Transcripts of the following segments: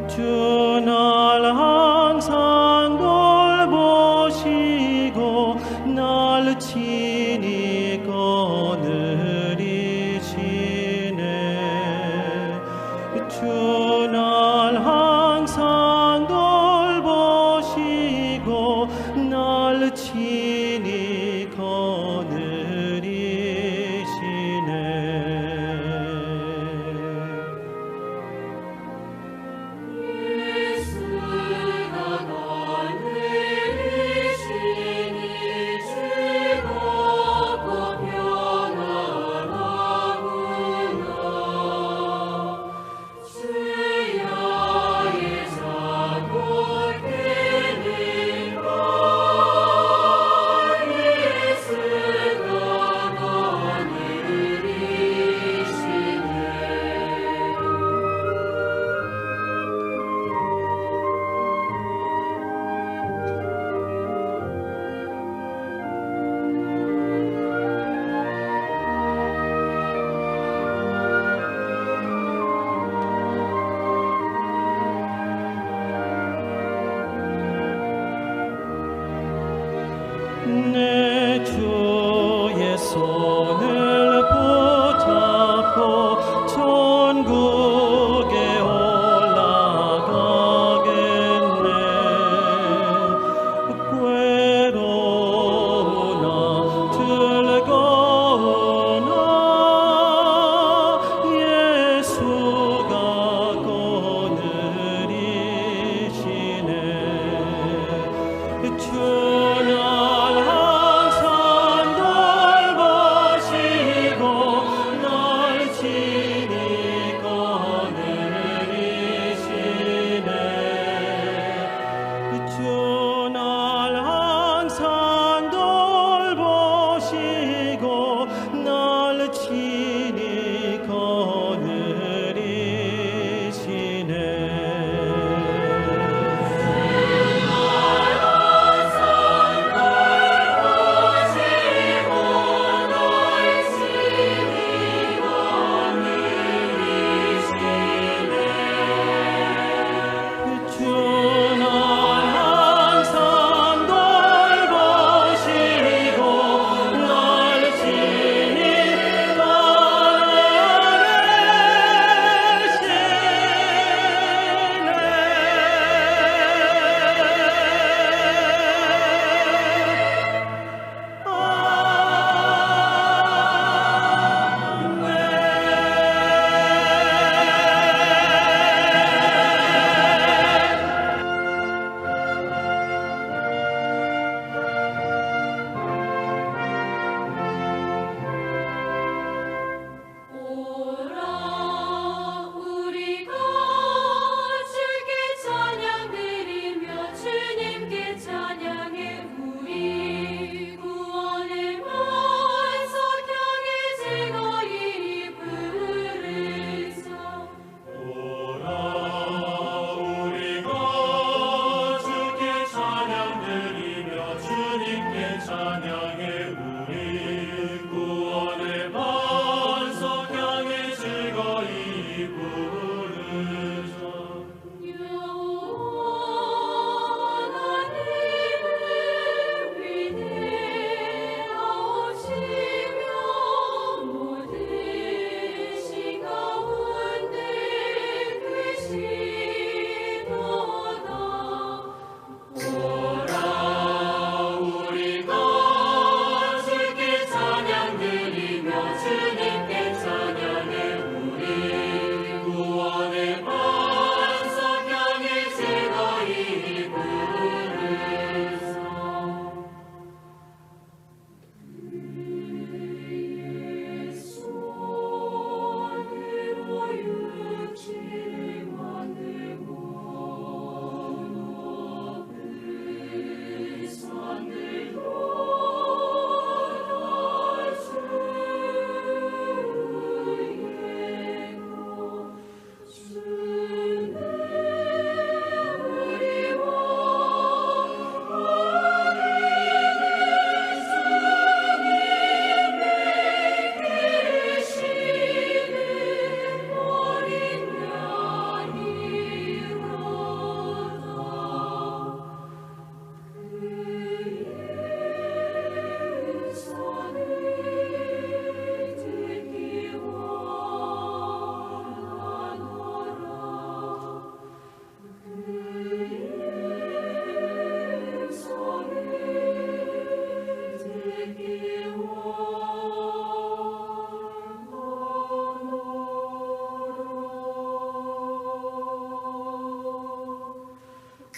주 날 항상 돌보시고 날 친히 거느리시네. 주 날 항상 돌보시고 날 친히 거느리시네. 예수가 거느리시니 즐겁고 편안하구나. 주여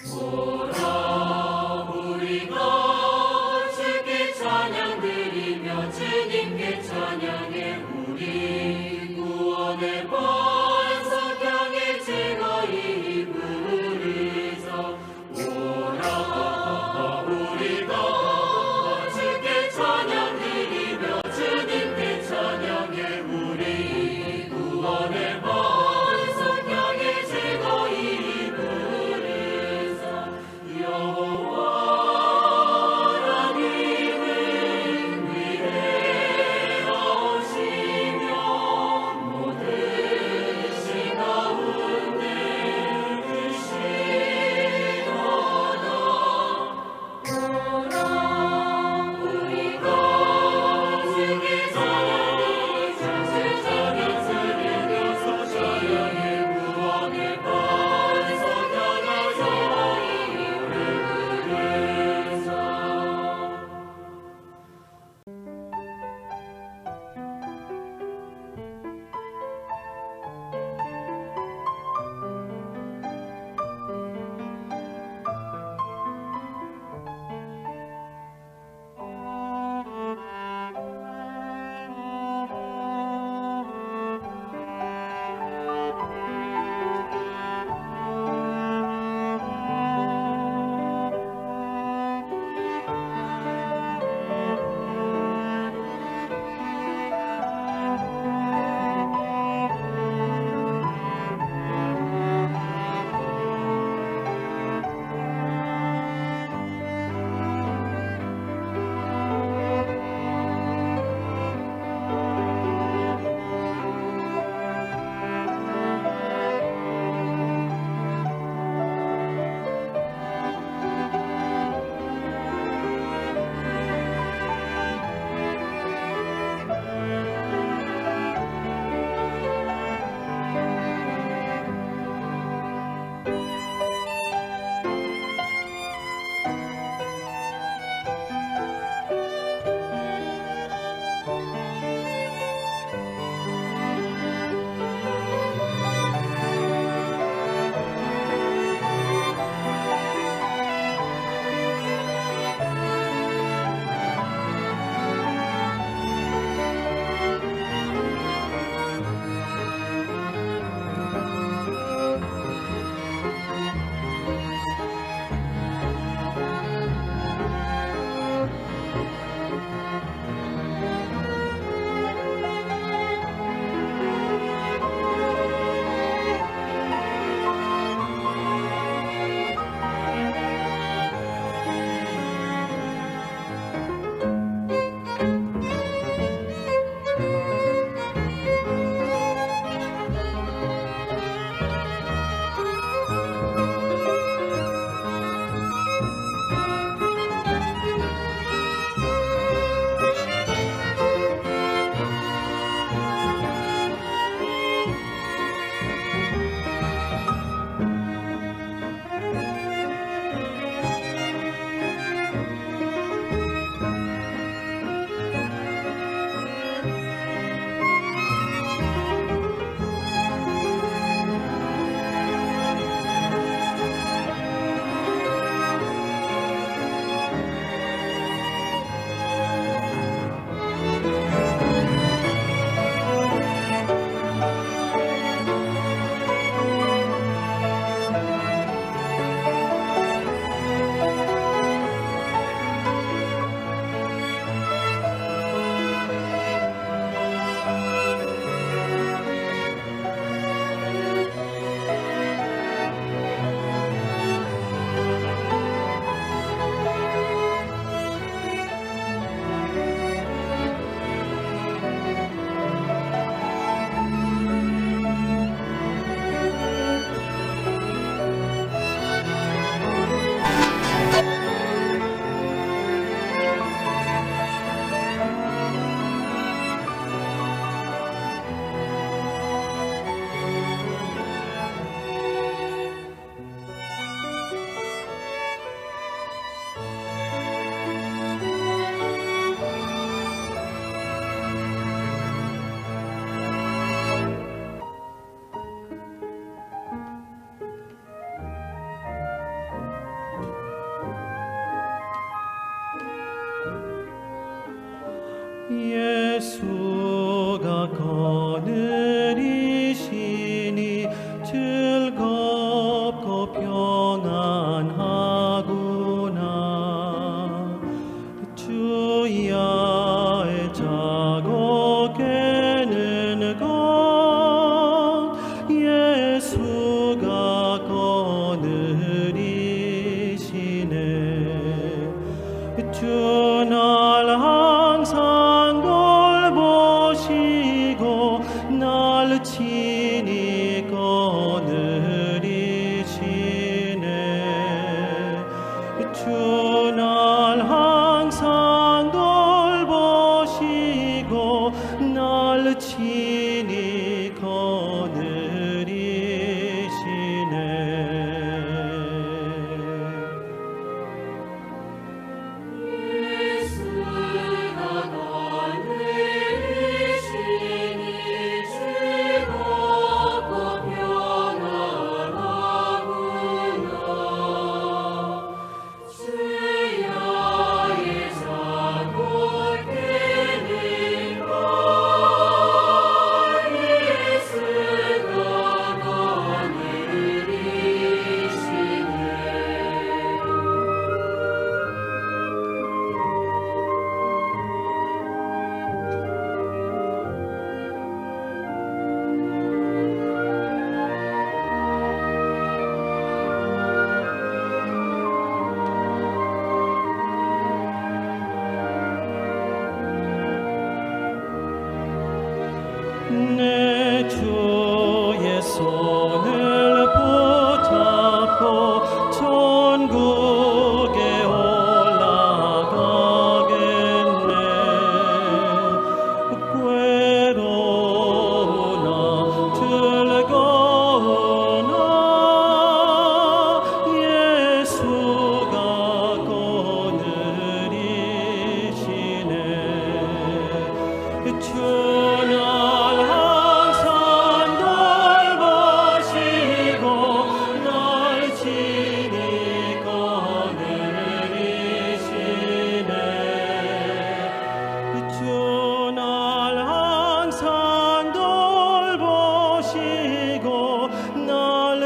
오라 우리가 주께 찬양 드리며 주님께 찬양해 우리 구원의 반석 향해 즐거이 부르자. 오라 우리가 주께 찬양 드리며 주님께 찬양해 우리 구원의 반석 향해 즐거이 부르자.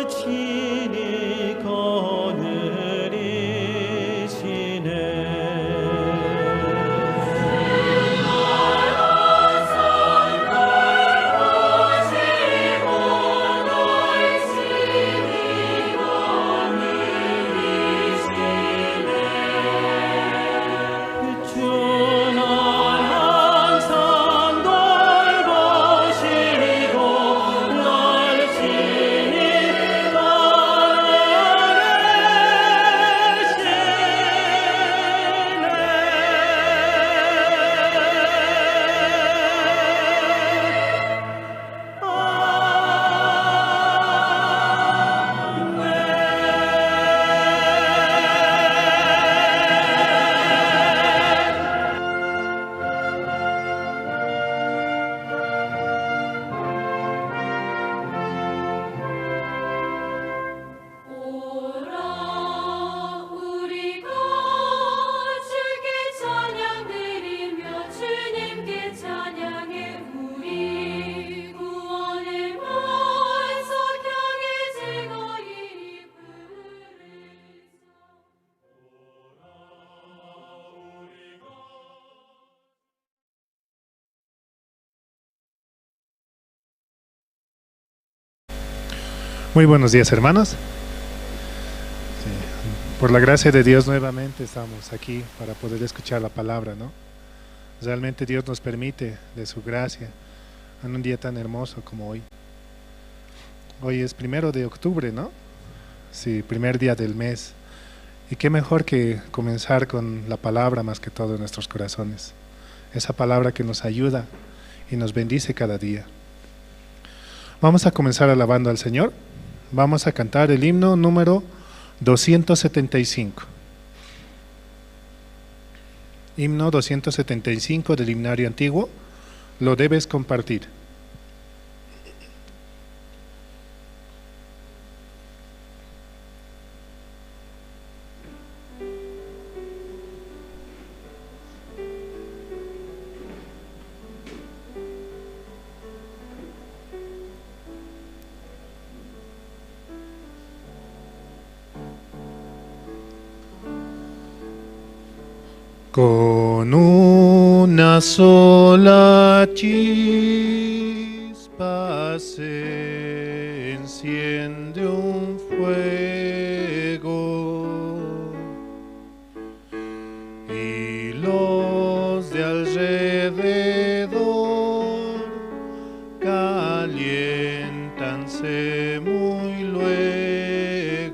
날 친히 거느리시네. 주 날 항상 돌보시고 날 친히 거느리시네. 오라 우리가 주께 찬양드리며 주님께 찬양해 우리 구원의 만석 향해 즐거이 부르사. Muy buenos días, hermanos. Sí, por la gracia de Dios nuevamente estamos aquí para poder escuchar la palabra, ¿no? Realmente Dios nos permite de su gracia en un día tan hermoso como hoy. Hoy es 1 de octubre, ¿no? Sí, primer día del mes. Y qué mejor que comenzar con la palabra más que todo en nuestros corazones. Esa palabra que nos ayuda y nos bendice cada día. Vamos a comenzar alabando al Señor. Vamos a cantar el himno número 275. Himno 275 del himnario antiguo. Lo debes compartir. Con una sola chispa se enciende un fuego y los de alrededor caliéntanse muy luego.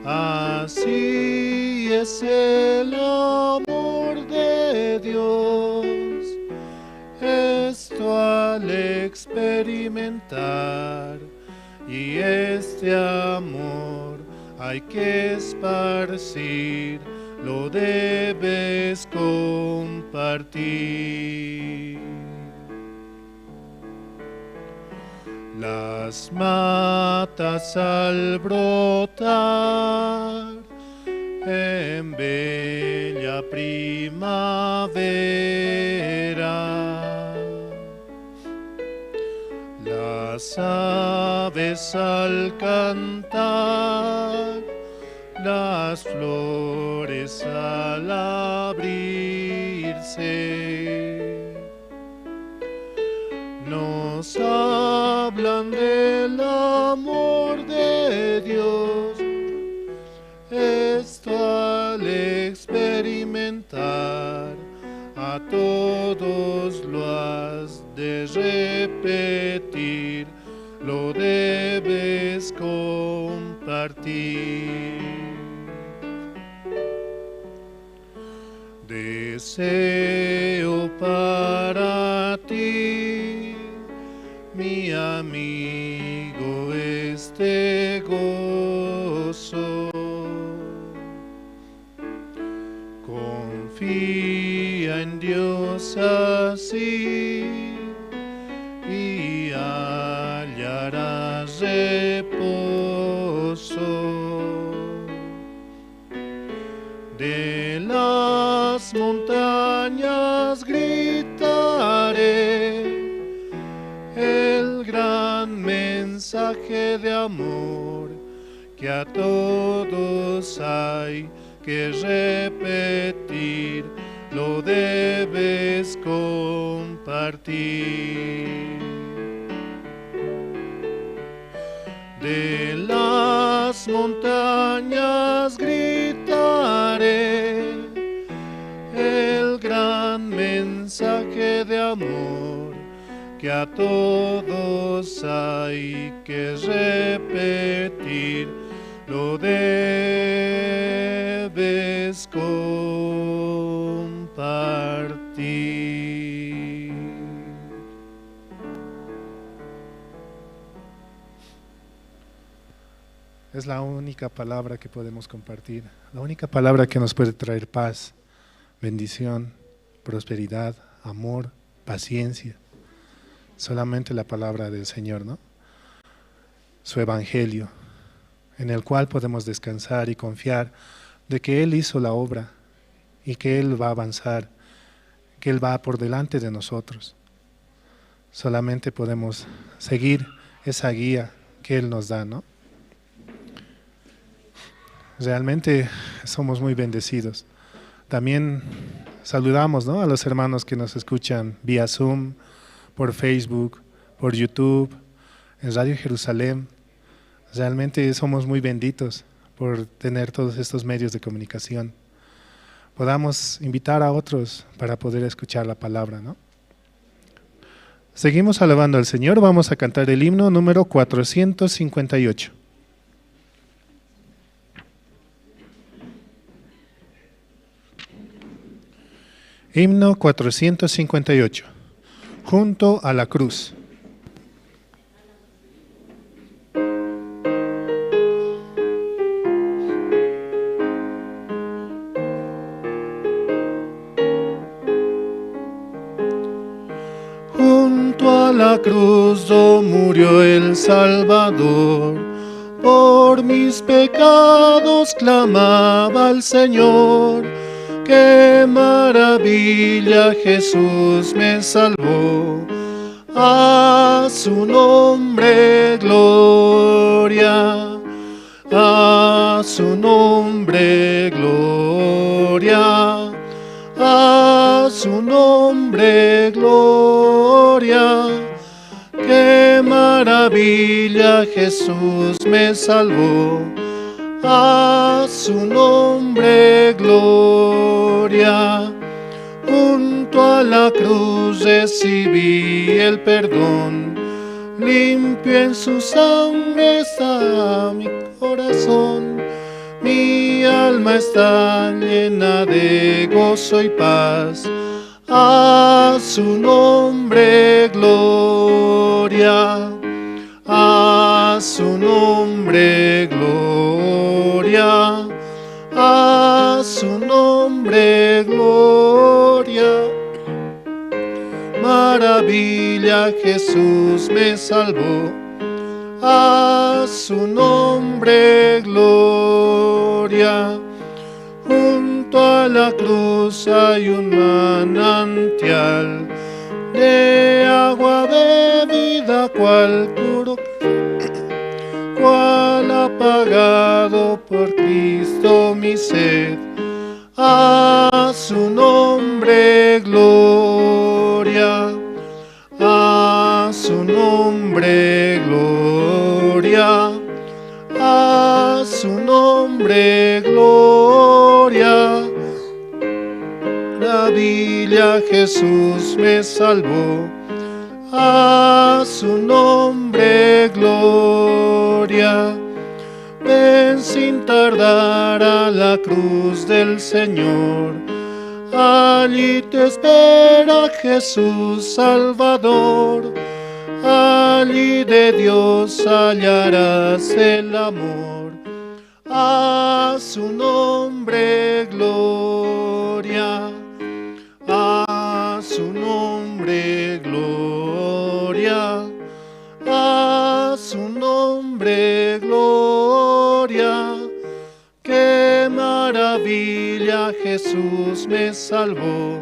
Así es el amor de Dios, esto al experimentar, y este amor hay que esparcir, lo debes compartir. Las matas al brotar en bella primavera, las aves al cantar, las flores al abrirse, nos hablan del amor de Dios. Esto al experimentar, a todos lo has de repetir, lo debes compartir. Deseo para ti, mi amigo, este gozo. Confía en Dios así y hallarás reposo. De las montañas gritaré, el El gran mensaje de amor que a todos hay que repetir, lo debes compartir. De las montañas gritaré el gran mensaje de amor que a todos hay que repetir, lo debes compartir. Es la única palabra que podemos compartir, la única palabra que nos puede traer paz, bendición, prosperidad, amor, paciencia. Solamente la palabra del Señor, ¿no? Su evangelio, en el cual podemos descansar y confiar de que Él hizo la obra y que Él va a avanzar, que Él va por delante de nosotros. Solamente podemos seguir esa guía que Él nos da, ¿no? Realmente somos muy bendecidos. También saludamos, ¿no?, a los hermanos que nos escuchan vía Zoom, por Facebook, por YouTube, en Radio Jerusalén. Realmente somos muy benditos por tener todos estos medios de comunicación. Podamos invitar a otros para poder escuchar la palabra, ¿no? Seguimos alabando al Señor. Vamos a cantar el himno número 458. Himno 458. Junto a la cruz. Junto a la cruz do murió el Salvador, por mis pecados clamaba al Señor. ¡Qué maravilla, Jesús me salvó! A su nombre gloria, a su nombre gloria, a su nombre gloria. ¡Qué maravilla, Jesús me salvó! A su nombre gloria. Junto a la cruz recibí el perdón, limpio en su sangre está mi corazón. Mi alma está llena de gozo y paz. A su nombre gloria, a su nombre gloria, a su nombre gloria. Maravilla, Jesús me salvó. A su nombre gloria. Junto a la cruz hay un manantial de agua de vida, cual puro, cual apagado por Cristo mi sed. A su nombre gloria, a su nombre gloria, a su nombre gloria. Maravilla, Jesús me salvó. A su nombre gloria. Ven sin tardar a la cruz del Señor. Allí te espera Jesús Salvador. Allí de Dios hallarás el amor. A su nombre gloria, a su nombre gloria, a su nombre gloria. Qué maravilla, Jesús me salvó.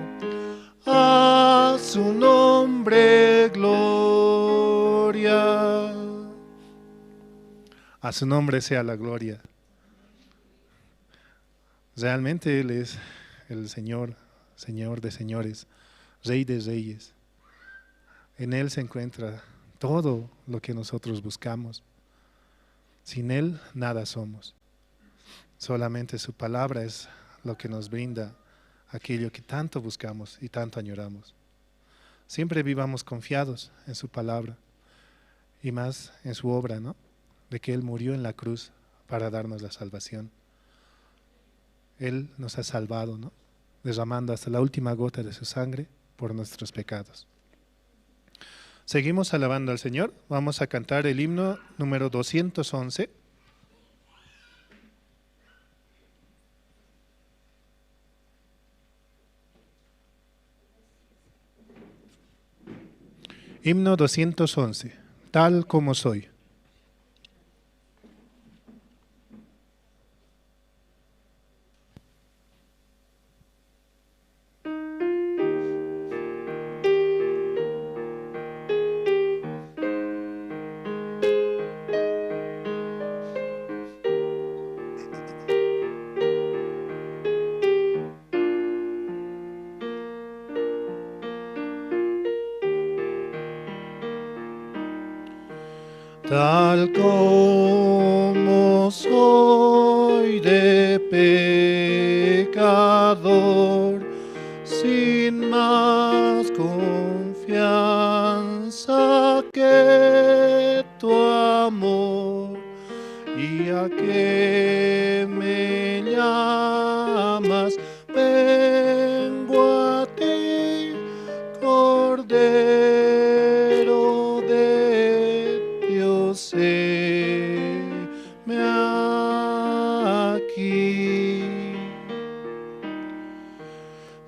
A su nombre gloria. A su nombre sea la gloria. Realmente Él es el Señor, Señor de señores, Rey de reyes. En Él se encuentra todo lo que nosotros buscamos. Sin Él nada somos. Solamente su palabra es lo que nos brinda aquello que tanto buscamos y tanto añoramos. Siempre vivamos confiados en su palabra y más en su obra, ¿no? De que Él murió en la cruz para darnos la salvación. Él nos ha salvado, ¿no? Derramando hasta la última gota de su sangre por nuestros pecados. Seguimos alabando al Señor. Vamos a cantar el himno número 211. Himno 211, tal como soy. Tal como soy de pecador, sin más confianza que tu amor, y a que me llamas, vengo a ti, Cordero de Dios, heme aquí.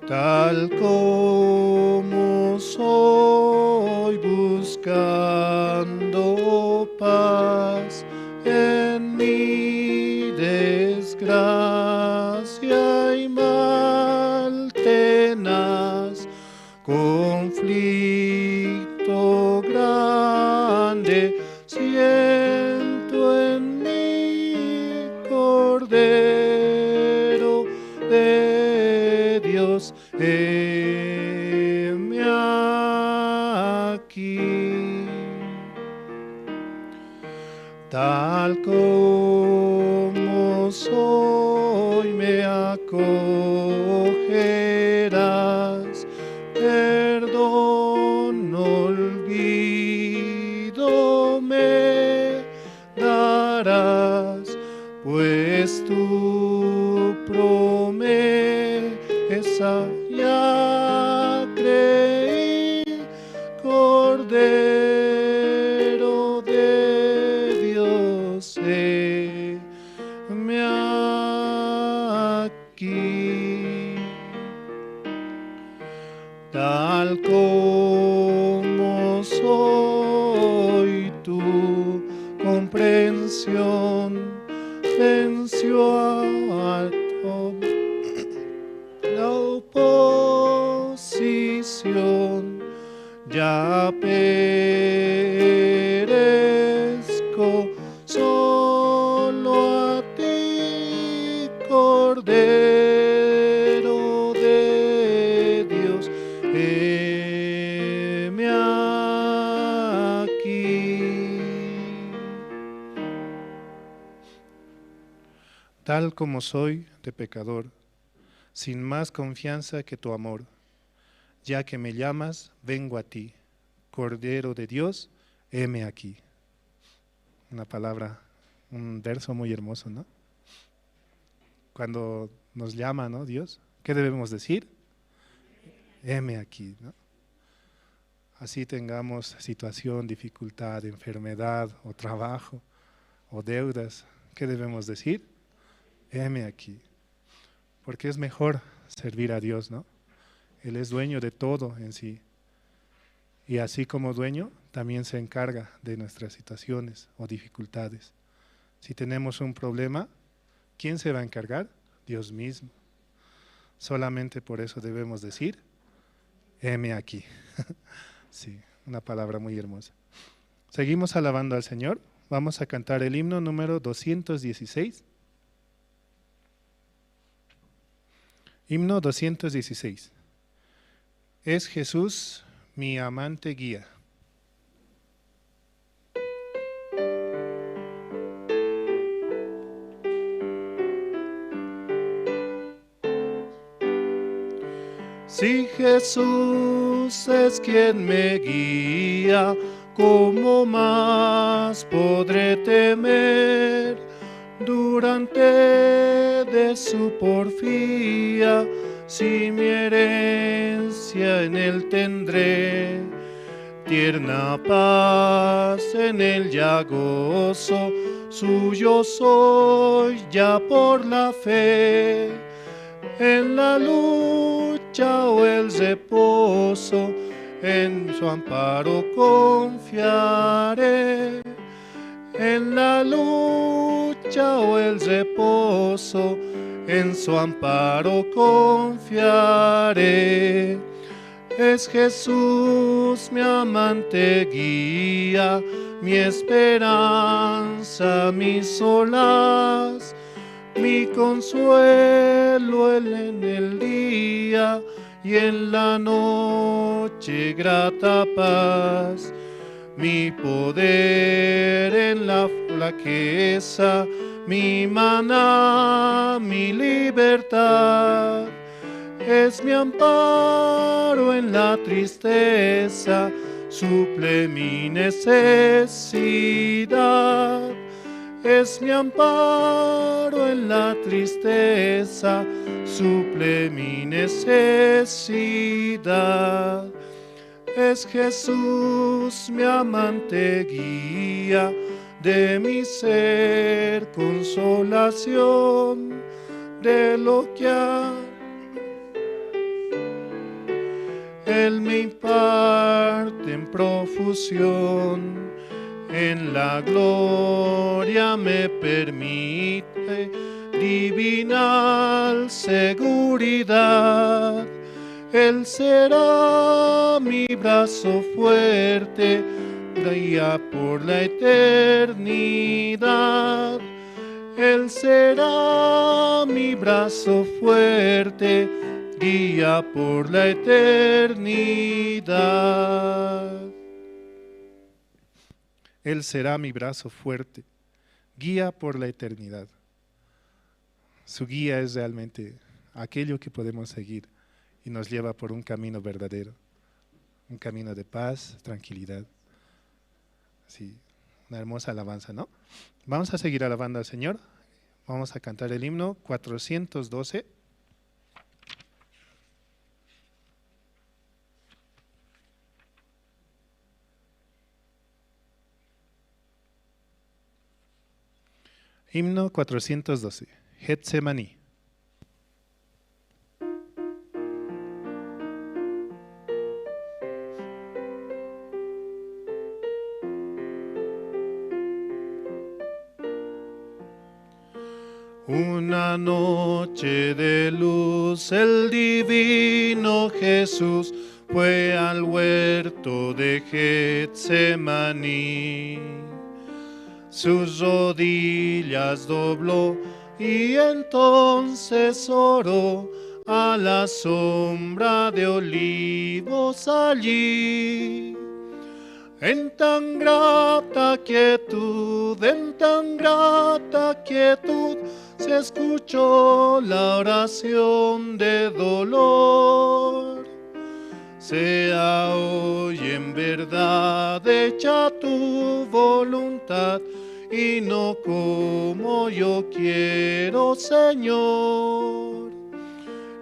Tal como soy, buscando paz en mi desgracia y mal tenaz, conflicto grande siento en mí, Cordero de Dios, heme aquí. Tal como soy me acogerás, perdón, olvido me darás, pues tu promesa ya creí, Cordero de Dios, heme aquí. Tal como soy, tu comprensión venció a toda la oposición. Ya perezco solo a ti, Cordero de Dios, heme aquí. Tal como soy de pecador, sin más confianza que tu amor, ya que me llamas, vengo a ti, Cordero de Dios, heme aquí. Una palabra, un verso muy hermoso, ¿no? Cuando nos llama, ¿no?, Dios, ¿qué debemos decir? Heme aquí, ¿no? Así tengamos situación, dificultad, enfermedad o trabajo o deudas, ¿qué debemos decir? Heme aquí. Porque es mejor servir a Dios, ¿no? Él es dueño de todo en sí. Y así como dueño, también se encarga de nuestras situaciones o dificultades. Si tenemos un problema, ¿quién se va a encargar? Dios mismo. Solamente por eso debemos decir, heme aquí. Sí, una palabra muy hermosa. Seguimos alabando al Señor. Vamos a cantar el himno número 216. Himno 216. Es Jesús mi amante guía. Si Jesús es quien me guía, ¿cómo más podré temer? Durante de su porfía, si mi herencia en él tendré, tierna paz en él ya gozo, suyo soy ya por la fe. En la lucha o el reposo, en su amparo confiaré. En la lucha o el reposo, en su amparo confiaré. Es Jesús mi amante guía, mi esperanza, mi solaz, mi consuelo en el día y en la noche grata paz, mi poder en la flaqueza, mi maná, mi libertad, es mi amparo en la tristeza, suple mi necesidad. Es mi amparo en la tristeza, suple mi necesidad. Es Jesús mi amante guía, de mi ser consolación, de lo que Él me imparte en profusión. En la gloria me permite divinal seguridad. Él será mi brazo fuerte, guía por la eternidad. Él será mi brazo fuerte, guía por la eternidad. Él será mi brazo fuerte, guía por la eternidad. Su guía es realmente aquello que podemos seguir y nos lleva por un camino verdadero, un camino de paz, tranquilidad. Sí, una hermosa alabanza, ¿no? Vamos a seguir alabando al Señor. Vamos a cantar el himno 412. Himno 412, Getsemaní. Una noche de luz, el divino Jesús fue al huerto de Getsemaní. Sus rodillas dobló y entonces oró a la sombra de olivos allí. En tan grata quietud, en tan grata quietud, se escuchó la oración de dolor. Sea hoy en verdad hecha tu voluntad y no como yo quiero, Señor.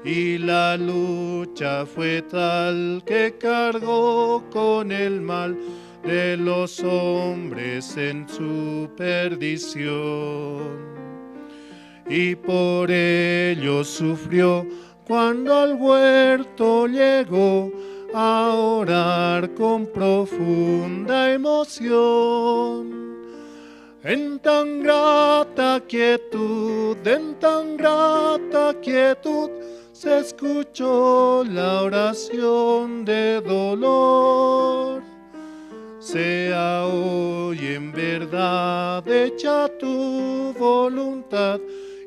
Y la lucha fue tal que cargó con el mal de los hombres en su perdición. Y por ello sufrió cuando al huerto llegó a orar con profunda emoción. En tan grata quietud, en tan grata quietud, se escuchó la oración de dolor. Sea hoy en verdad hecha tu voluntad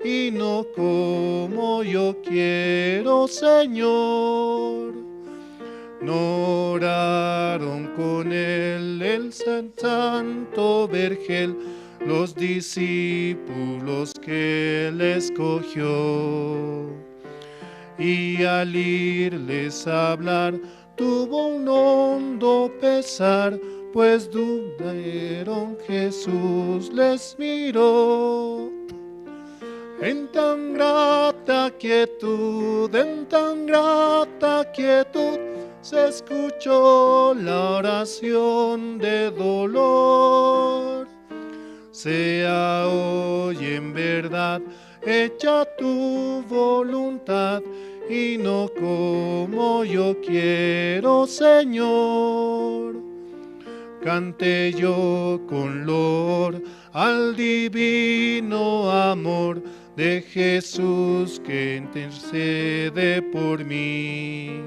y no como yo quiero, Señor. No oraron con él el santo vergel, los discípulos que él escogió. Y al irles a hablar, tuvo un hondo pesar, pues dudaron, Jesús les miró. En tan grata quietud, en tan grata quietud, se escuchó la oración de dolor. Sea hoy en verdad hecha tu voluntad y no como yo quiero, Señor. Cante yo con loor al divino amor de Jesús que intercede por mí.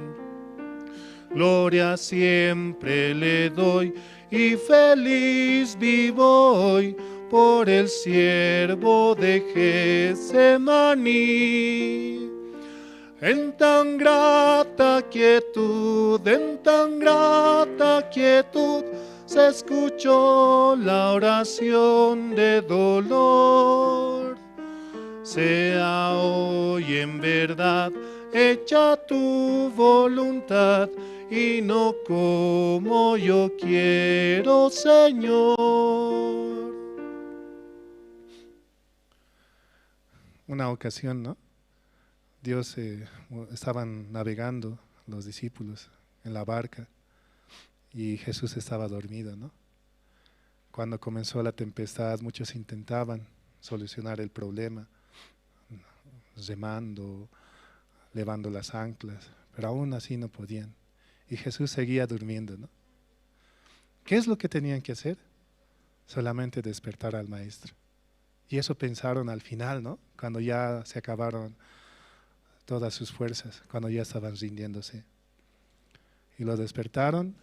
Gloria siempre le doy y feliz vivo hoy por el siervo de Getsemaní. En tan grata quietud, en tan grata quietud, se escuchó la oración de dolor. Sea hoy en verdad hecha tu voluntad y no como yo quiero, Señor. Una ocasión, ¿no? Dios, estaban navegando los discípulos en la barca y Jesús estaba dormido, ¿no? Cuando comenzó la tempestad, muchos intentaban solucionar el problema, remando, levando las anclas, pero aún así no podían. Y Jesús seguía durmiendo, ¿no? ¿Qué es lo que tenían que hacer? Solamente despertar al Maestro. Y eso pensaron al final, ¿no? Cuando ya se acabaron todas sus fuerzas, cuando ya estaban rindiéndose. Y lo despertaron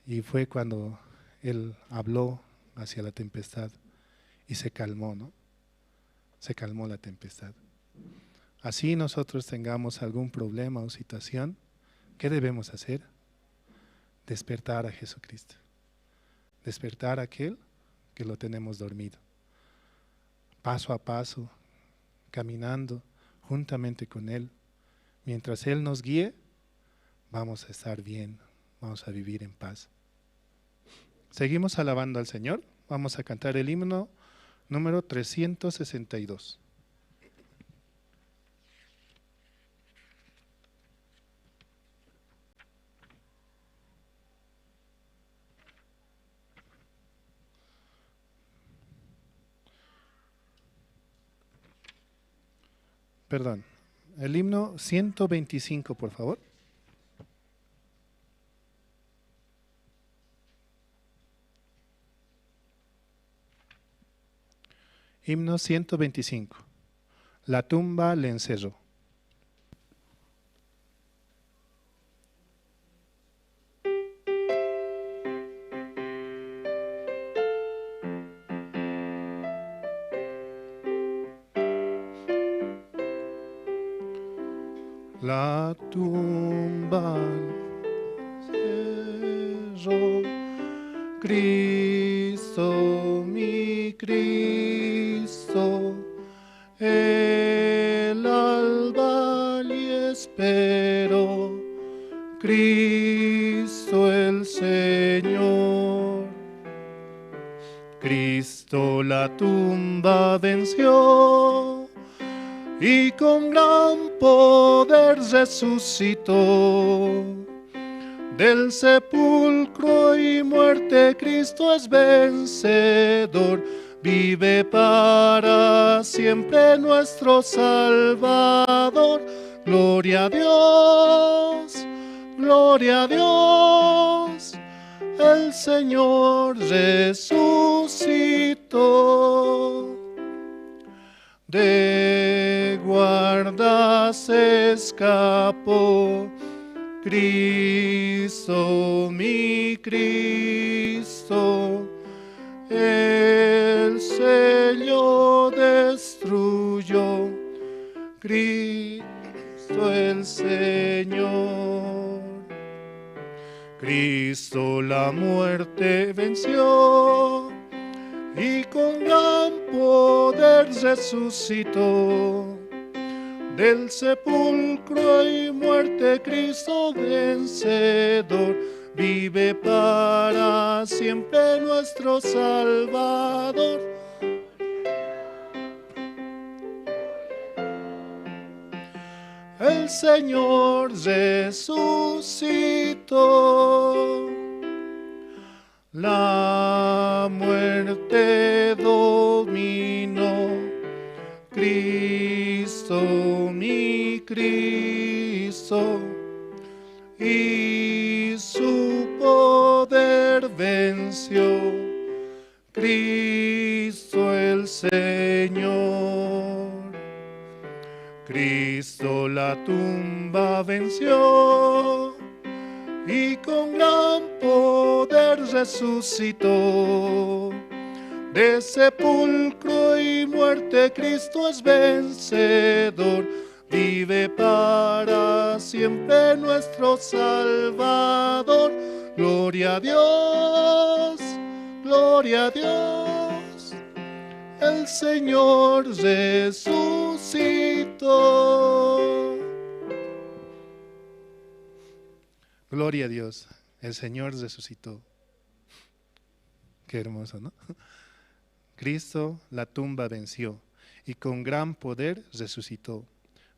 y fue cuando él habló hacia la tempestad y se calmó, ¿no? Se calmó la tempestad. Así nosotros tengamos algún problema o situación, ¿qué debemos hacer? Despertar a Jesucristo. Despertar a aquel que lo tenemos dormido. Paso a paso, caminando juntamente con Él. Mientras Él nos guíe, vamos a estar bien, vamos a vivir en paz. Seguimos alabando al Señor. Vamos a cantar el himno número 362. Perdón, el himno 125, por favor. Himno 125. La tumba le encerró. La tumba cerró, Cristo, mi Cristo, el alba le esperó, Cristo el Señor. Cristo la tumba venció y con gran poder resucitó. Del sepulcro y muerte Cristo es vencedor, vive para siempre nuestro Salvador. Gloria a Dios, gloria a Dios, el Señor resucitó. De guarda se escapó, Cristo, mi Cristo, Cristo el sello destruyó, Cristo el Señor. Cristo la muerte venció y con gran poder resucitó. Del sepulcro y muerte Cristo vencedor, vive para siempre nuestro Salvador. El Señor resucitó. La muerte dominó. Cristo, mi Cristo, y su poder venció. Cristo el Señor. Cristo la tumba venció y con gran poder resucitó. De sepulcro y muerte Cristo es vencedor, vive para siempre nuestro Salvador. Gloria a Dios, gloria a Dios, el Señor resucitó. Gloria a Dios, el Señor resucitó. Qué hermoso, ¿no? Cristo la tumba venció y con gran poder resucitó.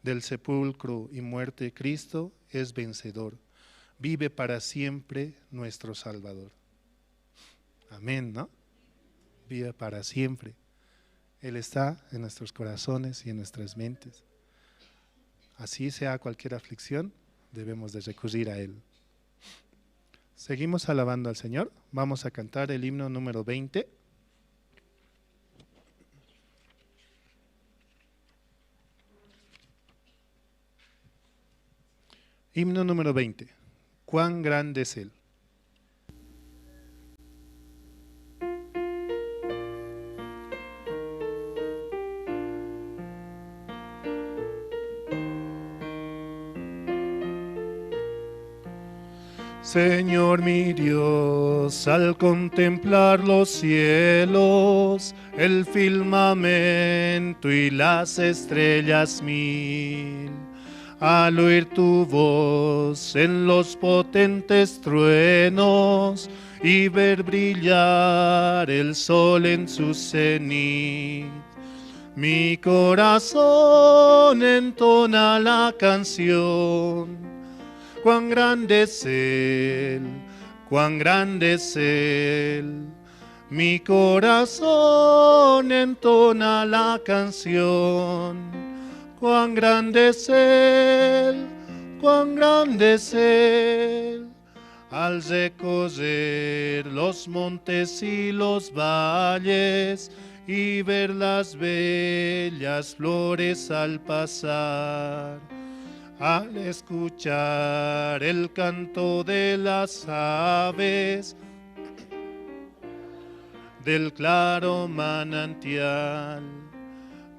Del sepulcro y muerte Cristo es vencedor. Vive para siempre nuestro Salvador. Amén, ¿no? Vive para siempre. Él está en nuestros corazones y en nuestras mentes. Así sea cualquier aflicción, debemos de recurrir a Él. Seguimos alabando al Señor. Vamos a cantar el himno número 20. Himno número 20. ¿Cuán grande es Él? Señor mi Dios, al contemplar los cielos, el firmamento y las estrellas mil, al oír tu voz en los potentes truenos y ver brillar el sol en su cenit, mi corazón entona la canción. Cuán grande es Él, cuán grande es Él. Mi corazón entona la canción. Cuán grande es Él, cuán grande es Él. Al recorrer los montes y los valles y ver las bellas flores al pasar, al escuchar el canto de las aves del claro manantial,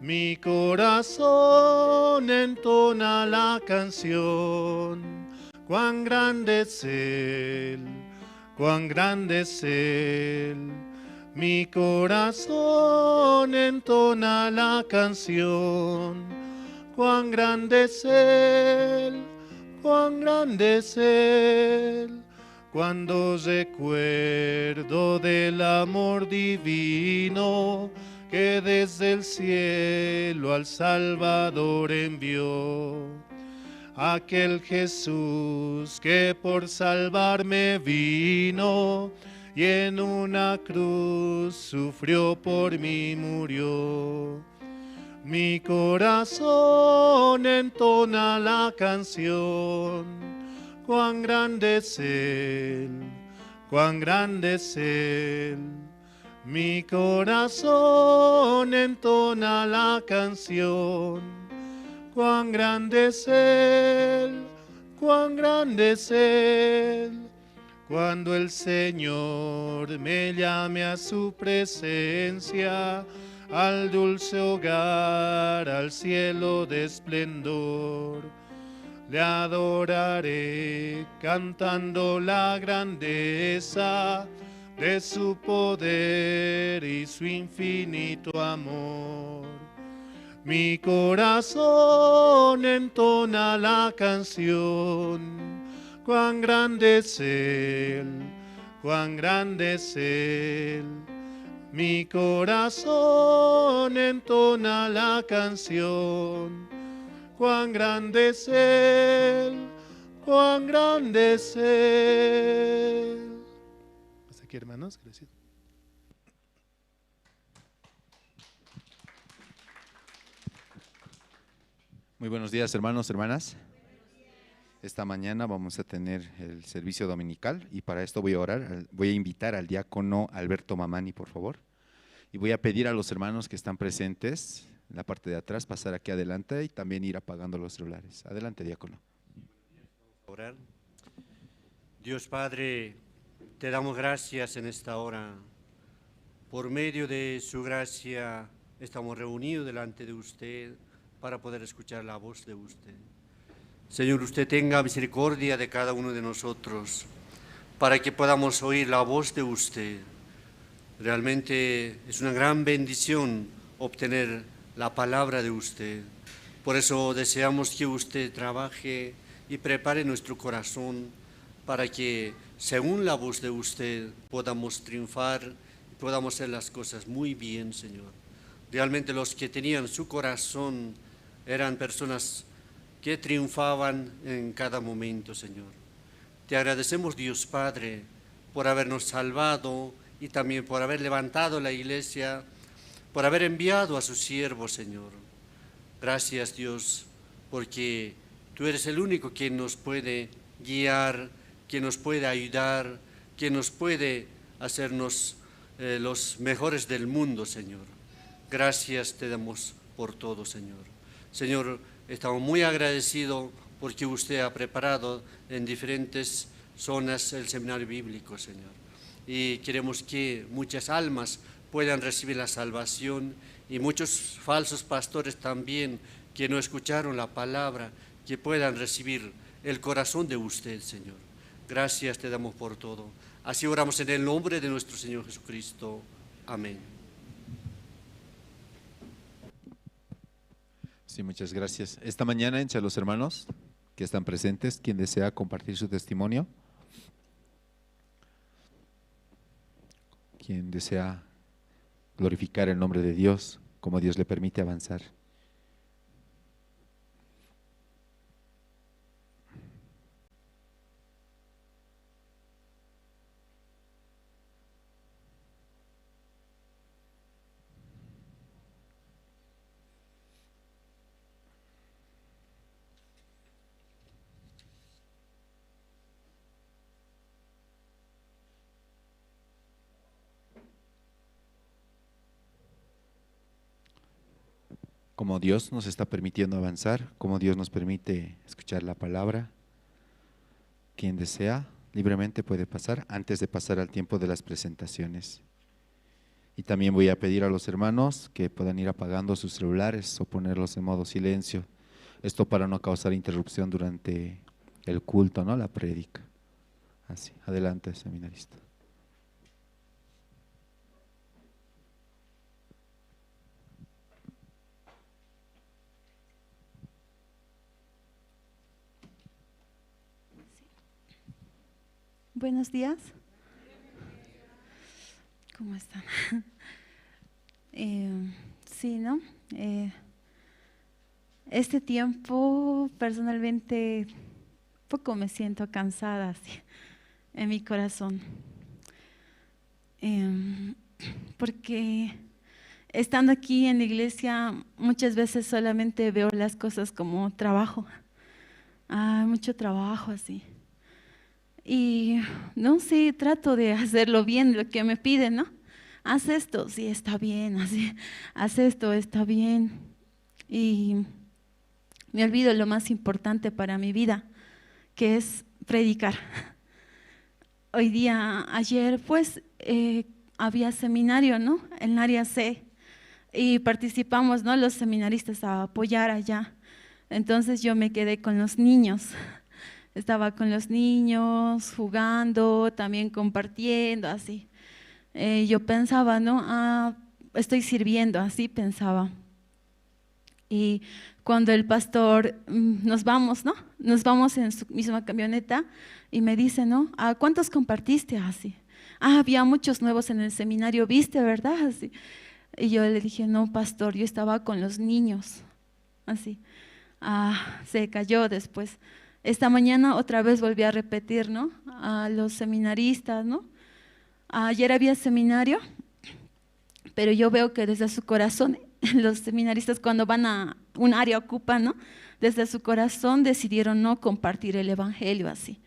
mi corazón entona la canción. Cuán grande es Él, cuán grande es Él. Mi corazón entona la canción. Cuán grande es Él, cuán grande es Él. Cuando recuerdo del amor divino que desde el cielo al Salvador envió, aquel Jesús que por salvarme vino y en una cruz sufrió por mí, murió. Mi corazón entona la canción. Cuán grande es Él, cuán grande es Él. Mi corazón entona la canción. Cuán grande es Él, cuán grande es Él. Cuando el Señor me llame a su presencia, al dulce hogar, al cielo de esplendor, le adoraré cantando la grandeza de su poder y su infinito amor. Mi corazón entona la canción, cuán grande es Él, cuán grande es Él. Mi corazón entona la canción, cuán grande es Él, cuán grande es Él. Hasta aquí, hermanos, gracias. Muy buenos días, hermanos, hermanas. Esta mañana vamos a tener el servicio dominical y para esto voy a orar. Voy a invitar al diácono Alberto Mamani, por favor. Y voy a pedir a los hermanos que están presentes en la parte de atrás pasar aquí adelante y también ir apagando los celulares. Adelante, diácono. Orar. Dios Padre, te damos gracias en esta hora. Por medio de su gracia estamos reunidos delante de usted para poder escuchar la voz de usted. Señor, usted tenga misericordia de cada uno de nosotros para que podamos oír la voz de usted. Realmente es una gran bendición obtener la palabra de usted. Por eso deseamos que usted trabaje y prepare nuestro corazón para que, según la voz de usted, podamos triunfar y podamos hacer las cosas muy bien, Señor. Realmente los que tenían su corazón eran personas que triunfaban en cada momento, Señor. Te agradecemos, Dios Padre, por habernos salvado y también por haber levantado la iglesia, por haber enviado a su siervo, Señor. Gracias, Dios, porque tú eres el único quien nos puede guiar, quien nos puede ayudar, quien nos puede hacernos los mejores del mundo, Señor. Gracias te damos por todo, Señor. Señor, estamos muy agradecidos porque usted ha preparado en diferentes zonas el seminario bíblico, Señor. Y queremos que muchas almas puedan recibir la salvación y muchos falsos pastores también que no escucharon la palabra, que puedan recibir el corazón de usted, Señor. Gracias te damos por todo. Así oramos en el nombre de nuestro Señor Jesucristo. Amén. Sí, muchas gracias. Esta mañana, entre los hermanos que están presentes, quien desea compartir su testimonio, quien desea glorificar el nombre de Dios, como Dios le permite avanzar. Como Dios nos está permitiendo avanzar, como Dios nos permite escuchar la palabra. Quien desea libremente puede pasar antes de pasar al tiempo de las presentaciones. Y también voy a pedir a los hermanos que puedan ir apagando sus celulares o ponerlos en modo silencio. Esto para no causar interrupción durante el culto, ¿no? La prédica. Así, adelante, seminarista. Buenos días. ¿Cómo están? Sí, ¿no? Este tiempo, personalmente, poco me siento cansada así, en mi corazón. Porque estando aquí en la iglesia, muchas veces solamente veo las cosas como trabajo. Ah, mucho trabajo así. Y no sé, trato de hacerlo bien, lo que me piden, ¿no? Haz esto, sí, está bien, así, haz esto, está bien. Y me olvido lo más importante para mi vida, que es predicar. Hoy día, ayer, pues, había seminario, ¿no? En el área C. Y participamos, ¿no? Los seminaristas a apoyar allá. Entonces yo me quedé con los niños. Estaba con los niños, jugando, también compartiendo, así. Yo pensaba, ¿no? Ah, estoy sirviendo, así pensaba. Y cuando el pastor, nos vamos, ¿no? Nos vamos en su misma camioneta y me dice, ¿no? ¿A cuántos compartiste? Así. Ah, había muchos nuevos en el seminario, ¿viste, verdad? Así. Y yo le dije, no, pastor, yo estaba con los niños. Así. Ah, se cayó después. Esta mañana otra vez volví a repetir, ¿no? A los seminaristas, ¿no? Ayer había seminario, pero yo veo que desde su corazón, los seminaristas cuando van a un área ocupan, ¿no? Desde su corazón decidieron no compartir el evangelio así,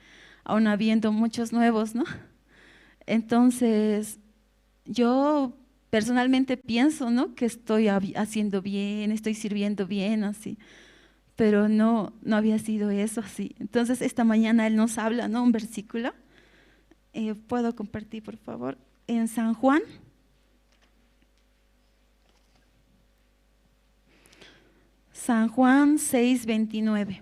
aún habiendo muchos nuevos, ¿no? Entonces, yo personalmente pienso, ¿no? Que estoy haciendo bien, estoy sirviendo bien, así, pero no había sido eso así. Entonces, esta mañana él nos habla, ¿no? Un versículo. ¿Puedo compartir, por favor? En San Juan. San Juan 6:29.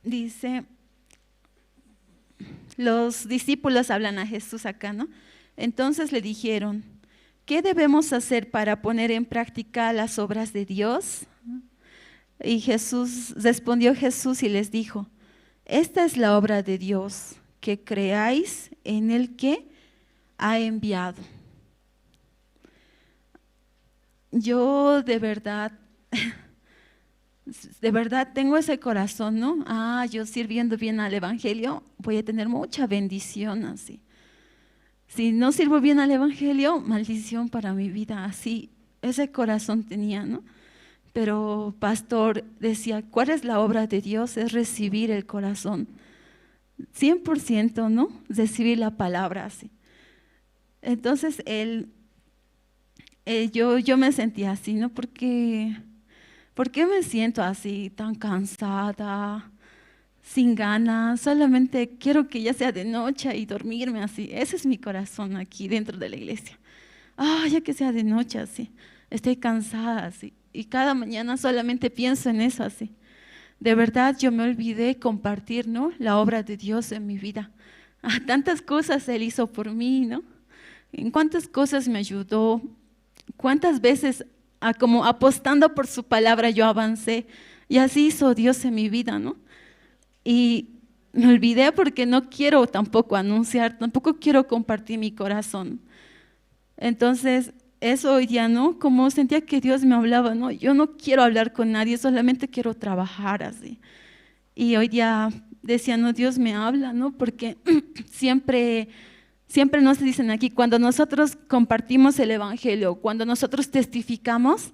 Dice, los discípulos hablan a Jesús acá, ¿no? Entonces le dijeron, ¿qué debemos hacer para poner en práctica las obras de Dios? Y respondió Jesús y les dijo, esta es la obra de Dios, que creáis en el que ha enviado. Yo de verdad tengo ese corazón, ¿no? Ah, yo sirviendo bien al evangelio voy a tener mucha bendición así. Si no sirvo bien al evangelio, maldición para mi vida, así, ese corazón tenía, ¿no? Pero pastor decía, ¿cuál es la obra de Dios? Es recibir el corazón, 100%, ¿no? Recibir la palabra así. Entonces yo me sentía así, ¿no? Porque, ¿por qué me siento así, tan cansada, sin ganas? Solamente quiero que ya sea de noche y dormirme así. Ese es mi corazón aquí dentro de la iglesia. Ah, ya que sea de noche así, estoy cansada así. Y cada mañana solamente pienso en eso así. De verdad yo me olvidé compartir, ¿no? La obra de Dios en mi vida. Ah, tantas cosas Él hizo por mí, ¿no? En cuántas cosas me ayudó, cuántas veces como apostando por su palabra yo avancé, y así hizo Dios en mi vida, ¿no? Y me olvidé porque no quiero tampoco anunciar, tampoco quiero compartir mi corazón. Entonces, eso hoy día, ¿no? Como sentía que Dios me hablaba, ¿no? Yo no quiero hablar con nadie, solamente quiero trabajar así. Y hoy día decía, no, Dios me habla, ¿no? Porque siempre nos dicen aquí, cuando nosotros compartimos el evangelio, cuando nosotros testificamos,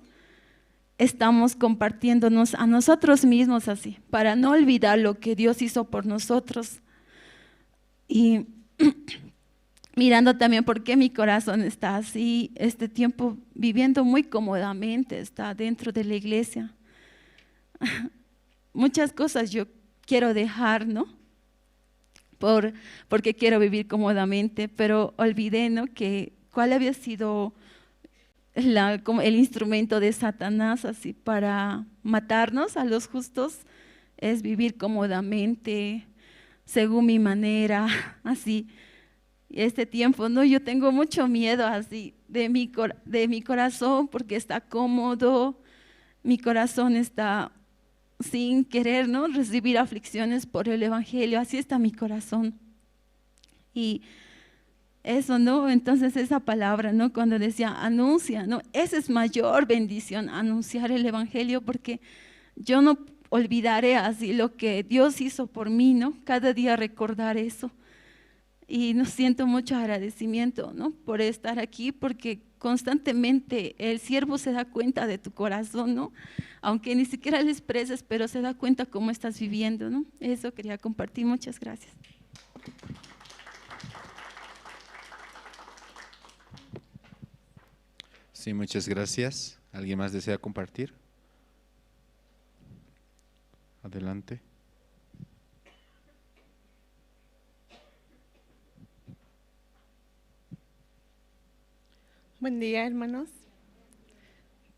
estamos compartiéndonos a nosotros mismos así, para no olvidar lo que Dios hizo por nosotros. Y mirando también por qué mi corazón está así, este tiempo viviendo muy cómodamente, está dentro de la iglesia. Muchas cosas yo quiero dejar, ¿no? Porque quiero vivir cómodamente, pero olvidé, ¿no? Que cuál había sido como el instrumento de Satanás así para matarnos a los justos, es vivir cómodamente, según mi manera, así. Este tiempo, ¿no? Yo tengo mucho miedo así de mi corazón porque está cómodo, mi corazón está sin querer, ¿no? Recibir aflicciones por el evangelio, así está mi corazón. Y eso, ¿no? Entonces esa palabra, ¿no? Cuando decía anuncia, ¿no? Esa es mayor bendición, anunciar el evangelio, porque yo no olvidaré así lo que Dios hizo por mí, ¿no? Cada día recordar eso. Y no siento mucho agradecimiento, ¿no? Por estar aquí, porque constantemente el siervo se da cuenta de tu corazón, ¿no? Aunque ni siquiera le expreses, pero se da cuenta cómo estás viviendo, ¿no? Eso quería compartir, muchas gracias. Sí, muchas gracias. ¿Alguien más desea compartir? Adelante. Buen día, hermanos.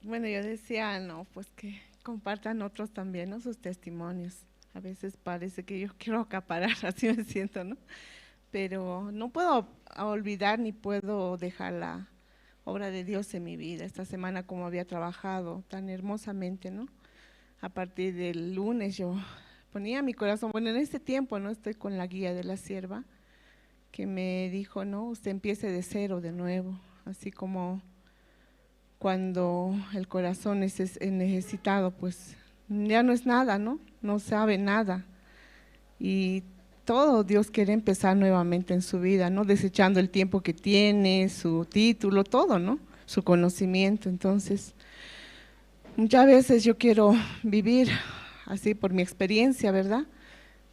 Bueno, yo decía, no, pues que compartan otros también, ¿no? Sus testimonios. A veces parece que yo quiero acaparar, así me siento, ¿no? Pero no puedo olvidar ni puedo dejar la obra de Dios en mi vida. Esta semana, como había trabajado tan hermosamente, ¿no? A partir del lunes yo ponía mi corazón, bueno, en este tiempo, ¿no? Estoy con la guía de la sierva que me dijo, no, usted empiece de cero de nuevo, así como cuando el corazón es necesitado, pues ya no es nada, ¿no? No sabe nada. Y todo Dios quiere empezar nuevamente en su vida, ¿no? Desechando el tiempo que tiene, su título, todo, ¿no? Su conocimiento. Entonces, muchas veces yo quiero vivir así por mi experiencia, ¿verdad?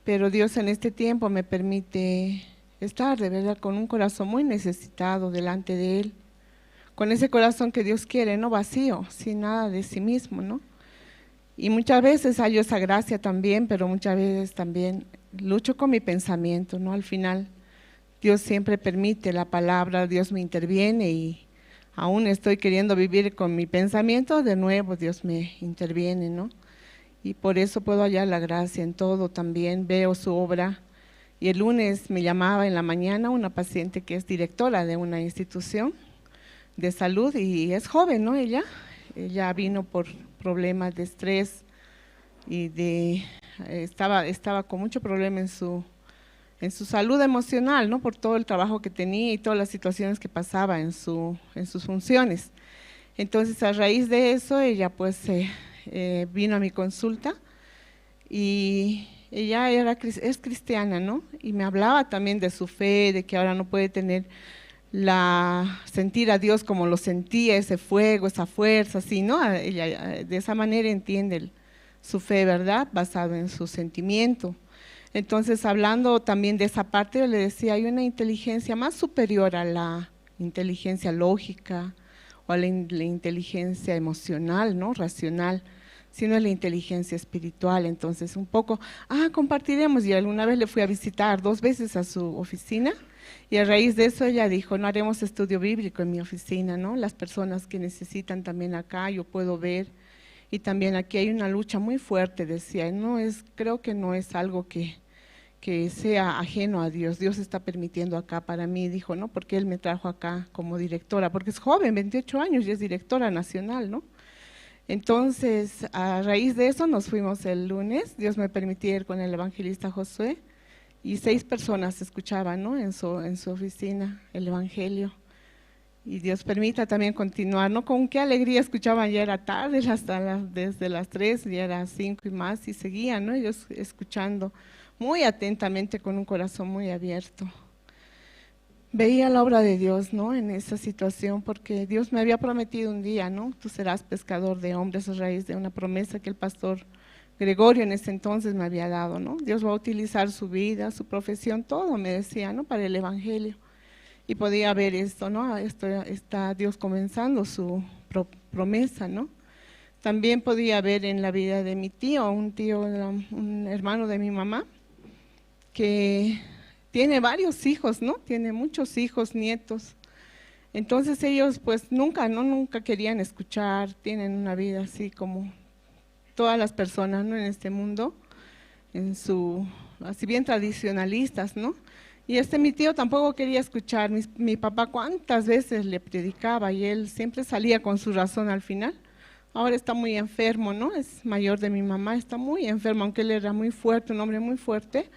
Pero Dios en este tiempo me permite estar de verdad con un corazón muy necesitado delante de Él, con ese corazón que Dios quiere, no vacío, sin nada de sí mismo, ¿no? Y muchas veces hallo esa gracia también, pero muchas veces también lucho con mi pensamiento, ¿no? Al final Dios siempre permite la palabra, Dios me interviene y aún estoy queriendo vivir con mi pensamiento, de nuevo Dios me interviene, ¿no? Y por eso puedo hallar la gracia en todo también, veo su obra. Y el lunes me llamaba en la mañana una paciente que es directora de una institución de salud y es joven, ¿no? Ella vino por problemas de estrés y de estaba con mucho problema en su salud emocional, ¿no? Por todo el trabajo que tenía y todas las situaciones que pasaba en sus funciones. Entonces, a raíz de eso, ella pues vino a mi consulta y ella es cristiana, ¿no? Y me hablaba también de su fe, de que ahora no puede tener sentir a Dios como lo sentía, ese fuego, esa fuerza, así, ¿no? Ella de esa manera entiende su fe, ¿verdad? Basado en su sentimiento. Entonces, hablando también de esa parte, yo le decía, hay una inteligencia más superior a la inteligencia lógica o a la inteligencia emocional, ¿no? Racional, sino la inteligencia espiritual. Entonces, un poco, compartiremos. Y alguna vez le fui a visitar 2 veces a su oficina, y a raíz de eso ella dijo, no haremos estudio bíblico en mi oficina, ¿no? Las personas que necesitan también acá, yo puedo ver. Y también aquí hay una lucha muy fuerte, decía, creo que no es algo que sea ajeno a Dios, Dios está permitiendo acá para mí, dijo, ¿no? Porque Él me trajo acá como directora, porque es joven, 28 años y es directora nacional, ¿no? Entonces, a raíz de eso nos fuimos el lunes, Dios me permitió ir con el evangelista Josué, y 6 personas escuchaban, ¿no? En su oficina el evangelio. Y Dios permita también continuar, ¿no? Con qué alegría escuchaban, ya era tarde, desde las 3, ya era 5 y más, y seguían, ¿no? Ellos escuchando muy atentamente, con un corazón muy abierto. Veía la obra de Dios, ¿no? En esa situación, porque Dios me había prometido un día, ¿no? Tú serás pescador de hombres, a raíz de una promesa que el pastor Gregorio en ese entonces me había dado, ¿no? Dios va a utilizar su vida, su profesión, todo, me decía, ¿no? Para el evangelio. Y podía ver esto, ¿no? Esto está Dios comenzando su promesa, ¿no? También podía ver en la vida de mi tío, un hermano de mi mamá, que tiene varios hijos, ¿no? Tiene muchos hijos, nietos. Entonces ellos pues nunca, ¿no? Nunca querían escuchar, tienen una vida así como todas las personas, ¿no? En este mundo, así bien tradicionalistas, ¿no? Y mi tío tampoco quería escuchar, mi papá cuántas veces le predicaba y él siempre salía con su razón al final. Ahora está muy enfermo, ¿no? Es mayor de mi mamá, está muy enfermo, aunque él era muy fuerte, un hombre muy fuerte,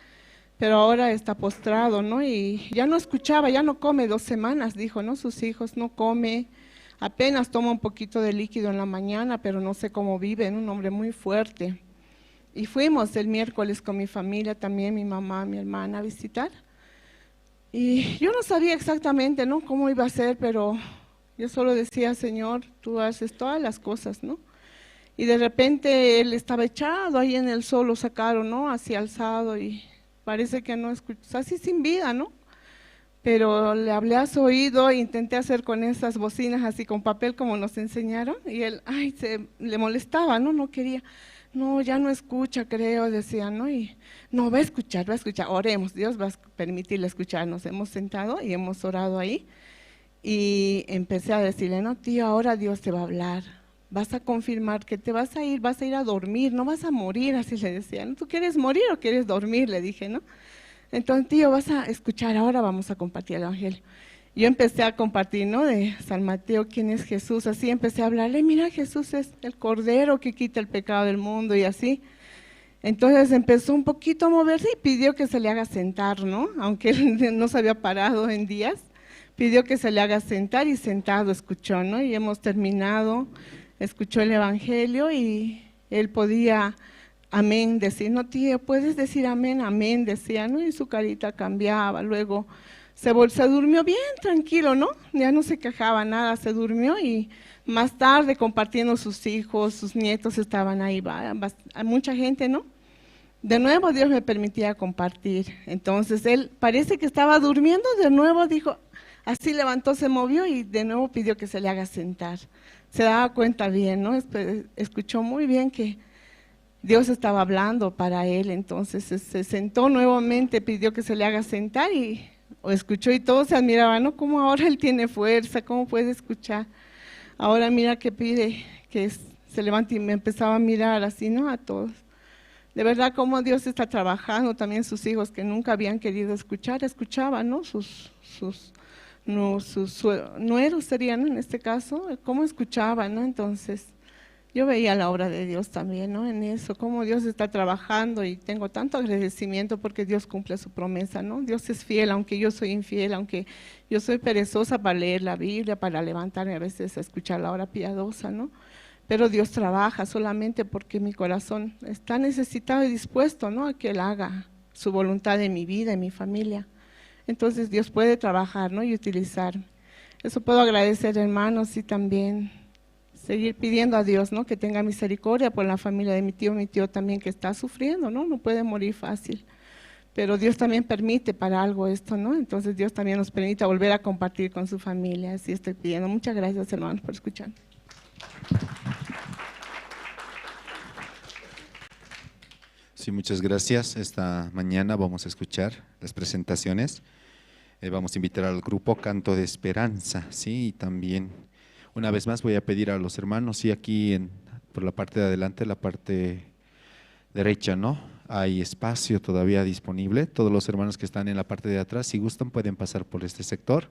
pero ahora está postrado, ¿no? Y ya no escuchaba, ya no come 2 semanas, dijo, ¿no? Sus hijos no come, apenas toma un poquito de líquido en la mañana, pero no sé cómo vive, ¿no? Un hombre muy fuerte. Y fuimos el miércoles con mi familia también, mi mamá, mi hermana, a visitar. Y yo no sabía exactamente, ¿no?, cómo iba a ser, pero yo solo decía, Señor, tú haces todas las cosas, ¿no? Y de repente él estaba echado ahí en el sol, lo sacaron, ¿no?, así alzado y parece que no escuchó, así sin vida, ¿no? Pero le hablé a su oído, intenté hacer con esas bocinas así con papel como nos enseñaron, y él, ay, se le molestaba, ¿no?, no quería. No, ya no escucha, creo, decía, ¿no? Y no, va a escuchar, oremos, Dios va a permitirle escuchar. Nos hemos sentado y hemos orado ahí. Y empecé a decirle, no, tío, ahora Dios te va a hablar, vas a confirmar que te vas a ir a dormir, no vas a morir, así le decía, ¿no? ¿Tú quieres morir o quieres dormir? Le dije, ¿no? Entonces, tío, vas a escuchar, ahora vamos a compartir el evangelio. Yo empecé a compartir, ¿no? De San Mateo, quién es Jesús, así empecé a hablarle, mira, Jesús es el Cordero que quita el pecado del mundo y así. Entonces empezó un poquito a moverse y pidió que se le haga sentar, ¿no? Aunque él no se había parado en días, pidió que se le haga sentar y sentado escuchó, ¿no? Y hemos terminado, escuchó el evangelio y él podía, amén, decir, no, tío, puedes decir amén, amén, decía, ¿no? Y su carita cambiaba, luego se durmió bien tranquilo, ¿no? Ya no se quejaba nada, se durmió y más tarde compartiendo sus hijos, sus nietos estaban ahí, mucha gente, ¿no? De nuevo Dios me permitía compartir. Entonces él parece que estaba durmiendo, de nuevo dijo, así levantó, se movió y de nuevo pidió que se le haga sentar. Se daba cuenta bien, ¿no? Escuchó muy bien que Dios estaba hablando para él, entonces se sentó nuevamente, pidió que se le haga sentar y escuchó y todos se admiraban, ¿no? ¿Cómo ahora él tiene fuerza? ¿Cómo puede escuchar? Ahora mira que pide que se levante y me empezaba a mirar así, ¿no? A todos. De verdad, cómo Dios está trabajando también sus hijos que nunca habían querido escuchar, escuchaban, ¿no? Sus nueros serían, ¿no? En este caso, cómo escuchaban, ¿no? Entonces, yo veía la obra de Dios también, ¿no? En eso, cómo Dios está trabajando y tengo tanto agradecimiento porque Dios cumple su promesa, ¿no? Dios es fiel, aunque yo soy infiel, aunque yo soy perezosa para leer la Biblia, para levantarme a veces a escuchar la hora piadosa, ¿no? Pero Dios trabaja solamente porque mi corazón está necesitado y dispuesto, ¿no? A que Él haga su voluntad en mi vida, en mi familia. Entonces Dios puede trabajar, ¿no? Y utilizarme. Eso puedo agradecer, hermanos, y también seguir pidiendo a Dios, ¿no? Que tenga misericordia por la familia de mi tío también que está sufriendo, ¿no? No puede morir fácil, pero Dios también permite para algo esto, ¿no? Entonces Dios también nos permite volver a compartir con su familia, así estoy pidiendo. Muchas gracias, hermanos, por escuchar. Sí, muchas gracias. Esta mañana vamos a escuchar las presentaciones. Vamos a invitar al grupo Canto de Esperanza, sí, y también una vez más voy a pedir a los hermanos, sí, aquí por la parte de adelante, la parte derecha, ¿no? Hay espacio todavía disponible. Todos los hermanos que están en la parte de atrás, si gustan, pueden pasar por este sector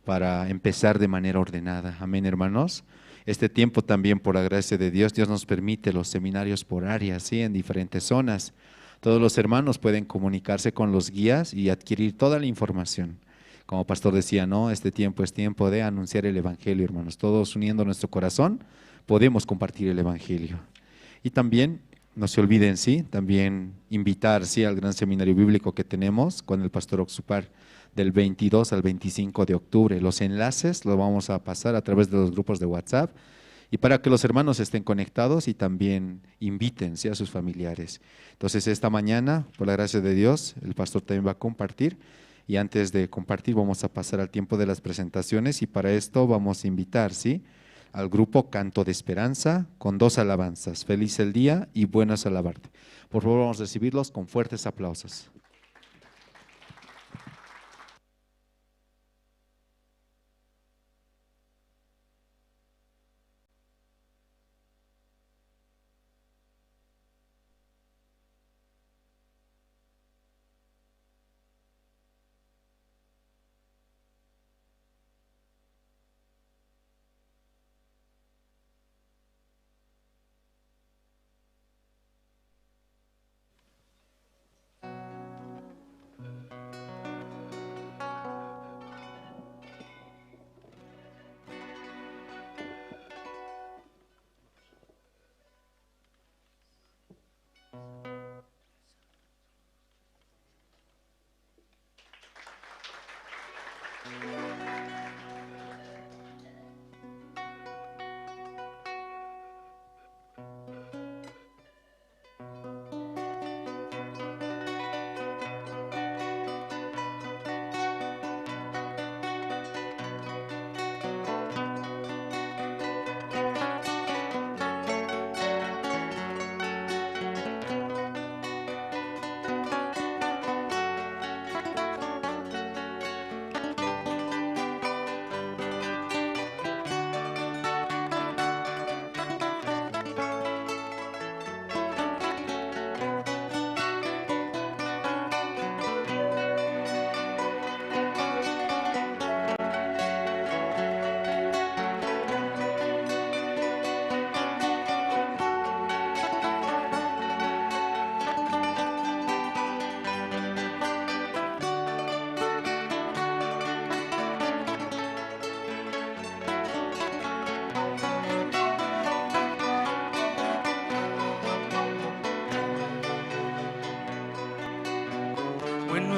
para empezar de manera ordenada. Amén, hermanos. Este tiempo también, por la gracia de Dios, Dios nos permite los seminarios por áreas, ¿sí? En diferentes zonas. Todos los hermanos pueden comunicarse con los guías y adquirir toda la información. Como pastor decía, no, este tiempo es tiempo de anunciar el evangelio, hermanos. Todos uniendo nuestro corazón, podemos compartir el evangelio. Y también, no se olviden, sí, también invitar, sí, al gran seminario bíblico que tenemos con el pastor Oxupar del 22 al 25 de octubre. Los enlaces los vamos a pasar a través de los grupos de WhatsApp y para que los hermanos estén conectados y también inviten, ¿sí?, a sus familiares. Entonces, esta mañana, por la gracia de Dios, el pastor también va a compartir. Y antes de compartir, vamos a pasar al tiempo de las presentaciones y para esto vamos a invitar, ¿sí?, al grupo Canto de Esperanza con dos alabanzas, Feliz el Día y Bueno es Alabarte. Por favor, vamos a recibirlos con fuertes aplausos.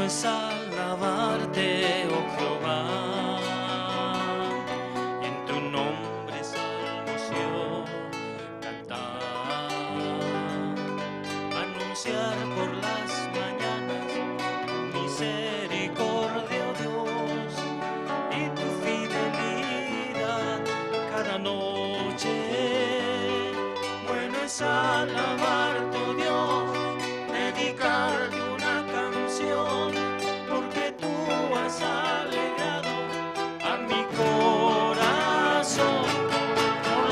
es alabarte, oh Jehová, y en tu nombre salmos yo cantar, anunciar por las mañanas tu misericordia, oh Dios, y tu fidelidad cada noche. Bueno es alabarte, oh Dios, dedicarte una canción, porque tú has alegrado a mi corazón. Por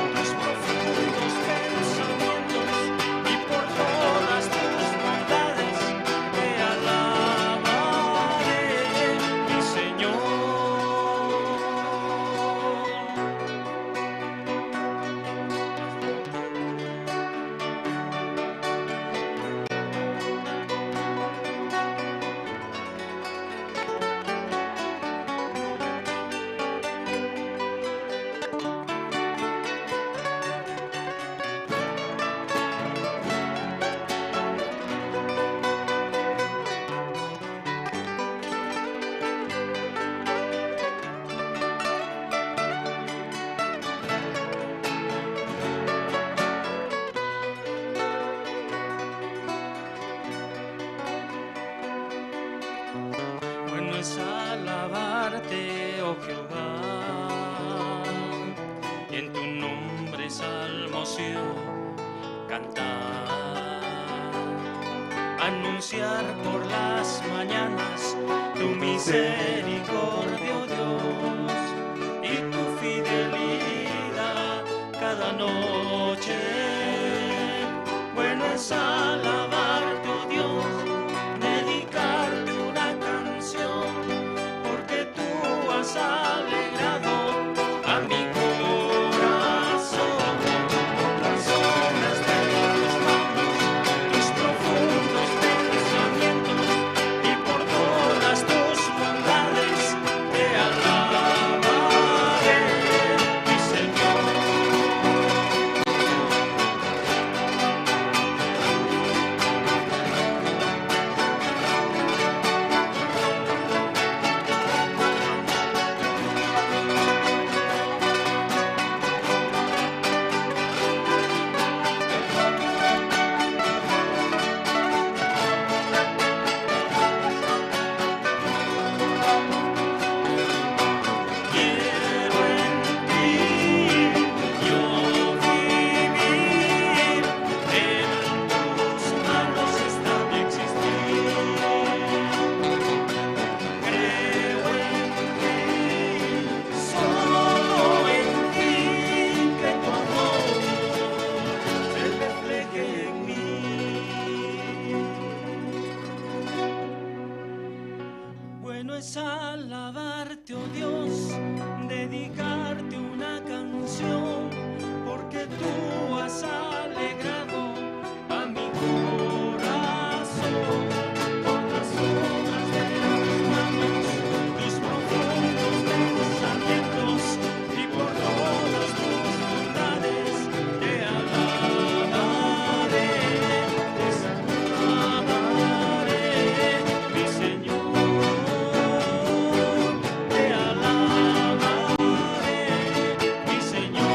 tus profundos pensamientos y por todas tus bondades te alabaré, mi Señor. Bueno es alabarte, oh Jehová, y en tu nombre salmos yo cantar, anunciar por las mañanas tu misericordia, oh Dios, y tu fidelidad cada noche. Bueno es alabarte, oh Dios, dedicarte una canción, porque tú has alegrado a mi corazón. Por las obras de tus manos, tus profundos pensamientos, y por todas tus bondades te alabaré, mi Señor. Quiero en ti yo vivir, en tus manos está mi existir. Creo en ti, solo en ti, que tu amor se refleje en mí. Bueno es alabarte, oh Dios, dedicarte una canción, porque tú has alegrado a mi corazón. Por las obras de tus manos, tus profundos pensamientos, y por todas tus bondades te alabaré, te alabaré, mi Señor. Te alabaré, mi Señor.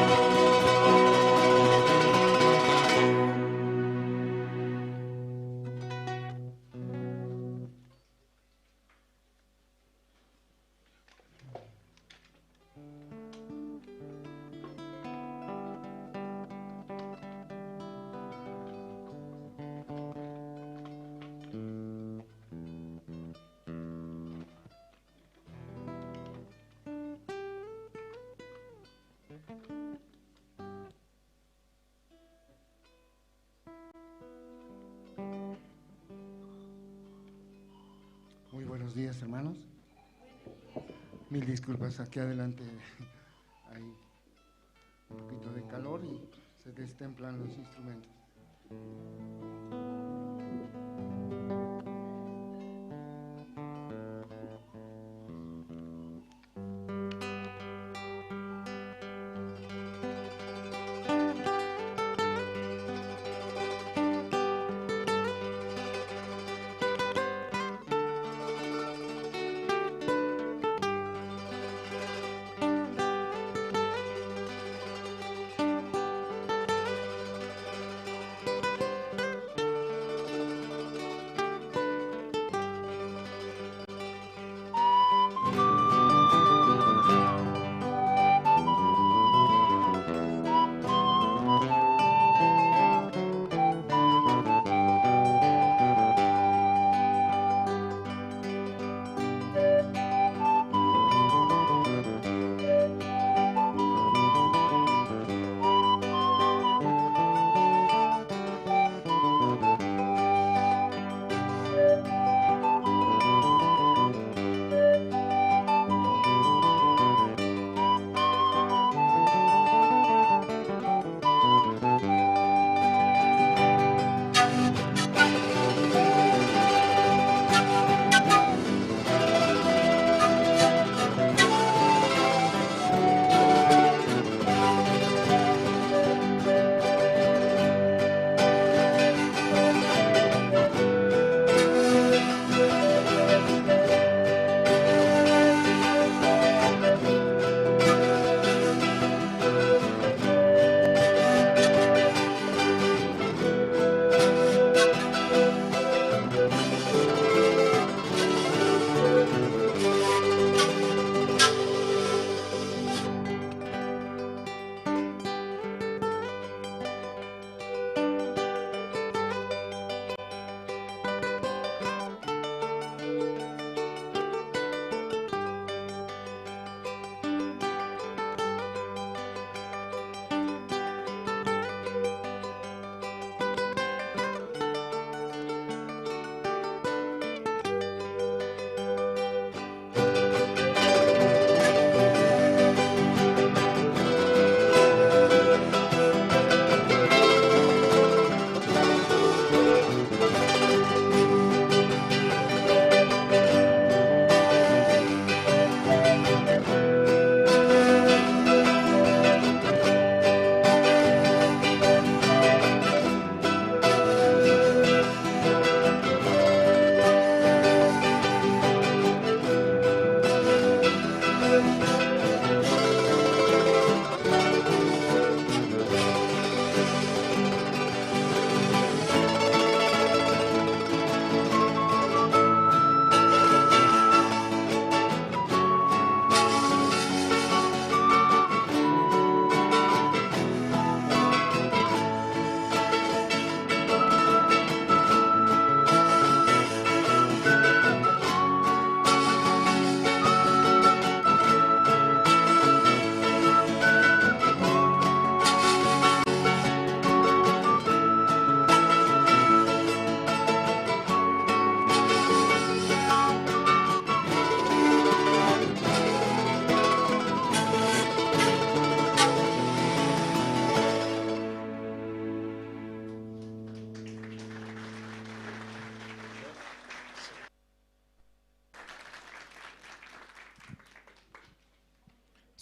Muy buenos días, hermanos. Mil disculpas, aquí adelante hay un poquito de calor y se destemplan los instrumentos.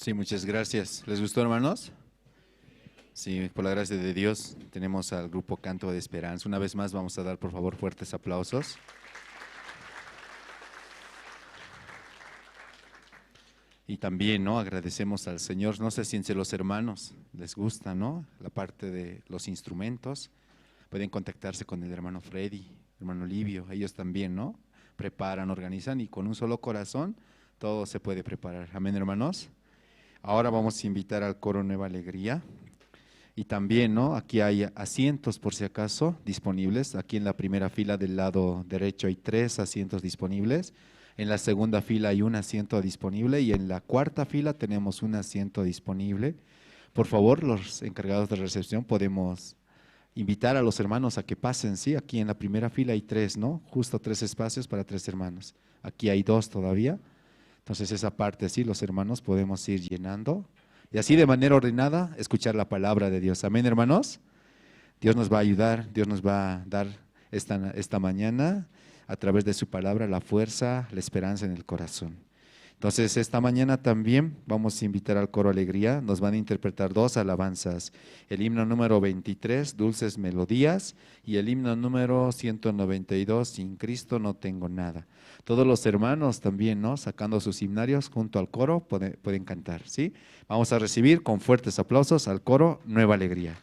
Sí, muchas gracias. ¿Les gustó, hermanos? Sí, por la gracia de Dios tenemos al grupo Canto de Esperanza. Una vez más vamos a dar, por favor, fuertes aplausos. Y también, ¿no? Agradecemos al Señor. No sé si entre los hermanos les gusta, ¿no? La parte de los instrumentos. Pueden contactarse con el hermano Freddy, hermano Livio. Ellos también, ¿no? Preparan, organizan y con un solo corazón todo se puede preparar. Amén, hermanos. Ahora vamos a invitar al coro Nueva Alegría. Y también, ¿no? Aquí hay asientos, por si acaso, disponibles. Aquí en la primera fila del lado derecho hay 3 asientos disponibles. En la segunda fila hay un asiento disponible y en la cuarta fila tenemos un asiento disponible. Por favor, los encargados de recepción, podemos invitar a los hermanos a que pasen, ¿sí? Aquí en la primera fila hay 3, ¿no? Justo 3 espacios para 3 hermanos. Aquí hay 2 todavía. Entonces esa parte, sí, los hermanos podemos ir llenando y así de manera ordenada escuchar la palabra de Dios. Amén, hermanos. Dios nos va a ayudar, Dios nos va a dar esta mañana a través de su palabra la fuerza, la esperanza en el corazón. Entonces esta mañana también vamos a invitar al coro Alegría, nos van a interpretar 2 alabanzas, el himno número 23, Dulces Melodías, y el himno número 192, Sin Cristo no tengo nada. Todos los hermanos también, ¿no? Sacando sus himnarios junto al coro pueden cantar, ¿sí? Vamos a recibir con fuertes aplausos al coro Nueva Alegría.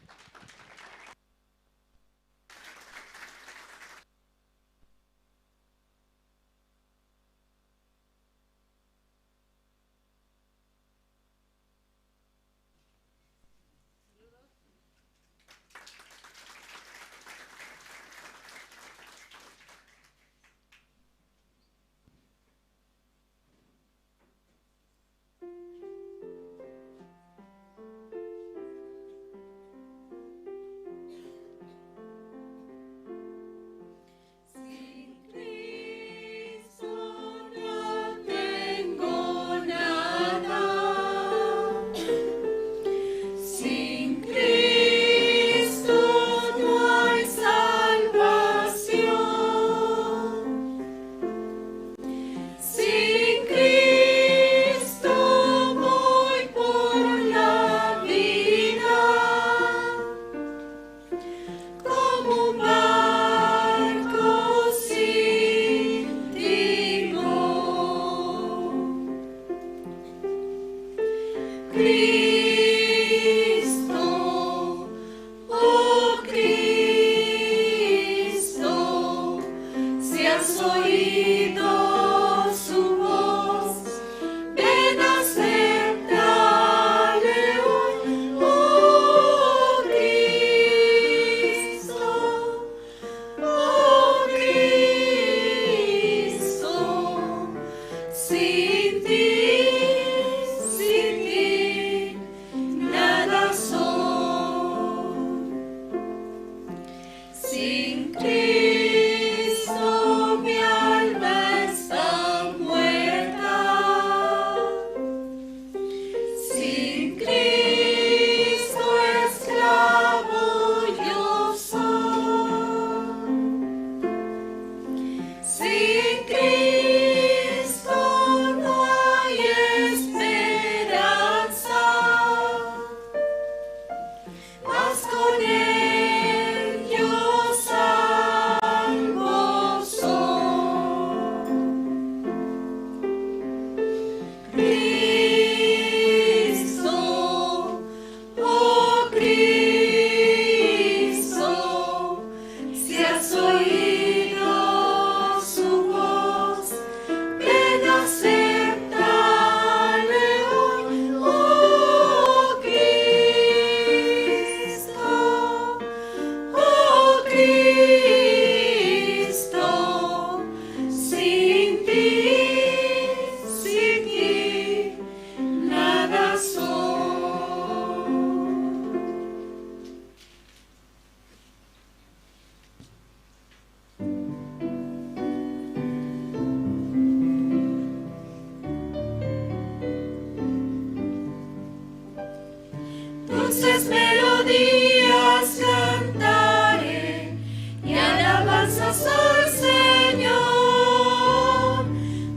Dulces melodías cantaré y alabanzas al Señor.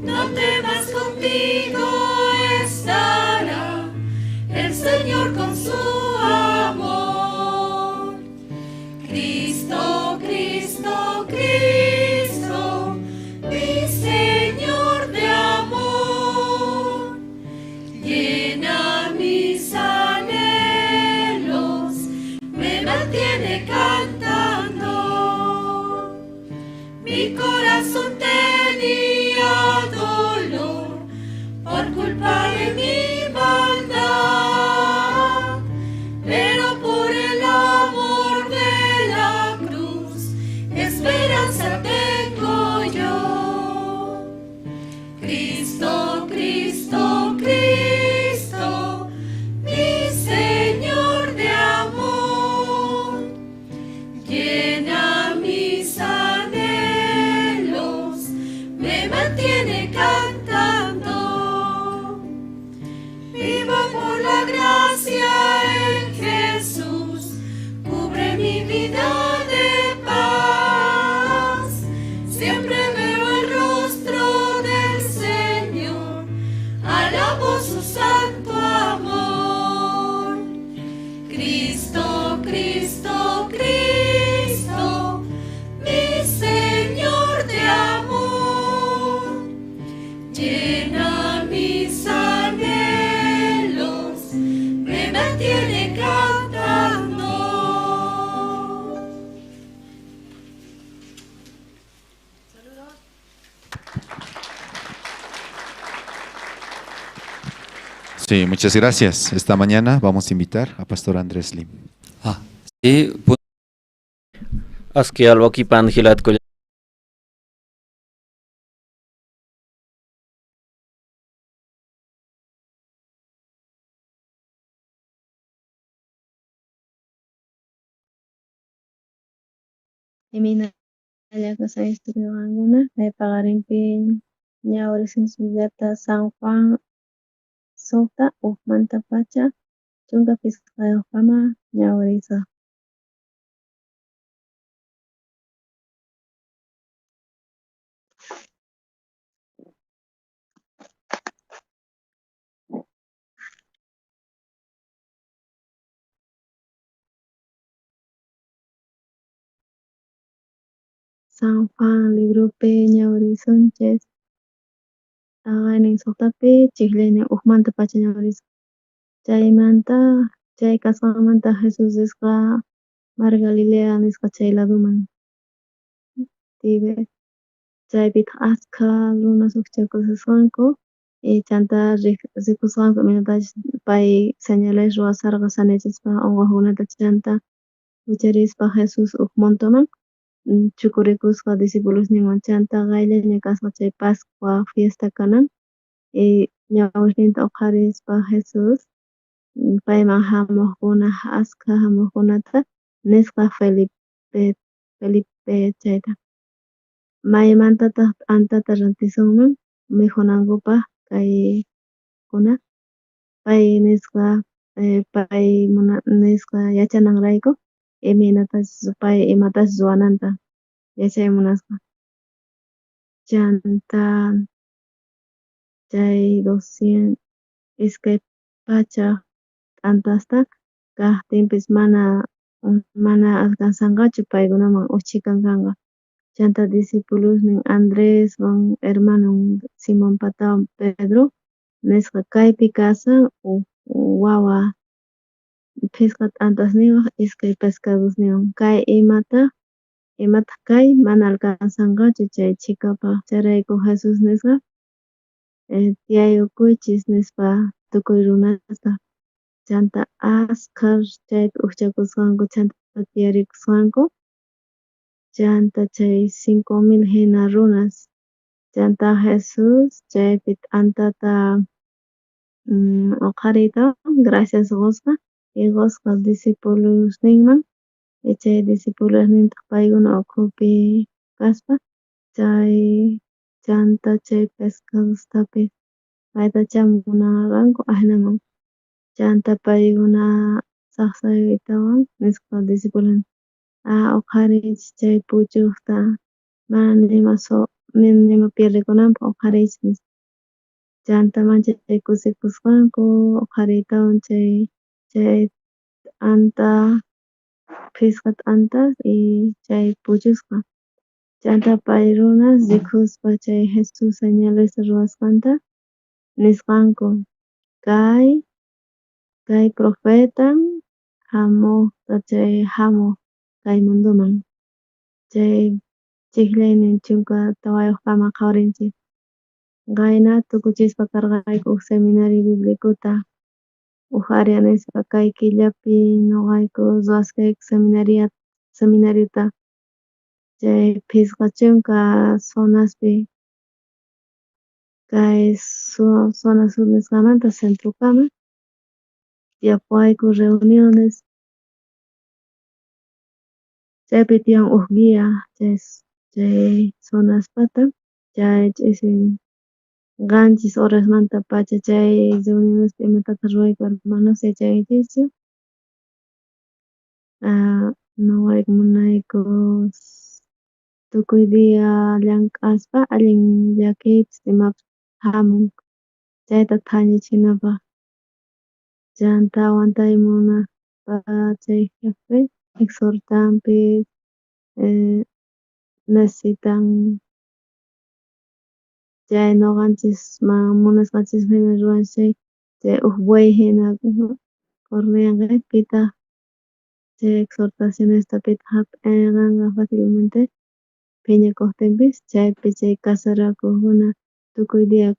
No temas, contigo estará. Sí, muchas gracias. Esta mañana vamos a invitar a Pastor Andrés Lim. Ah, sí. Askialwakipan jilatko. Imaynalla kawsayninchikuna kay paqarinpi ñawirisunchik Bibliata San Juan 6 1mantapacha 15kama ñawirisaq. San Juan libropi ñawirisunchis t'aqaynin 6pi chijllaynin 1mantapacha ñawirisun. Chaymanta chay kasqanmanta Jesús risqa mar Galilea nisqa chay laduman. Chaypitaq askha runas ujchakusqanku chanta rikusqanku imaynatachus pay señales ruwasharqa sanayachispa onqojkunata chanta wicharispa Jesús uj montoman chukurikusqa discipulosninwan chanta qayllaña kasqa chay Pascua fiesta kanan ñawisninta uqharispa Jesús payman jamojkuna askha jamojkunata nisqa Felipe chayta maymantataq t'antata rantisunman mikhunankupaj kaykuna pay nisqa pay nisqa yachananrayku imaynatachus pay imatachus ruwananta yachay munasqa chanta chay 200 t'antasta kajtinpis mana alcanzanqachu paykunaman uj chhikan kanqa chanta discipulosnin Andreswan hermanon Simonpatawan Pedro nisqa kaypi kashan uj wawa 5 t'antasniyoj 2 pescadosniyoj kay imataq kay mana alcanzanqachu chay chhikapaj chayrayku Jesús nisqa tiyayukuychis nispa tukuy runasta chanta askha chaypi ujchakusqanku chanta tiyarikusqanku chanta chay 5000 jina runas chanta Jesús chaypi t'antata uqhariytawan gracias qosqa y qosqa discipulosninman chay discipulosnintaq paykuna ukhupi kaspa chay chanta chay pescadostapis maytachá munarqanku ajinaman chanta paykuna sajsaytawan nisqa discipulosnin uqhariychis chay puchojta mana nima pierdekunanpaj uqhariychis nispa chanta manchay kusikusqanku uqhariytawan chay t'anta 5 t'antas y chay puchusqa chanta pay runas rikuspa chay Jesús señalesta ruwasqanta nisqanku kay profetan jamojta chay jamoj kay mundoman chay chijllaynin 14kama qhawarinchik qayna tukuchispa karqayku uj seminario biblicota uj área nispa kay killapi noqayku ruwasqayku seminariota chay 50 zonaspi kay zona sur nisqamanta centrokama tiyapuwayku reuniones chaypi tiyan uj guía chay zonaspata chay ch'isi 7 horasmantapacha chay reunionespi imatataq ruwayku hermanos yachankichischu noqayku munayku tukuy día llank'aspa allin llakiypis imapis jamun chayta thañichinapaj chanta aguantay munaspa chay jefe exhortanpis necesitan chay noqanchisman munasqanchisman jina ruwanchis chay uj buey jina correanqa pitaq chay exhortacionesta pitaq jap'enqanqa fácilmente phiñakojtinpis chaypi chay casarakojkuna tukuy día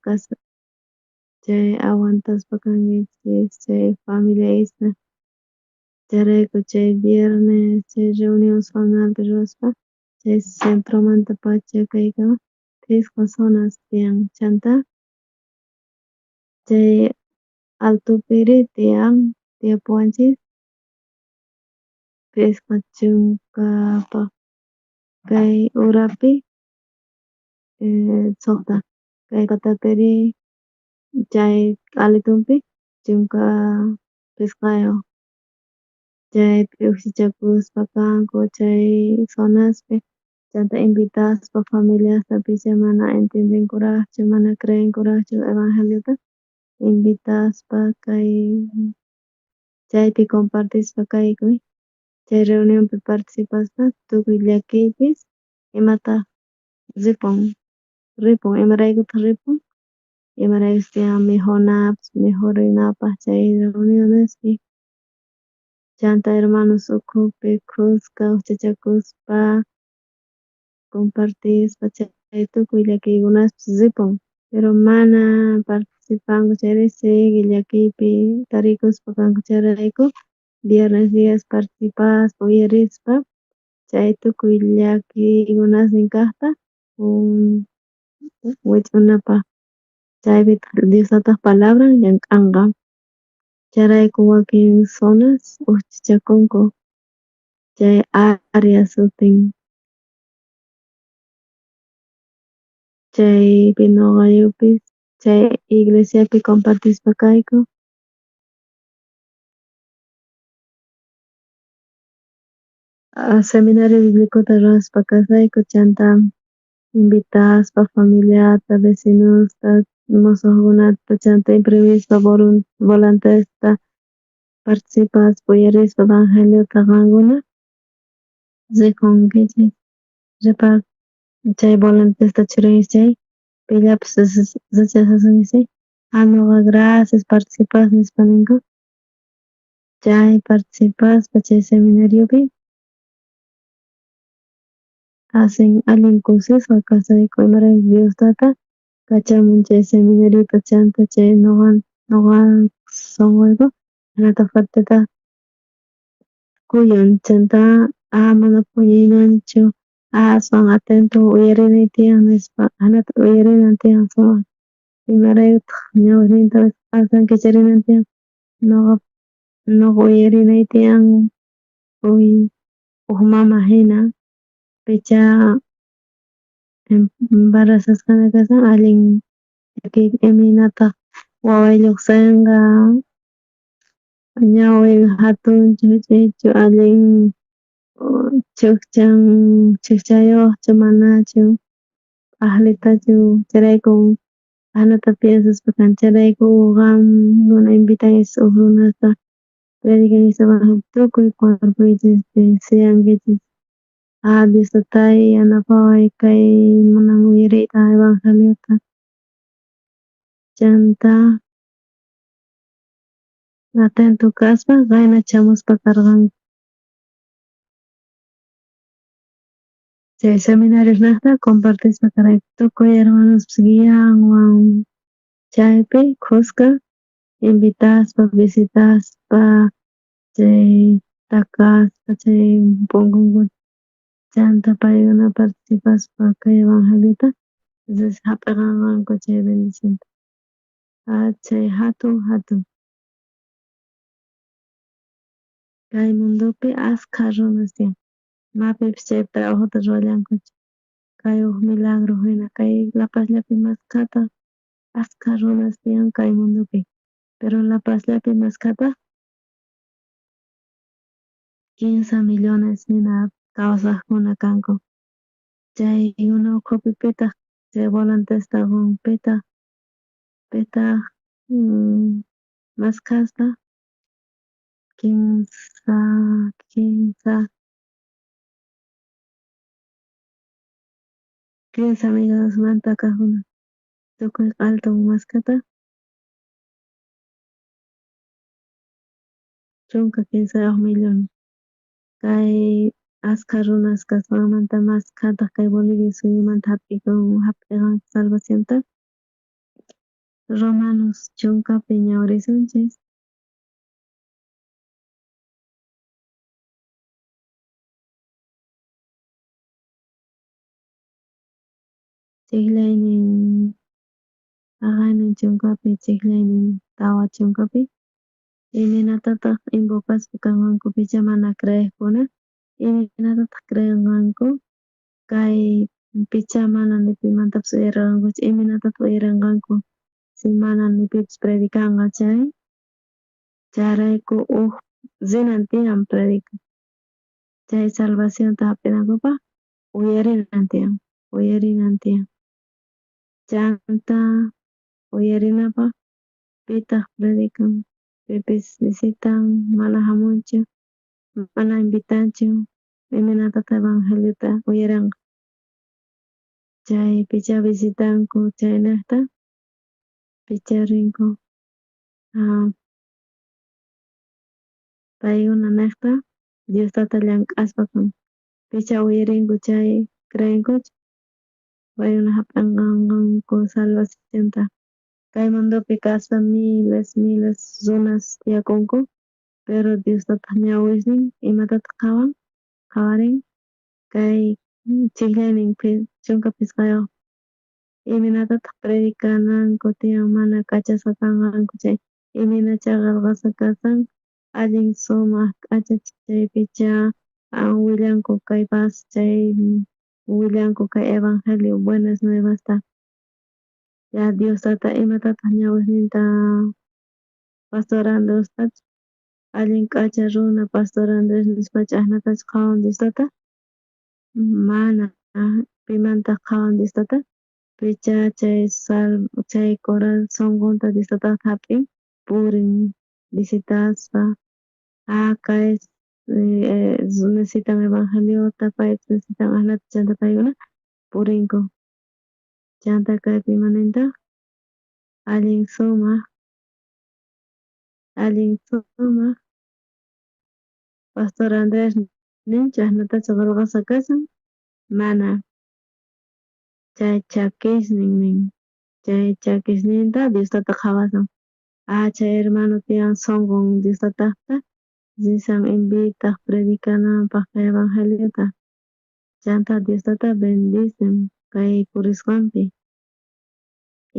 Chay aguantaspa kankichis chay familiaysta chayrayku chay viernes chay reunión zonalpi ruwaspa chay centromantapacha kaykama phisqa zonas tiyan chanta chay altopiri tiyan tiyapuwanchis phisqa chunka kay urapi suqta kay patapiri chay q'alitumpi 15 chaypi ujchachakuspa kanku chay zonaspi chanta invitaspa familiasta pichá mana entendenkuraqchu mana creenkuraqchu evangeliota invitaspa kay chaypi compartispa kayku chay reunionpi participaspa tukuy llakiypis imataq ripun ripun imaraykutaq ripun imaraykuchus tiyan mikhunapis mikhurinapaq chay reunionespi chanta hermanos ukhupi khuska ujchachakuspa compartispa chay tukuy llakiykunaspis ripun pero mana participanku chayri sigue llakiypi tarikuspa kanku chayrayku viernes dias participaspa uyarispa chay tukuy llakiykunasnin kajta wich'unapaj chaypitaq Dios tataj palabran llank'anqa chayrayku wakin zonas ujchachakunku chay área sutin chaypi noqayupis chay iglesiapi compartispa kayku. Seminario biblicota ruwaspa kasayku chanta invitaspa familiata vecinosta mosojkunata chanta imprimispa volantesta participaspa uyarispa evangeliota qankuna rikunkichis chay volantesta churankichis chay pillapis rechazasunki chay ah noqa gracias participaspa nispa ninku chay participaspa chay seminariopi hacen allin kusisqa kasayku imarayku Dios tata kachamun chay seminariota chanta chay noqa noqa sonqoyku jinata fuerteta kuyun chanta ah mana puñuymanchu aswan atento uyarinay tiyan nispa jinata uyarinan tiyan sumaq imaraykutaq ñawisninta aswan kicharinan tiyan noqa noqa uyarinay tiyan uj mama jina picha embarazasqana kashan allin imaynataq waway lluqsinqa ñawin jatunchu juch'uychu allin chujchan chujchayuqchu manachu p'ajlitachu chayrayku ajinata piensaspa kani chayrayku qamkuna invitankichis uj runasta predicankichis evangelio tukuy cuerpoykichispi suyankichis ah Dios tatay yanapaway kay munan uyariyta evangeliota chanta atento kaspa qayna chamuspa karqanku chay seminariosnejta compartispa karqayku tukuy hermanospis guianwan chaypi khuska invitaspa visitaspa chay takaspa chay punkunkuta chanta paykuna participaspa kay evangeliota jap'eqanqanku chay bendicionta chay jatun jatun kay mundopi askha runas tiyan mapipis chay trabajota ruwallankuchu kay uj milagro jina kay La Pazllapi maskhata askha runas tiyan kay mundopi pero La Pazllapi maskhata 15 millones jina kawsajkuna kanku chaykuna ukhupi pitaq chay volantesta qon pitaq pitaq maskhasta 15 millonesmanta kajkuna tukuy q'altun maskhata 13 millones kay askha runas kasqanmanta maskhataq kay Bolivia suyumanta jap'ikun jap'iqanku salvacionta. Romanos chunkapi ñawirisunchis. Chijlaynin aqaynin chunkapi, chijlaynin 40 chunkapi, imaynatataq invocasqa kanqanku pichá mana creejkuna, imaynatataq creenqanku kay pichá mana ni pimantapis uyarirqankuchu, imaynatataq uyarinqanku si mana ni pipis predicanqa chay, chayrayku uj rinan tiyan predica chay salvacionta hap'inankupaq uyarinan tiyan, uyarinan tiyan, chanta uyarinapaq pitaq predican, pipis visitan, mana hamunchu, mana invitanchu, imaynatataq evangeliota uyarinqa, chay pichá visitanku chaynejta pichá rinku paykuna nejta Dios tata llank'aspa kan, pichá uyarinku chay creenkuchu, paykuna hap'inqanku salvacionta. Kay mundopi kaspa miles, miles runas tiyakunku, pero Dios tataq ñawisnin imatataq qhawan, qhawarin kay chijlaynin 15, imaynatataq predicananku tiyan mana kachasqa kanqanku chay, imaynachá qhelqasqa kashan allin sumaq k'acha chaypichá willanku kay paz chay willanku kay evangelio buenas nuevasta. Ya Dios tata imatataq ñawisninta Pastor Andrestach allin k'acha runa Pastor Andrés nispachu ajnatachu qhawan Dios tata, mana, pimantaq qhawan Dios tata, pichá chay sal chay sonqonta Dios tatata hap'in purin visitaspa kay necesitan evangeliota paypis necesitan ajnata chanta paykuna purinku, chanta kaypi imanintaq allin sumaq, allin sumaq Pastor Andrés ninchu ajnatachu qhelqasqa kashan, mana, chay chakisnin nin, chay chakisninta Dios tata qhawasan, chay hermano tiyan sonqon Dios tataqta risan invitaq predicananpaq kay evangeliota, chanta Dios tata bendicen kay purisqanpi,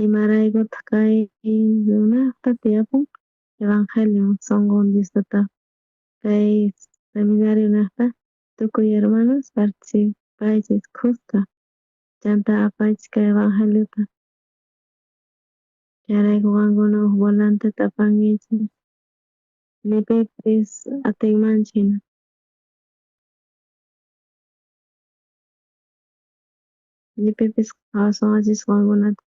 imaraykutaq kay runaqta tiyapun evangelio sonqon Dios tata kay seminario nejta tukuy hermanos participaychis khuska chanta apaychis kay evangeliota, chayrayku qankuna uj volanteta apankichis ni pipis atinmanchu hina. Ni pipis qhawasunqachis qankunata,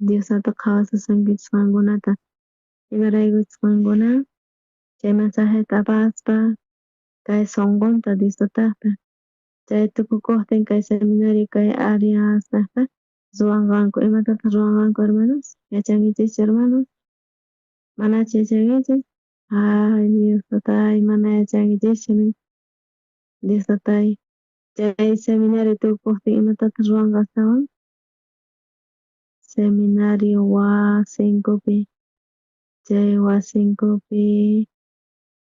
Dios tata qhawasusunkichis qankunata, imaraykuchus qankuna chay mensajeta apaspa kay sonqonta Dios tataqta chay tukukuqtin kay seminario kay áreasnejta ruwanqanku, imatataq ruwanqanku hermanos, yachankichischu hermanos, manachu yachankichis, ay Dios tatay mana yachankichischu nin Dios tatay chay seminario tukukuqtin imatataq ruwanqa astawan, seminario wasinkupi, chay wasinkupi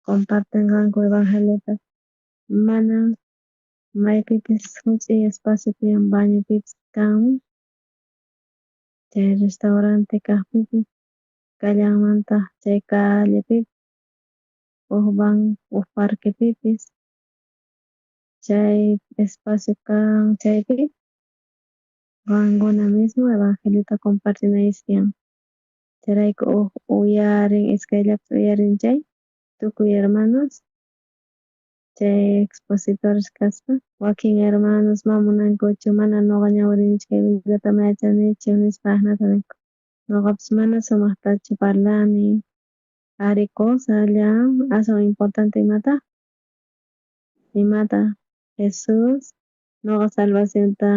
compartenqanku evangeliota, mana maypipis juch'iy espacio tiyan bañopipis kanman, chay restaurante kaqpipis kallanmantaq chay callepipis uj ban uj parquepipis chay espacio kan chaypi qankuna mismo evangeliota compartinaychis tiyan, chayrayku uj uyarin iskayllapis uyarin chay tukuy hermanos chay expositores kaspa wakin hermanos ma munankuchu mana noqa ñawirinichu kay Bibliata ma yachanichu nispa ajnata ninku, noqapis mana sumaqtachu parlani, ari cosalla aswan importante imata, imata Jesús noqa salvacionta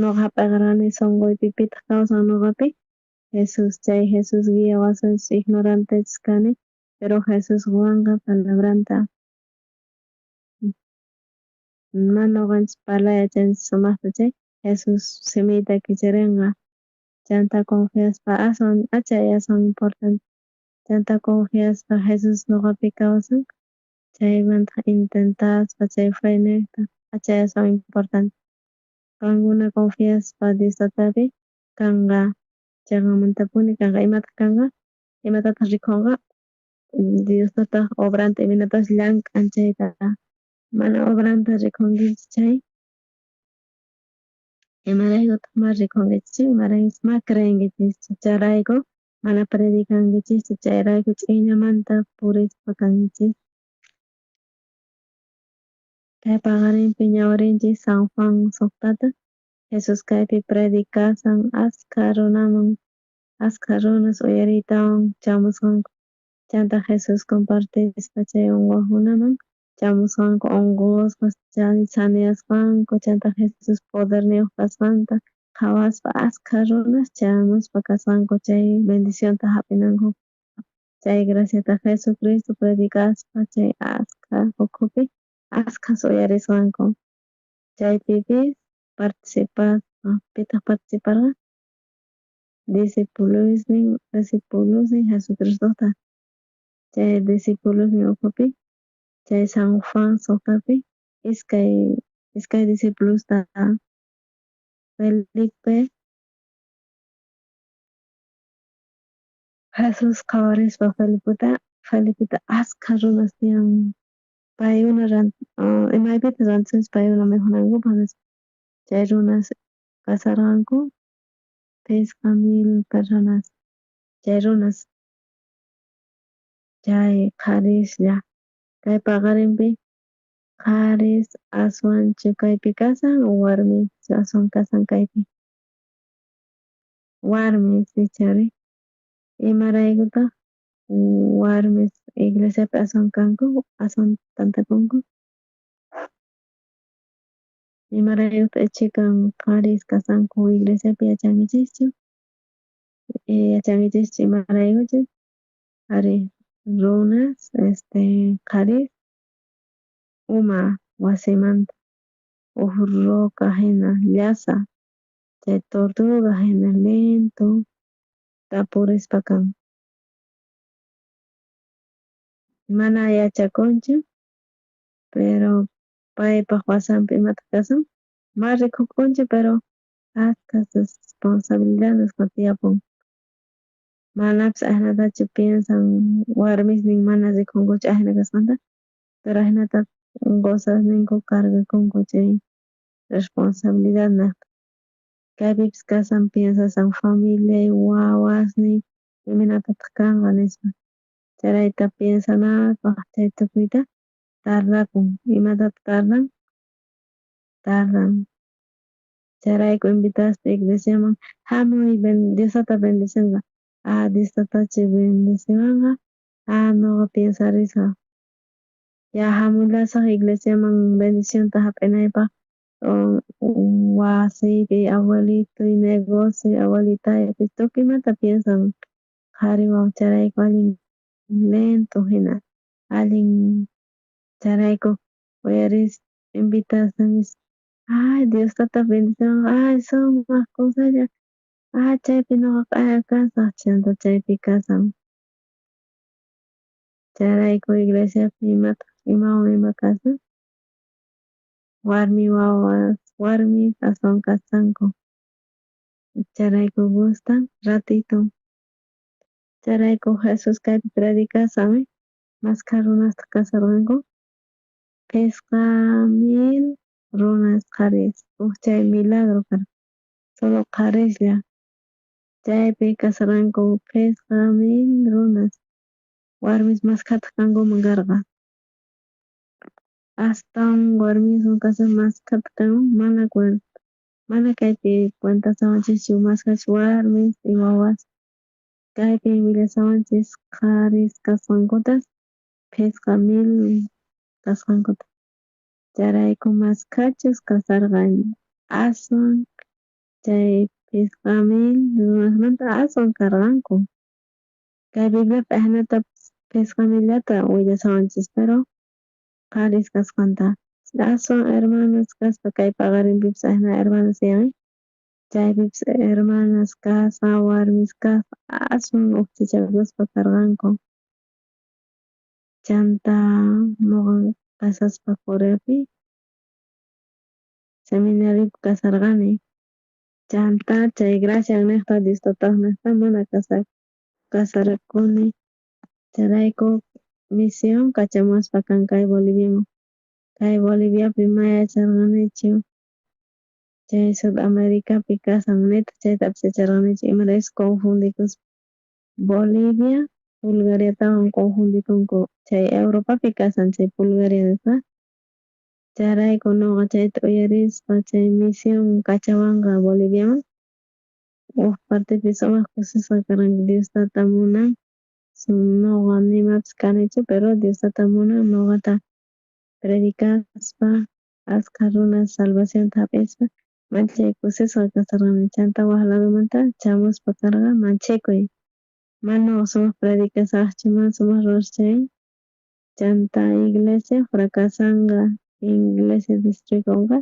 noqa hap'aqarqani sonqoypi pitaq kawsan noqapi Jesús, chay Jesús guiawasunchis ignorantechus kani pero Jesús qowanqa palabranta, mana noqanchis parlay yachanchis sumaqta chay Jesús simiyta kicharinqa. Chanta confiaspa aswan achay aswan importante. Chanta confiaspa Jesús noqapi kawsan chaymanta intentaspa chay fe nejta achay aswan importante. Qankuna confiaspa Dios Tatapi kanqa cheqanmantapuni kanqa. Imataq kanqa? Imatataq rikhunqa? Dios Tataj obranta imaynatachus llank'an chayta. Mana obranta rikhunkichis chay imaraykutaq ma rikhunkichis imaraykuchus ma creenkichischu chayrayku mana predicankichischu chayrayku ch'innamanta purispa kankichis. Kay paqarinpi ñawirinchis San Juan suqtata Jesús kaypi predicasan askha runaman askha runas uyariytawan chamusqanku. Chanta Jesús compartispa chay unqojkunaman chamusqanku unqosqas chay saniyasqanku chanta Jesús poderniyuq kasqanta qhawaspa askha runas chamuspa kasqanku chay bendicionta hap'inanku. Chay graciata Jesucristo predicaspa chay askha ukhupi askhas uyarisqanku. Chaypipis participaspa pitaq participarqa? Discipulosnin discipulosnin Jesucristota chay discipulosnin ukhupi chay San Juan suqtapi iskay discipulosta Felipe Jesús qhawarispa Felipeta askha runas tiyan paykuna imaypitaq rantisunchis paykuna mikhunankupaq nispa. Chay runas kasarqanku 5000 personas chay runas chay qharislla kay paqarinpi qharis aswanchu kaypi kasan o warmis aswan kasan kaypi? Warmis ichari imaraykutaq warmis iglesiapi aswan kanku aswan tantakunku? Imaraykutaq chikan qharis kasanku iglesiapi yachankichischu? Yachankichischu imaraykuchus? Ari runas qharis uma wasimanta uj roca hina llasa chay tortuga hina lento tapurispa kan. Mana yachakunchu pero paypaj wasanpi imataq kasan ma rikukunchu pero askha responsabilidad nisqa tiyapun. Manapis ajinatachu piensan warmisnin mana rikunkuchu ajina kasqanta pero ajinata qosasninku cargakunku chay responsabilidad nejta. Kaypipis kasan piensasan familiay wawasniy imaynatataq kanqa nispa. Chayrayta piensanapaj chay tukuyta tardakun. Imatataq tardan? Tardan. Chayrayku invitaspa iglesiaman hamuy Dios tata bendicenqa. Ah, Dios tatachu bendeciwanqa. Ah, noqa piensarisqa. Ya hamullasaq iglesiaman bendicionta hap'inaypaq wasiypi abuelitoy negocio abuelitaypis tukuymanta piensan qhari wawa chayrayku allin lento hina allin chayrayku uyaris invitaspa nispa ay Dios tata bendiciwanqa ay sumaq kusalla ah chaypi noqa q'aya kasaq chanta chaypi kasan. Chayrayku iglesiapi imataq imawan ima kasan warmi wawas warmis aswan kasanku. Chayrayku gustan ratito. Chayrayku Jesús kaypi predicasan maskha runastaq kasarqanku 5000 runas qharis uj chay milagro karqa solo qharislla chaypi kasarqanku 5000 runas warmis maskhataq kankuman karqa astawan warmiswan kasan maskhataq kanman mana cuenta mana kaypi cuentasawanchischu maskhachus warmis y wawas kaypi willasawanchis qharis kasqankuta 5000 kasqankuta chayrayku maskhachus kasarqa aswan chay 5000 runasmanta aswan karqanku. Kay Bibliapi ajinata 5000llata willasawanchis pero qharis kasqanta aswan hermanos kaspa kay paqarinpipis ajina hermanos tiyan. Chaypipis hermanas kasqa, warmis kasqa, aswan ujchachakuspa karqanku. Chanta noqa kasaspa Coreapi seminariopi kasarqani. Chanta chay gracia nejta Dios tatajnejta mana kasarakuni. Chayrayku misión kachamuwaspa kan kay Boliviaman. Kay Boliviapi may yacharqanichu chay Sudamericapi kasan nitaq chaytapis yacharqanichu imaraykus confundikuspa Bolivia Bulgariatawan confundikunku chay Europapi kasan chay Bulgaria nisqa. Chayrayku noqa chayta uyarispa chay misión kachawanqa Boliviaman uj partepi sumaq kusisqa karqanki Dios tata munan noqa nimapis kanichu pero Dios tata munan noqata predicaspa askha runas salvacionta jap'ispa manchay kusisqa kasarqani. Chanta waj ladomanta chamuspa karqa manchikuy mana noqa sumaq predicasajchu mana sumaq ruwasaj chay chanta iglesia fracasanqa iglesia destruikunqa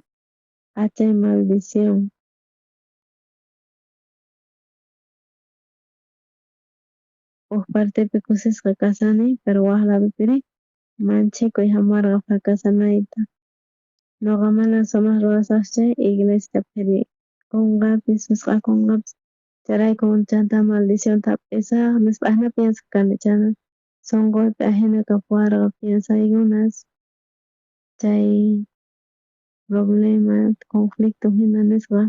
achay maldición. Uj partepi kusisqa kasani pero waj ladopiri manchikuy jamuwarqa fracasanayta. Noqa mana sumaq ruwasaj chay iglesia phirikunqapis wisq'akunqapis chayrayku chanta maldicionta jap'isaj nispa ajina piensaj kani chanta sonqoypi ajina kapuwarqa piensaykunas chay problema conflicto jina nisqa.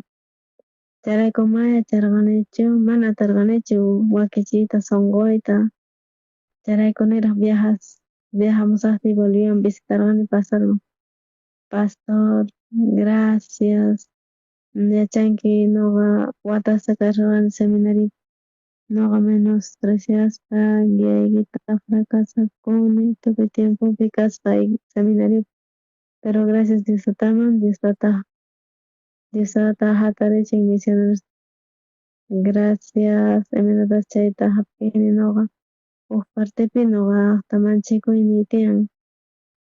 Chayrayku may yacharqanichu mana atarqanichu wakichiyta sonqoyta. Chayrayku niraj viajamusajtiy Boliviaman visitarqani pastorman. Pastor, gracias. Yachanki noqa watasta kasharqani seminariopi noqa menospreciaspa guiaykita fracasakuni tukuy tiempopi kaspa seminariopi. Pero gracias Dios tataman, Dios tata Dios tata jatarichin misioneros. Gracias imaynatas chayta jap'ini noqa uj partepi noqata manchikuyniy tiyan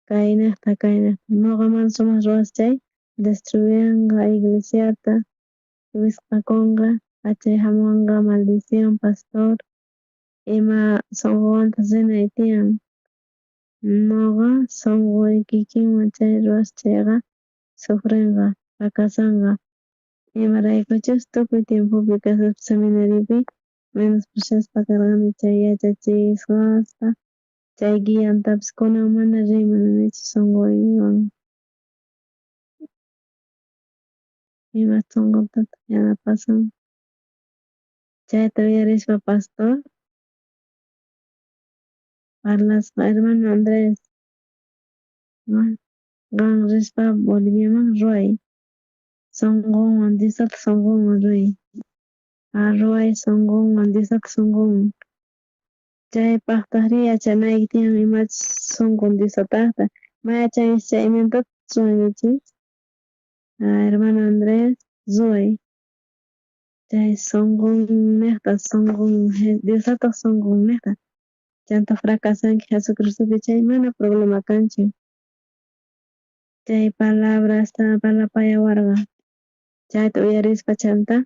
kaynejta kaynejta noqa mana sumaq ruwasaj chay destruyenqa iglesiata wisq'akunqa achay jamuwanqa maldición pastor ima sonqowantaq rinay tiyan noqa sonqoy kikinwan chay ruwasaj chayqa sufrenqa fracasanqa imaraykuchus tukuy tiempopi kasaspa seminariopi menospreciaspa karqani chay yachachisqasta chay guiantapis kunan mana riy munanichu sonqoywan ima sonqotataq yanapasun chayta uyarispa pastor parlasqa hermano Andrés qan rispa Boliviaman ruway sonqonwan Dios tata sonqonwan ruway ruway sonqonwan Dios tata sonqonwan chaypajtajrí yachanayki tiyan imachus sonqon Dios tatajta ma yachankichu chay imaynatataj ruwankichis hermano Andrés ruway chay sonqonnejta sonqon Dios tataj sonqonnejta chanta fracasanki Jesucristopi chay mana problema kanchu chay palabrasta parlapayawarqa chayta uyarispa chanta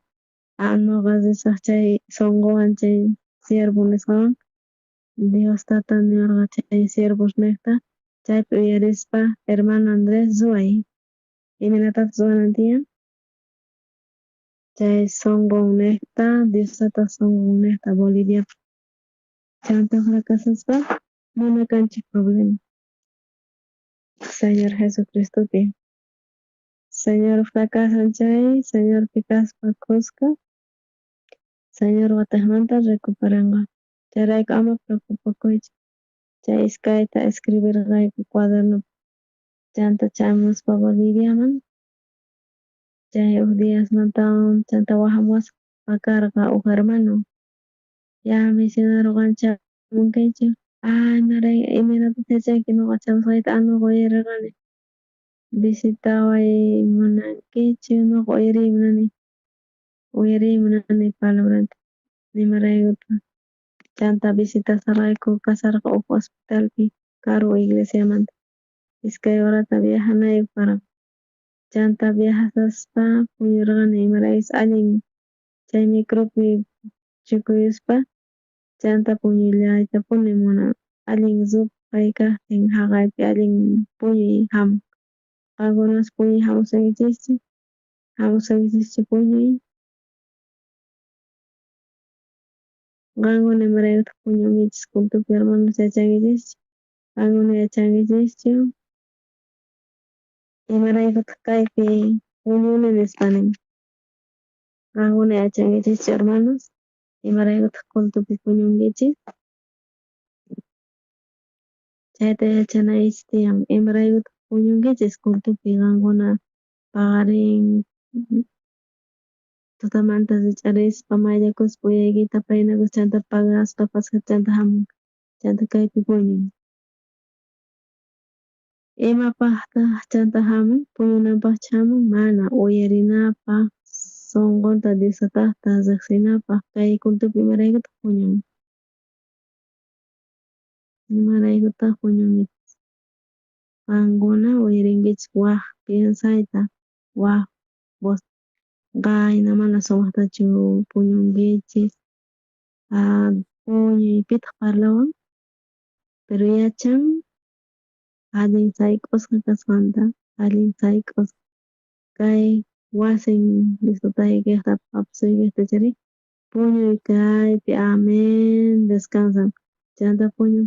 noqa risaj chay sonqowan chay siervo nisqawan Dios tata niwarqa chay siervosnejta chaypi uyarispa hermano Andrés ruway imaynatataq ruwanan tiyan chay sonqonnejta Dios tata sonqonnejta Boliviapi chanta fracasaspa mana kanchu problema Señor Jesucristopi Señor fracasan chay Señorpi kaspa khuska Señor watejmanta recuperanqa chayrayku ama preocupakuychu chay iskayta escribirqayku cuadernopi chanta chamuspa Boliviaman chay uj diasmantawan chanta wajamuwasqa karqa uj hermano ya misionero qan chamunkichu imaynatataq yachanki noqa chamusqayta noqa uyarirqani visitaway munankichu noqa uyariy munani uyariy munani palabranta imaraykutaj chanta visitasarqayku kasarqa uj hospitalpi karu iglesiamanta iskay horata viajanayku karqa chanta viajaspa puñurqani imarayku. Imaraykuchus allin chay micropi chukuyuspa chanta puñullaytapuni munan. Allin ruphay kajtin jaqaypi allin puñuy jamun. Qankunas puñuy jamusankichischu? Jamusankichischu puñuy? Qankuna imaraykutaq puñunkichis cultopi hermanos yachankichischu? Qankuna yachankichischu? Imaraykutaq kaypi puñuni nispa nin. Qankuna yachankichischu hermanos? Imaraykutaq cultopi puñunkichis? Chayta yachanaykichis tiyan. Imaraykutaq puñunkichis cultopi qankuna paqarin tutamanta rich'arispa mayllakuspa uyaykita paynakuspa chanta pagaspa pasjata chanta hamun chanta kaypi puñun. Imapaqtaq chanta hamun? Puñunanpaqchu hamun? Mana, uyarinapaq, sunqunta Diosataqta riqsinapaq. Kay cultopi imaraykutaq puñun? Imaraykutaq puñunkichis? Qankuna uyarinkichis waj piensayta, waj voz. Qayna mana sumaqtachu puñunkichis. Puñuy pitaq parlawan? Pero yachan allin sayk'usqa kasqanta, allin sayk'usqa. Kay wasin Diostataykiqta papasuykejta chayri puñuy kaypi, amén, descansan. Chanta puñun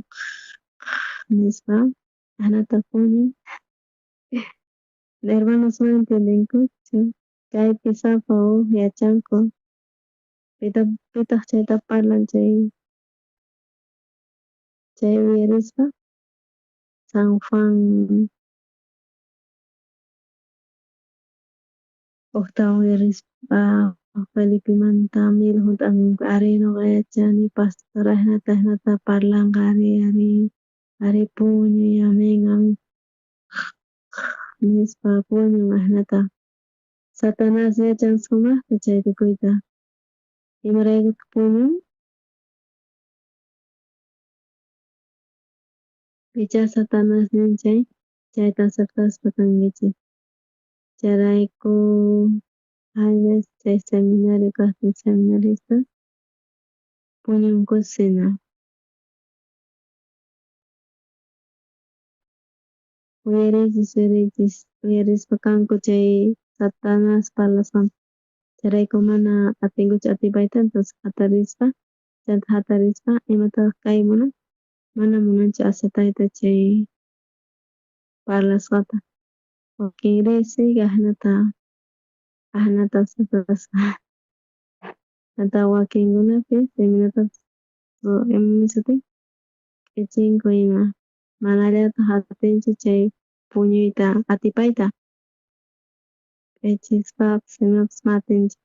nispa, ajinata puñun. Hermanos mana entiendenkuchu. Kaypi sapa uj yachanku. Pitaq chayta parlan chay chay uyarispa San Juan ujtawan uyarispa Felipemanta miel junt'anku arí nuqa yachani pastor ajinata ajinata parlanqa arí arí arí puñuy amén amén nispa puñun ajinata. Satanás yachan sumaqta chay tukuyta. Imaraykutaq puñun? Pichá Satanás nin chay, chayta aceptaspa kankichis. Chayrayku hay veces chay seminario kajtin seminaristas puñunkusina. Uyariychis, uyariychis, uyarispa kanku chay Satanás parlasqanta. Chayrayku mana atinkuchu atipayta, entonces jatarispa, chanta jatarispa imatataq kay munan? Mana munanchu aceptayta chay parlasqata. Wakinrí sigue ajinata ajinata aceptaspa. Chanta wakinkunapis imaynatapis sutin k'ichinku ima manallataq atinchu chay puñuyta atipayta. K'ichispapis imapis mana atinchu.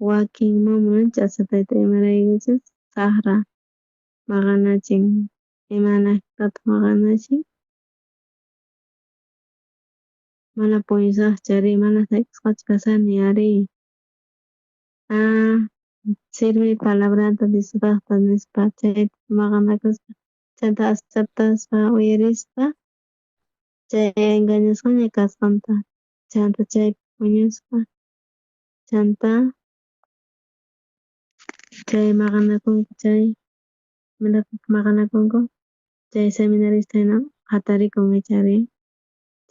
Wakin mana munanchu aceptayta imaraykuchus saqra maqanachin. Imanaqtataq maqanachin? Mana puñusaqchu arí, mana sayk'usqachu kashani arí. Sirve palabrata Diosataqta nispa chayta maqanakuspa chanta aceptaspa uyarispa chay engañasqaña kasqanta chanta chaypi puñuspa chanta chay maqanakunku chay maqanakunku chay seminarista hina jatarikun ichari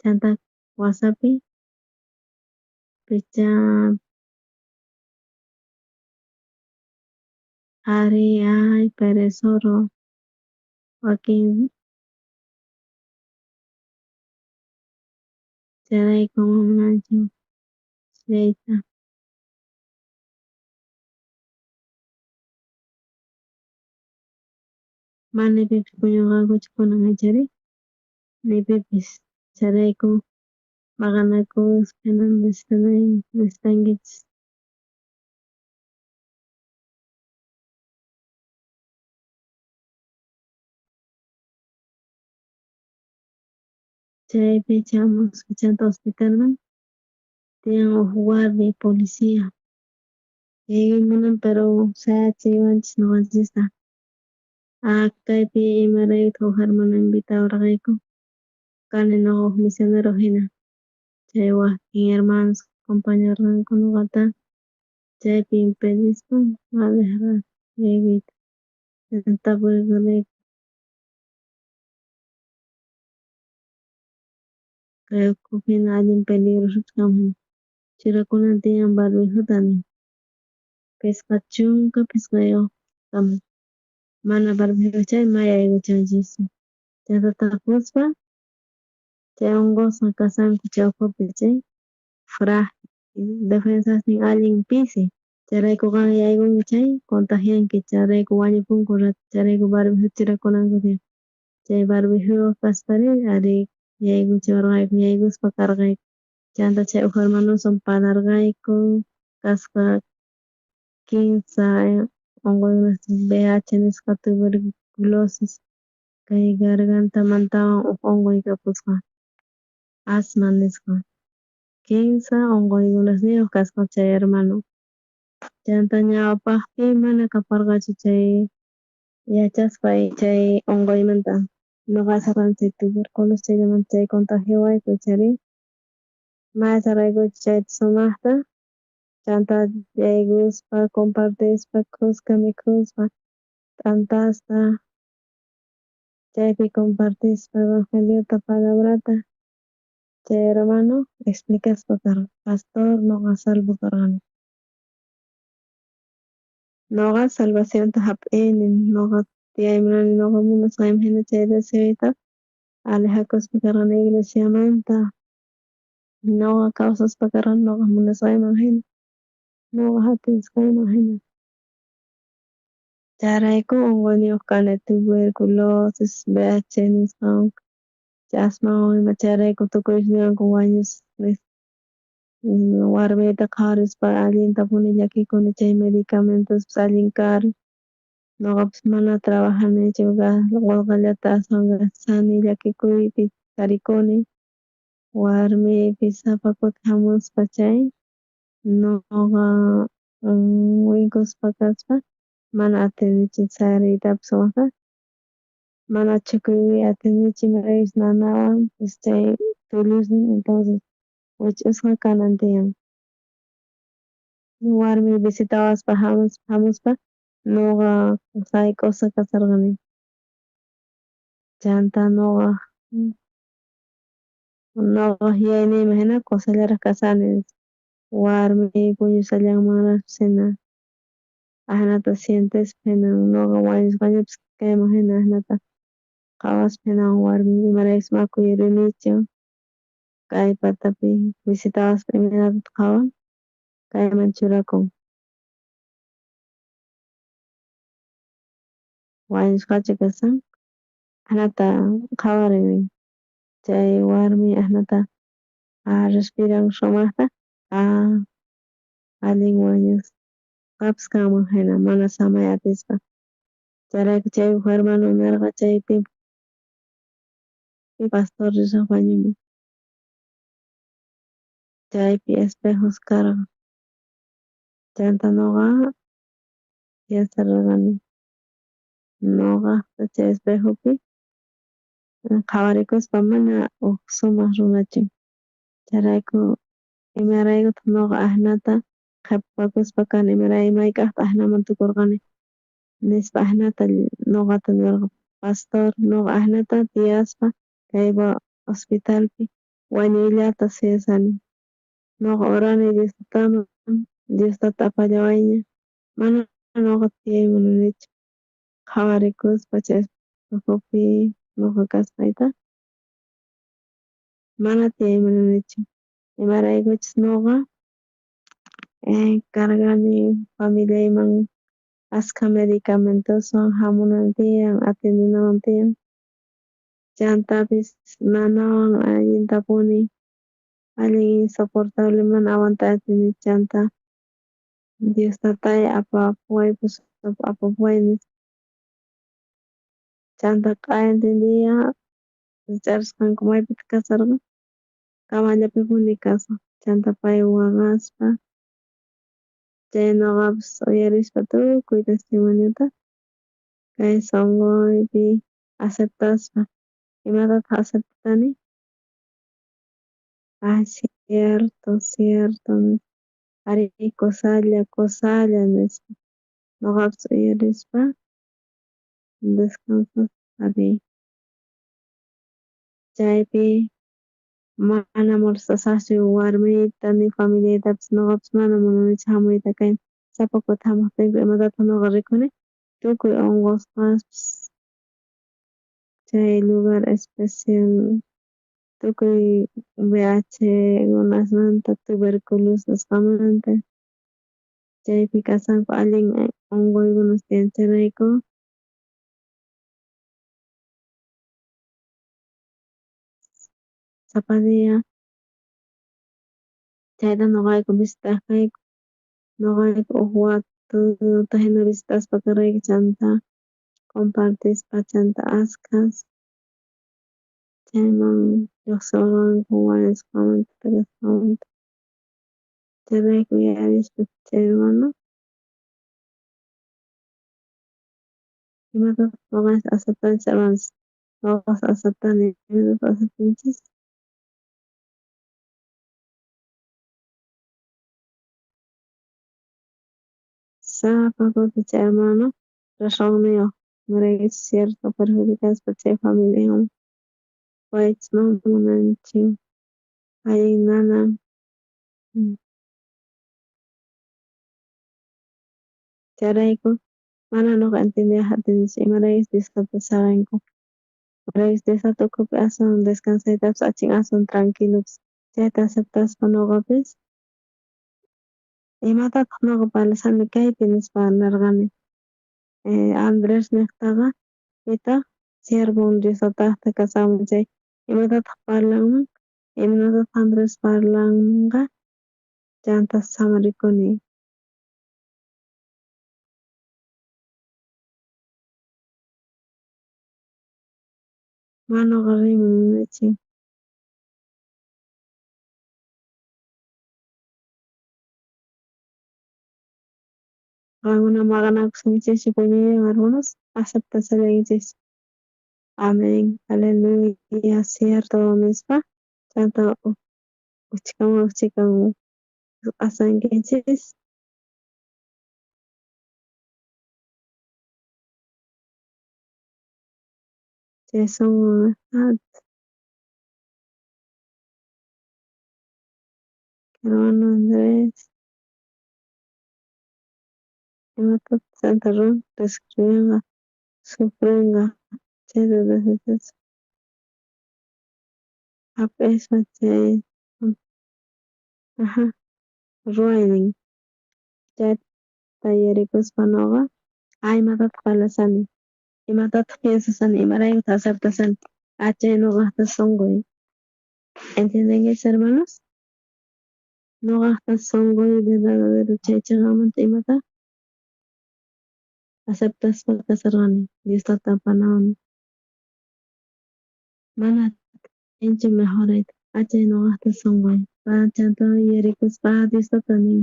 chanta wasapi picha ari ay perezoro wakin chayrayku mana munanchu suyayta. Mana ni pipis puñunqankuchu kunan ichari ni pipis chayrayku maqanakuspa hina necesitankichis. Chaypi chamuspa chanta hospitalman tiyan uj guardia policía. Munan pero sayachiwanchis noqanchista. Kaypi imaraykutaq uj hermano invitawarqayku kani noqa uj misionero hina. Chay wakin hermanos Acompañarqanku noqata chaypi impedispa ma dejarqanchu yaykuyta. Tapurikurqayku kay ukhupi hina allin peligrosochus kanman churakunan tiyan barbijota nin. 55 kama mana barbijo chay ma yaykuchanchischu. Chayta tapuspa chay unqusqa kashanku chay ukhupi chay frágil defensasnin allin pisi chayrayku qan yaykunki chay contagianki chayrayku wañupunku rato chayrayku barbijota churakunanku tiyan. Chay barbijuyuq kaspari ari yaykuchiwarqayku yaykuspa karqayku. Chanta chay uj hermanoswan parlarqayku kasqa kinsa unquykunas VIH nisqa tuberculosis kay gargantamantawan uj unquy kapusqa asma nisqa. Kinsa unquykunasniyuq kasqa chay hermano. Chanta ñawpaqpi mana kaparqachu chay yachaspa chay unquymanta. Noqa yacharqani chay tuberculosis chayllamanta chay contagiawayku ichari ma yacharqaykuchu chayta sumaqta. Chanta yaykuspa compartispa khuska mikhuspa t'antasta chaypi compartispa evangeliota palabrata chay hermano explicaspa karqa pastor noqa salvo karqani. Noqa salvacionta hap'ini noqa tiyay munani noqa munasqayman hina chay deseoyta alejakuspa karqani iglesiamanta. Noqa kawsaspa karqani noqa munasqayman hina noqa atisqayman hina. Chayrayku unquyniyuq kani tuberculosis, VIH nisqawan chay asmawan ima chayrayku tukuypis niwanku wañusaq nispa. Warmiyta qhawarispa allintapuni llakikuni chay medicamentospis allin karu. Noqapis mana trabajanichu qolqellata aswan gastani llakikuypi tarikuni. Warmiypis sapa kuti hamuspa chay noqa winkuspa kaspa mana atinichu sayariytapis sumaqta mana chhukuy atinichu imaraykuchus nanawan chay tullusnin entonces wich'usqa kanan tiyan. Warmiy visitawaspa hamuspa noqa sayk'usqa kasharqani. Chanta noqaj yuyayniyman hina qosallaraj kashani warmiy puñushallanmanrajpis hina ajinata sientespa hina noqa wañusqañapis kayman hina ajinata qhawaspa hina warmiy imaraykuchus ma kuyurinichu kay patapi visitawaspa imaynata qhawan kayman churakun. Wañusqachu kashan ajinata qhawarin chay warmi ajinata respiran sumaqta allin wañusqapis kanman hina mana samay atispa. Chayrayku chay uj hermano nerqa chay tiempo pastor risaj bañoman. Chaypi espejos karqa. Chanta noqa piensarqani noqajta chay espejopi qhawarikuspa mana uj sumaq runachu. Chayrayku imaraykutaq noqa ajinata qhepakuspa kani mayk'ajtaj ajinaman tukurqani nispa ajinata noqata niwarqa pastor noqa ajinata tiyaspa kay hospitalpi wañuyllata suyasani. Noqa orani Dios tataman, Dios tata apallawayña mana noqa tiyay munanichu qhawarikuspa chay espejopi noqa kasqayta mana tiyay munanichu imaraykuchus noqa cargani familiayman askha medicamentoswan hamunan tiyan atiendenawan tiyan chantapis nanawan allintapuni allin insoportable mana aguantay atini chanta Dios tatay apapuway apapuway nispa. Chanta q'ayantin día rich'arisqanku maypitaq kasharqa camallapipuni kasqa chanta pay waqaspa chay noqapis uyarispa tukuy testimoniota kay sonqoypi aceptaspa imatataq aceptani. Cierto, cierto, arí, cosalla, cosalla, nispa. Noqapis uyarispa descansaspa arí. Chaypi mana molestasaqchu warmiyta ni familiaytapis, noqapis mana munanichu hamuyta kayman. Sapa kuti hamuqtinku imatataq noqa rikuni tukuy unqusqaspis chay lugar especial tukuy VIH runasmanta tuberculosis nisqamanta chaypi kashanku allin unquykunas tiyan chayrayku. Sapa día chayta noqayku visitaq kayku, noqayku uj watuta hina visitaspa karayku chanta compartispa chanta askhas chayman llojsimorqanku wañusqamanta kasqanmanta. Chayrayku uyarispa chay hermano imatataq noqanchis aceptanchis hermanos, noqas aceptani, imatataq aceptanchis. Sapa kuti chay hermano razonniyuq imaraykuchus cierto perjudicaspa chay familiawan paychis mana munanchu allin nanan. Chayrayku mana noqa entiendeyqa atinichu imaraykuchus Diosta saqenku. Imaraykuchus Diosta ukhupi aswan descansaytapis achin aswan tranquilopis. Chayta aceptaspa noqapis imatataq noqa parlashani kaypi nispa nerqani. Andrés niqtaqa pitaq siervon Diostataqta kashanman chay imatataq parlanman, imatataq Andrés parlanqa chanta samarikuni. Mana noqa riy munanichu. Qankuna maqanakusqankichikchu puñuywan hermanos, aceptashallaykichikchu. Amén, aleluya, cierto nispa chanta ujchikaman ujchikan q'asankichis. Chay sonqo hermano Andrés imatataq chanta ruwan escribinqa sufrenqa chayta desechaspa hap'ispa chay aja ruwaynin chayta yuyarikuspa noqa imatataq parlashani, imatataq piensashani, imaraykutaq aceptashani, chay noqajta sonqoy. ¿Entiendenkichis hermanos? Noqajta sonqoy verdadero chay cheqamanta imata aceptaspa kasarqani Diosta tapanawan. Mana atinchu mejorayta, chay noqajta sonqoy. Chanta yuyarikuspa Diosta nin,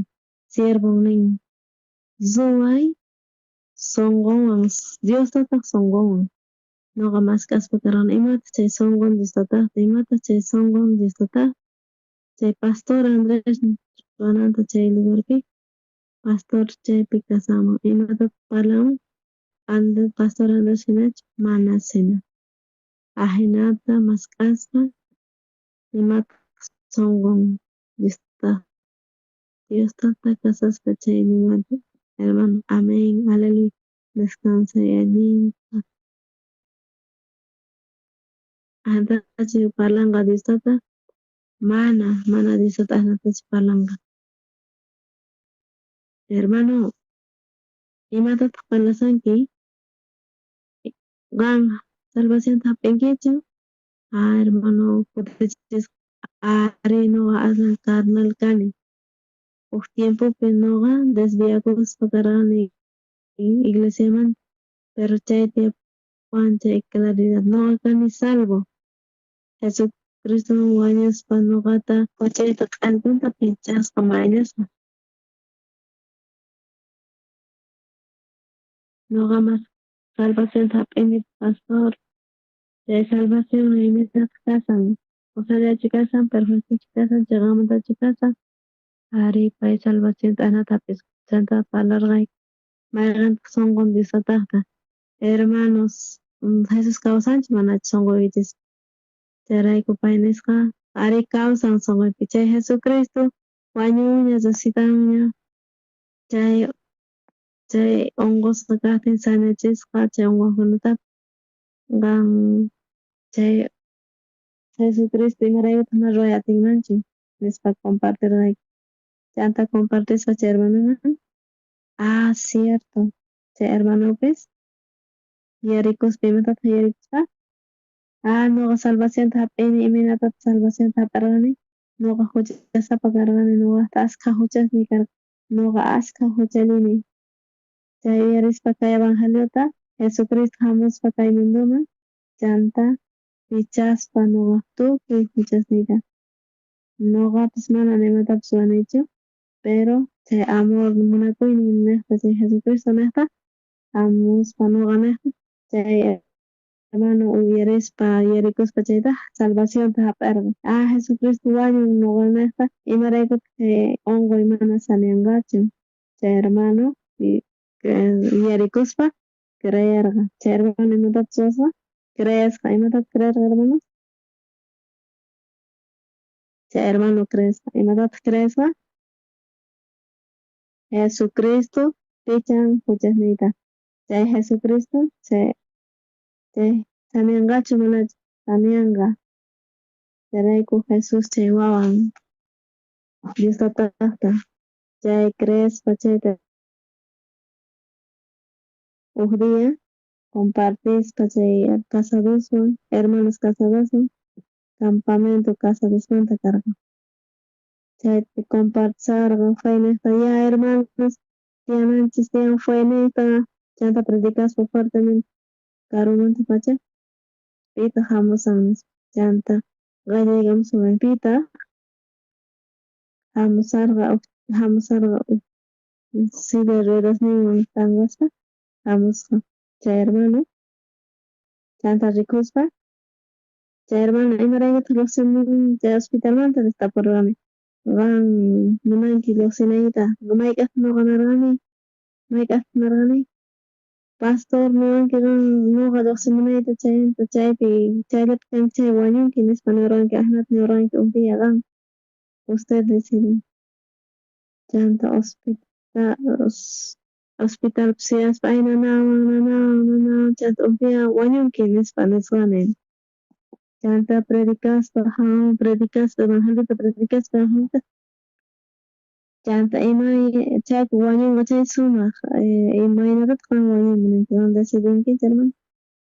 siervon nin, ruway sonqonwan, Diostataq sonqonwan. Noqa mask'aspa karqani imataq chay sonqon Diostataqta, imataq chay sonqon Diostataqta. Chay pastor Andrés ruwananta chay lugarpi, pastor chaypi kashanman, imatataq parlanman, pastor Andrés hinachu, mana hina. Ajinata mask'aspa imataq sonqon Diostataqta. Diostataq kasaspa chay lugarpi, hermano, amén, aleluya, descansay allinta. Ajinatachu parlanqa Diostata? Mana, mana Diostata ajinatachu parlanqa. Hermano, imatataq parlashanki? Qan salvacionta hap'inkichu? Hermano, kutichisqa ari noqa aswan carnal kani. Uj tiempopi noqa desviakuspa karqani iglesiamanta, pero chay tiempowan chay claridad noqa kani salvo. Jesucristo wañuspa noqata huchayta q'allpunta pichaspa mayllaspa. Noqa mas salvacionta hap'ini, pastor. Chay salvación imaynataq kasan? Ujllachu kashan, perfectochu kashan, cheqanmantachu kashan? Arí, pay salvacionta ajinata jap'isqa. Chanta parlarqayku mayqentaq sonqon Dios tatajta. Hermanos, Jesús kawsanchu manachu sonqoykichispi? Chayrayku pay nisqa, arí kawsan sonqoypi. Chay Jesucristo wañunña, resucitanña, chay chay onqosqa kajtin sañachisqa, chay onqojkunatapis qan chay Jesucristo imaraykutaq mana ruway atinmanchu nispa compartirqayku. Chanta compartispa chay hermanoman, ah, cierto, chay hermanopis yuyarikuspa imatataq yuyarikuspa, ah, noqa salvacionta jap'ini, imaynatataq salvacionta jap'arqani, noqa huchasapa karqani, noqajta askha huchasniy karqa, noqa askha huchallini. Chay yuyarispa kay evangeliota, Jesucristo hamuspa kay mundoman, chanta pichaspa noqa tukuy huchasniyta. Noqapis mana nimatapis ruwanichu, pero chay amor munakuynin nejta, chay Jesucristo nejta, hamuspa noqa nejta, chay hermano uyarispa, yuyarikuspa chaytaj salvacionta jap'arqa. Ah, Jesucristo wañun noqa nejta, imaraykutaq chay onqoy mana saneanqachu. Chay hermano yuyarikuspa creerqa. Chay hermano imatataq ruwasqa? Creesqa. Imatataq creerqa, hermanos? Chay hermano creesqa. Imatataq creesqa? Jesucristo pichan huchasniyta. Chay Jesucristo chay chay saneanqachu manachu? Saneanqa. Chayrayku Jesús chay wawan Dios tatajta chay creespa chayta uj día compartispa chay casadoswan, hermanos casadoswan, campamento casadosmanta karqa. Chaypi compartisarqa feynejta, ya hermanos, tiyananchis tiyan feynejta, chanta predicaspa fuertemente karumanta pacha, pitaq hamusan nispa, chanta qallaykamusan pitaq hamusarqa hamusarqa silla de ruedasninwan tanqaspa hamusqa chay hermano, chanta rikuspa chay hermano imaraykutaq lluqsimun chay hospitalmanta nispa tapurqani. Qan munanki lluqsinaykita, mayk'aqtaq noqa narqani, mayk'aqtaq narqani, pastor niwanki qan noqa lluqsimunayta chayanta chaypi chayllapi kanki chay wañunki nispa niwarqanki, ajinata niwarqanki uj día qan, usted decide. Chanta hospital hospitalpi suyaspa ay nanawan nanawan nanawan chanta uj día wañunki nispa nisqani. Chanta predicaspa predicaspa evangeliota predicaspa evangelista chanta ima chaypi wañunqa chay sumaq imaynatataq qan wañuyta munanki qan decidinki chay hermano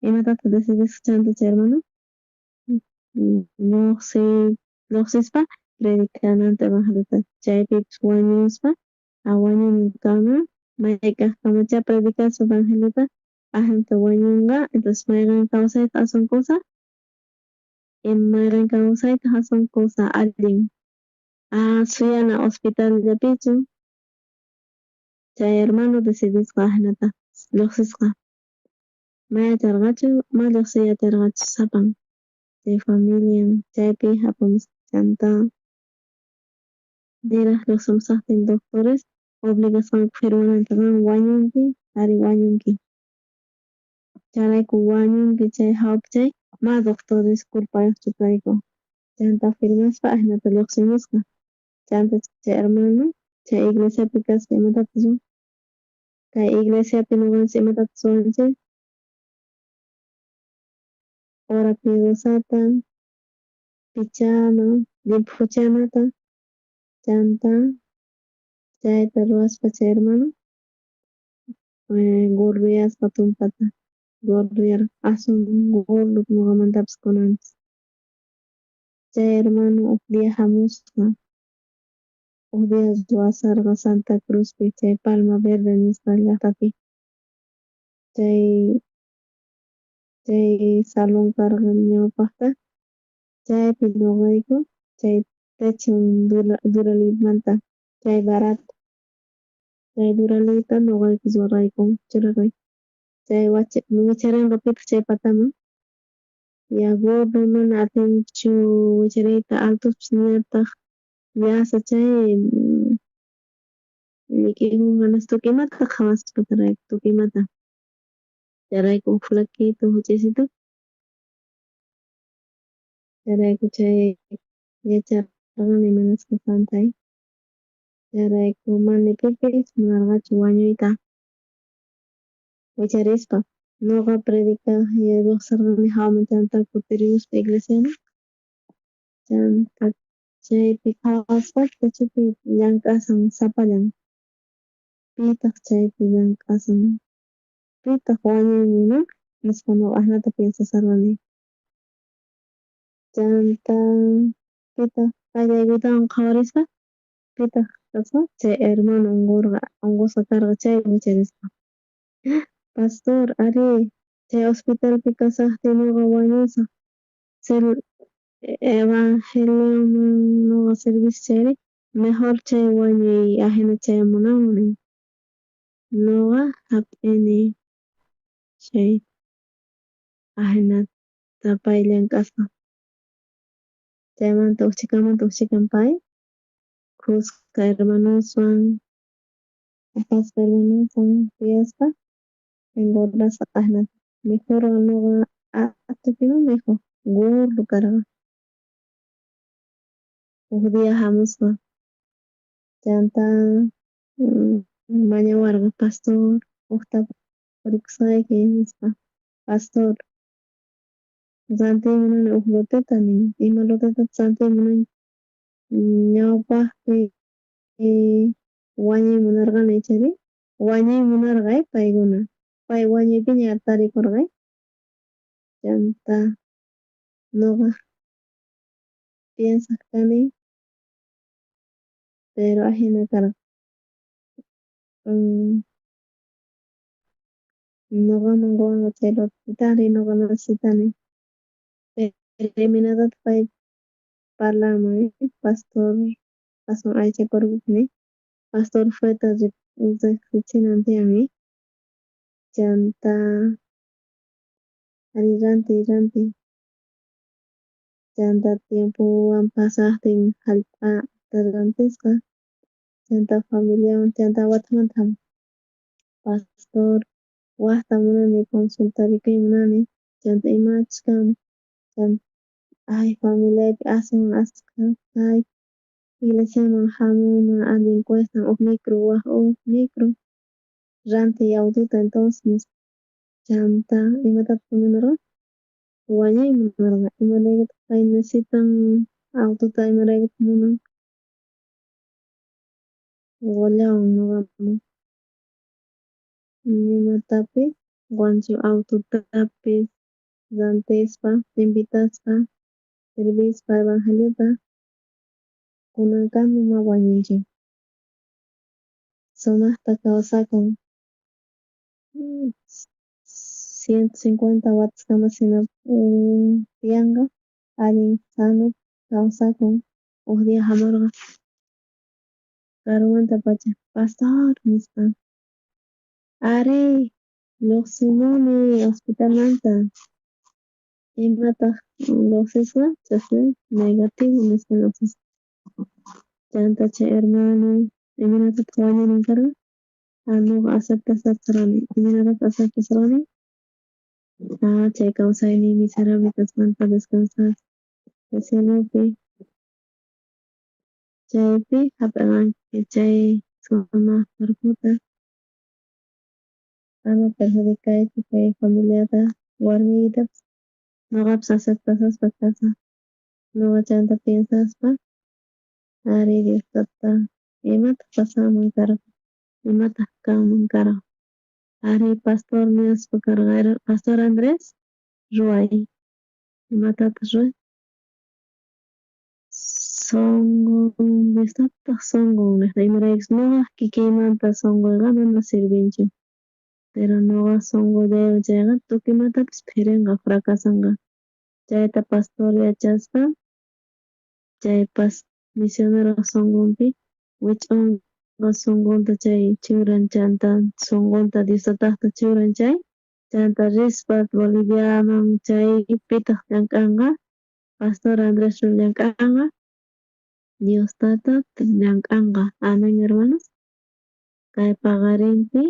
imatataq decidisqa chanta chay hermano lluqsi lluqsispa predicananta evangeliota chaypipis wañuspa wañunkama mayk'ajkamacha predicaspa evangeliota ajinata wañunqa entonces mayqen kawsayta aswan kusa mayqen kawsaytaq aswan kusa allin ah suyana hospitalllapichu chay hermano decidisqa ajinata lluqsisqa may atarqachu ma lluqsiy atarqachu sapan chay familian chaypi apamusqa chanta niraj lluqsimusaqtin doctores obligasqanku firmananta qan wañunki ari wañunki chayrayku wañunki chay hawpi chay ma doctores culpayuqchu kayku chanta firmaspa ajinata lluqsimusqa chanta chay hermano chay iglesiapi kaspa imatataq ruwan kay iglesiapi noqanchik imatataq ruwanchik hora piadosata pichana llimphuchanata chanta chayta ruwaspa chay hermano gorduyasqa tumpata gorduyarqa aswan gordo noqamantapis kunanpis chay hermano uj día hamusqa uj día ruwasarqa Santa Cruzpi chay Palma Verde nisqa llaqtapi chay chay salón karqa ñawpaqta chaypi noqayku chay techo duralimanta chay barato chay duralita noqayku ruwarqayku churarqayku chay wicharenqa pitaq chay pataman Ya gordo mana atinchu wichariyta altospis ñataq llasa chay llik'ikunqa tukuy imata qhawaspa tukuy imata. Chayrayku uj flaquito huch'uysitu. Chayrayku chay yacharqani imanasqasqanta. Chayrayku mana pipis munarqachu wañuyta. Wicharispa noqa predicaj lluqsirqani hawaman chanta kutirimuspa iglesiaman chanta chaypi qhawaspa techopi llank'asan sapallan. Pitaq chaypi llank'asan? Pitaq wañuy munan? Nispa noqa ajinata piensasarqani. Chanta pitaq qayllaykuytawan qhawarispa pitaq kasqa chay hermano unqurqa unqusqa karqa chay wicharisqa. Pastor, arí, chay hospitalpi kashajtiy noqa wañusaj. Evangelioman noqa servicio chayri mejor chay wañuy ajina chayamunawan nin. Noqa hap'ini chay ajinata pay llank'asqa. Chaymanta uj chhikamanta uj chhikan pay khuska hermanoswan apasqa hermanoswan tiyaspa engordasqa ajinata mikhurqa noqa tukuyman mikhuj gordo karqa. Uj día hamusqa chanta mañawarqa pastor uj tapurikusqayki nispa pastor rantiy munani uj loteta nin ima lotetataq rantiy munanki ñawpaqpi wañuy munarqani ichari wañuy munarqa paykuna pay wañuypiña tarikurqa chanta noqa piensaj kani pero ajina karqa. Noqaman qowanqa chay lotetari noqa necesitani. Pero imaynatataq pay parlanman pastor aswan aycha cuerpopi pastor feta riqsichinan tiyan chanta ari rantiy rantiy chanta tiempowan pasaqtin jallp'ata rantisqa chanta familiawan chanta watamanta jamun pastor wajta munani consultarikuy munani chanta imachus kanman chanta ay familiaypi aswan askha kay iglesiaman hamunman allin cuestan uj micro waj uj micro rantiy autota entonces nispa chanta imatataq munarqa wañuy munarqa imaraykutaq pay necesitan autota imaraykutaq munan qollawan noqaman imatapis qowanchu autotapis rantispa invitaspa servispa evangeliota kunankama ma wañunchu sumajta kawsakun 150 wataskama sina tiyanqa allin sano kawsakun uj día hamurqa karumantapacha pastor nispa arí lluqsimuni hospitalmanta imataq lluqsisqa chasna negativo nispa lluqsisqa chanta chay hermano imaynatataq wañunan karqa noqa aceptasarqani imaynatataq aceptasarqani chay kawsayniy miserable kasqanta descansar cielopi chaypi hap'irqanki chay sumaq cuerpota ama perjudicaychu kay familiata warmiytapis noqapis aceptasaspa kasaj noqa chanta piensaspa ari Dios tata imataq pasanman karqa imataq kanman karqa ari pastor nispa karqa pastor Andrés ruway imatataq ruway sonqon Dios tataq sonqon niqta imaraykus noqa kikiymanta sonqoyqa mana sirvinchu pero noqa sonqollaywan chayqa tukuy imatapis phirinqa fracasanqa chayta pastor yachaspa chay misionero sonqonpi wich'unqa sonqonta chay churan chanta sonqonta Dios tataqta churan chay Chanta rispa Boliviaman chaypitaj llank'anqa. Pastor Andrés llank'anqa. Dios Tata llank'anqa. Amén, hermanos. Kay paqarinpi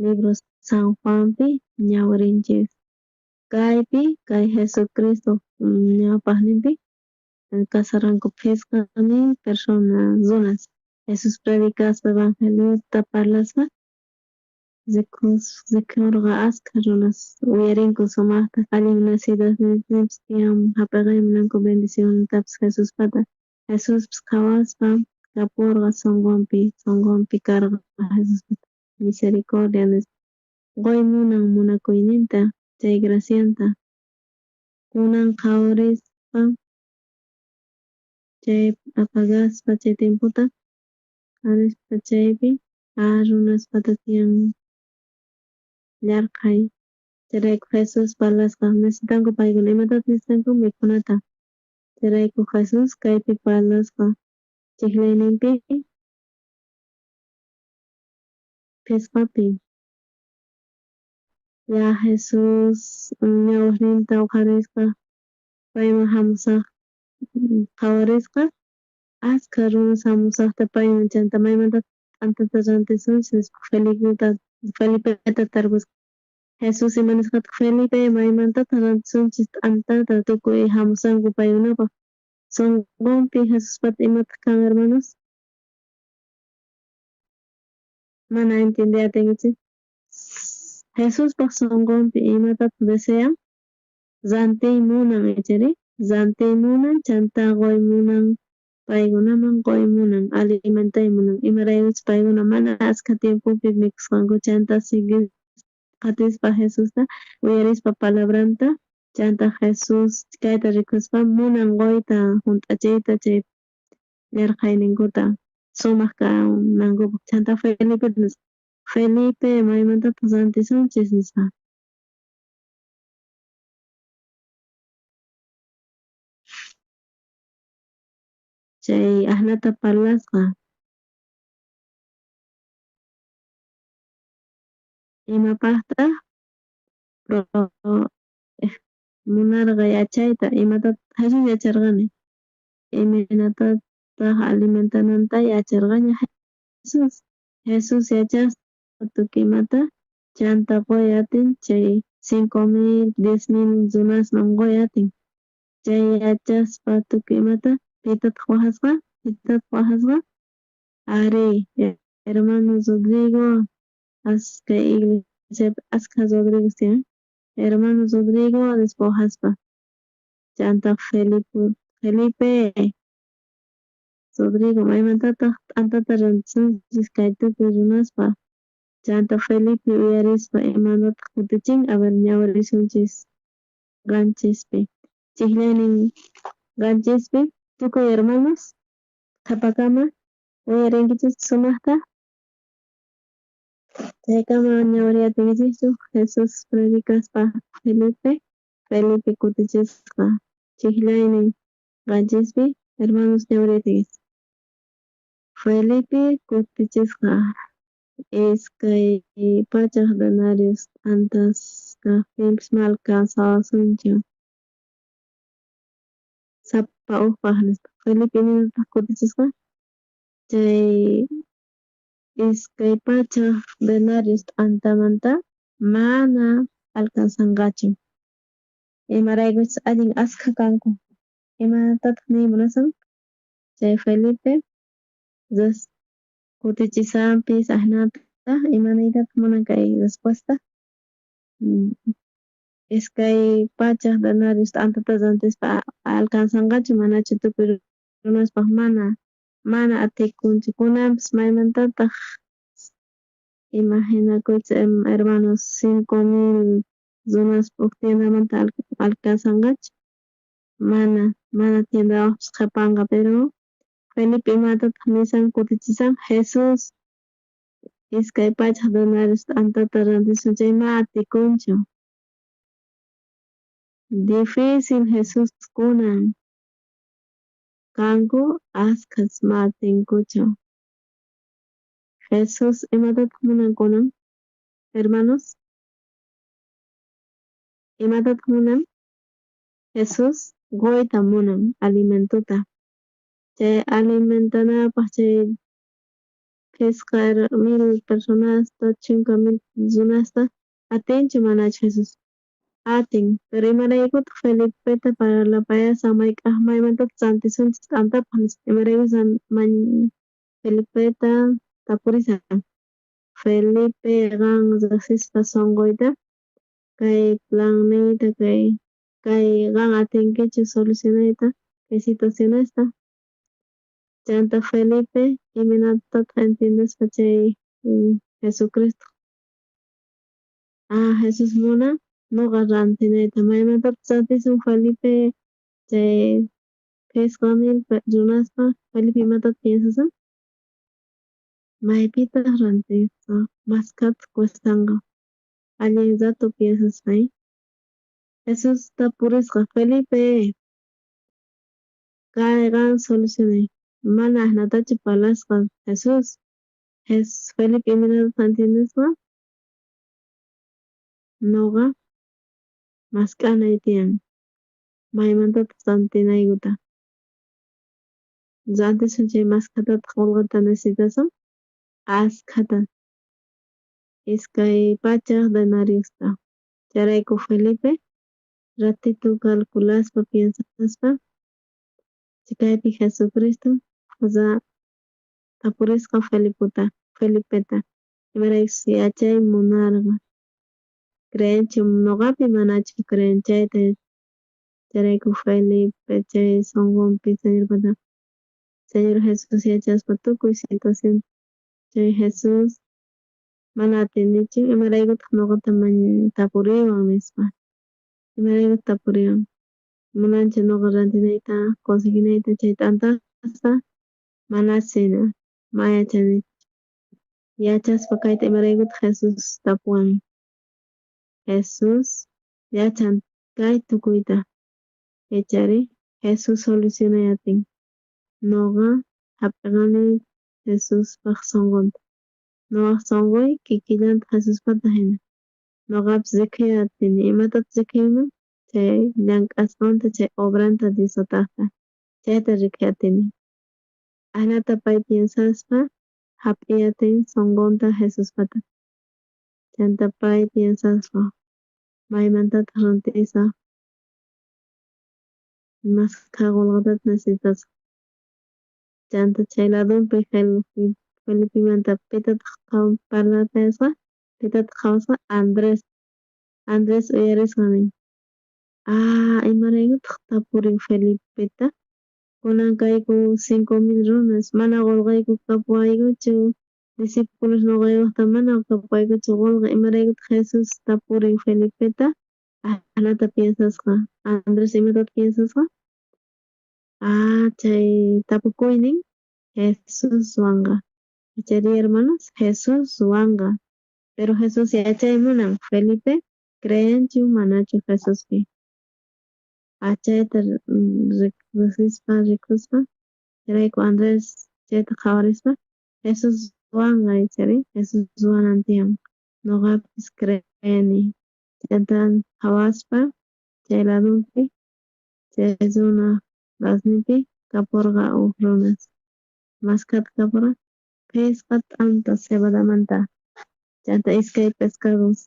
libro San Juanpi ñawirinchis. Kaypi kay Jesucristo ñawpaqninpi kasarqanku 5000 personas runas. Jesús predicaspa evangeliota parlaspa rikhurqa askha runas uyarinku sumaqta allin necesidadninpis tiyan hap'iqay munanku bendiciontapis Jesuspata. Jesuspis qhawaspa kapurqa sonqonpi karqa Jesuspata misericordia nispa qoy munan munakuyninta chay gracianta kunan qhawarispa chay apagaspa chay tiempota qhawarispa chaypi runaspata tiyan yarqhay chayrayku Jesús parlasqa necesitanku paykuna imatataq necesitanku mikhunata chayrayku Jesús kaypi parlasqa chijlayninpi phisqapi ya Jesús ñawirninta uqharisqa payman hamusaq qhawarisqa askha runas hamusaqta payman chanta maymantataq t'antata rantisunchis nispa Felipeta tarpusqa Jesús ima nisqataq Felipe maymantataq rantisunchis t'antata tukuy hamusanku paykunapaq sonqonpi Jesuspata imataq kan hermanos mana entiende atinkichis Jesuspaq sonqonpi imatataq desean rantiy munan ichari rantiy munan chanta qoy munan paykunaman qoy munan alimentay munan imaraykuchus paykuna mana askha tiempopi mikhusqanku chanta qatispa Jesusta uyarispa palabranta chanta Jesús kayta rikuspa munan qoyta hunt'achiyta chay yarqhayninkuta sumaq kanankupaq chanta Felipe nisqa Felipe maymantataq rantisunchis nispa. Chay ajnata parlasqa imapaqtaq munarqa yachayta imatataq Jesús yacharqani imaynatataq alimentananta yacharqaña Jesús Jesús yachasqa tukuy imata chanta qoy atin chay 5000 10000 runasman qoy atin chay yachaspa tukuy imata pitataq wajasqa pitataq wajasqa ari hermano Rodrigo kay iglesiapi askha Rodrigos tiyan hermano Rodrigo nispa wajaspa chanta Felipe Rodrigo maymantataq t'antata rantisunchis kay tukuy runaspa chanta Felipe uyarispa imantataq kutichin a ver ñawirisunchis qanchispi chijlaynin qanchispi tukuy hermanos qhapakama uyarinkichis sumaqta chaykama ñawiriyatinkichikchu Jesús predicaspa Felipe kutichisqa chijlaynin qanchispi hermanos ñawiriyatinkichis Felipe kutichisqa 200 denarios t'antas kajtinpis mana alcanzawasunchu sapa ujpaq nispa Felipe imaynataq kutichisqa chay 200 denarios t'antamanta mana alcanzanqachu imaraykuchus allin askha kanku imatataq niy munasan chay Felipe kutichisanpis ajnata ima niytataq munan kay respuesta 200 denarios t'antata rantispa alcanzanqachu manachu tukuy runaspaq mana atikunchu kunanpis maymantataq imaginakuychis hermanos 5000 runaspa uj tiendamanta alcanzanqachu mana tiendawaqpis qhapanqa pero Felipe imatataq nisan kutichisan Jesús 200 denarios t'antata rantisun chay ma atikunchu difícil Jesús kunan kanku askhas ma atinkuchu Jesús imatataq munan kunan hermanos. Imatataj munan? Jesús qoyta munan alimentuta. Chay alimentanapaj chay phisqa mil personasta, 10,000 runasta atinchu manachu Jesús? Atin, pero imaraykutaq Felipeta parlapayasan mayk'aj maymantataq rantisunchis t'antapaj nispa? Imaraykuchus Felipeta tapurisan. Felipe qan riqsispa sunquyta kay planniyta kay qan atinkichu solucionayta kay situacionesta. Chanta Felipe imaynatataq entiendespa chay Jesucristo. Ah, Jesús munan noqa rantinayta. Maymantataq rantisun Felipe chay 5,000 runaspa? Felipe imatataq piensasan? Maypitaq rantisaq? Maskhataq cuestanqa. Allin rato piensaspa. Jesús tapurisqa Felipe kay qan solucionay. Mana ajnatachu parlasqa Jesús. Felipe imaynatataq entiendesqa? Noqa mask'anay tiyan. Maymantataq rantinaykuta. Rantisun chay maskhatataq qolqeta necesitasun? Askhata. 200 denariosta. Chayrayku Felipe ratito calculaspa piensaspa kaypi Jesucristo tapurisqa Felipeta imaraykuchus yachay munarqa. Creenchu noqapi manachu creen chayta. Chayrayku Felipe chay sunqunpi Señorpata Señor Jesús yachaspa tukuy situación chay Jesús mana atinichu imaraykutaq noqata tapuriwan nispa. Imaraykutaq tapuriwan? Munanchu noqa rantinayta conseguinayta chay t'antasta? Manasina, ma yachanichu. Yachaspa kayta imaraykutaq Jesús tapuwan? Jesús yachan kay tukuyta. Yachari Jesús solucionay atin. Noqa hap'iqani Jesuspaj sunqunta. Noqaj sunquy kikillantaq Jesuspata hina. Noqapis rikhuy atini. Imatataq rikhuyman? Chay llank'asqanta, chay obranta Dios atajta. Chayta rikhuy atini. Ajnata pay piensaspa hap'iy atin sunqunta Jesuspata. Chanta pay piensaspa maymantataq rantisaq? Maskha qolqetataq necesitasaq? Chanta chay ladunpi Felipemanta pitataq parlapayasqa? Pitataq qhawasqa? Andrés. Andrés uyarisqa nin. Ah, imaraykutaq tapurin Felipeta? Kunan kayku 5,000 runas, mana qolqeyku kapuwaykuchu. Discípulos noqaykojta mana kapuwaykuchu qolqe. Imaraykutaq Jesús tapurin Felipeta? Ajnata piensasqa. Andrés imatataq piensasqa? Ah, chay tapukuynin Jesús wanqa. Yachari hermanos, Jesús wanqa. Pero Jesús yachay munan. Felipe creenchu manachu Jesuspi. Chayta riqsispa rikuspa chayrayku Andrés chayta qhawarispa Jesús wanqa yachari Jesús wanan tiyan. Noqapis creeni. Chanta qhawaspa chay ladunpi chay runa lasninpi kapurqa uj runas. Maskhata kapurqa phisqa t'anta cebadamanta. Chanta iskay pescados.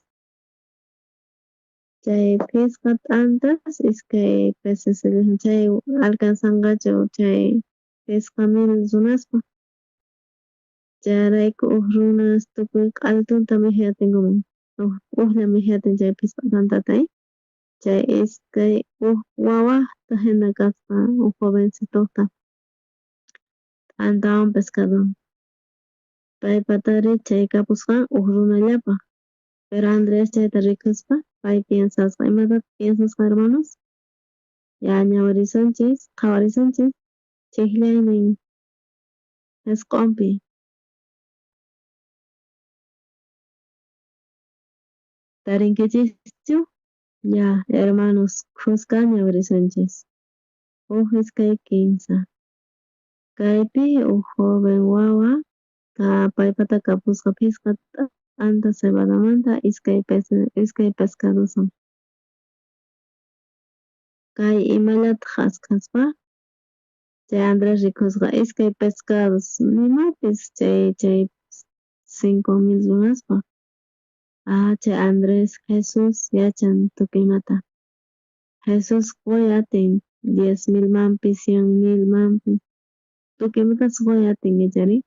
Chay phisqa t'antas iskay peces chay alcanzanqachu chay 5,000 runaspaj. Chayrayku uj runas tukuy q'altunta mikhuy atinkuman. Ujlla mikhuy atin chay phisqa t'antata. Chay iskay uj wawajta hina kasqa uj jovencitota. T'antawan pescadowan. Paypatari chay kapusqan uj runallapaj. Pero Andrés chayta rikuspa pay piensasqa. Imatataq piensasqa hermanos? Ya ñawirisunchis, qhawarisunchis chijllaynin 9pi. Tarinkichischu? Ya, hermanos, khuska ñawirisunchis. Uj, iskay, kinsa. Kaypi uj joven wawa paypata kapusqa phisqa t'anta cebadamanta iskay pescadoswan. Kay imallataj askhaspa? Chay Andrés rikusqa iskay pescados nimapis chay 5000 runaspaj. Ah, chay Andrés Jesús yachan tukuy imata. Jesús qoy atin 10,000 mampis 100,000 mampis tukuy imatas qoy atin ichari.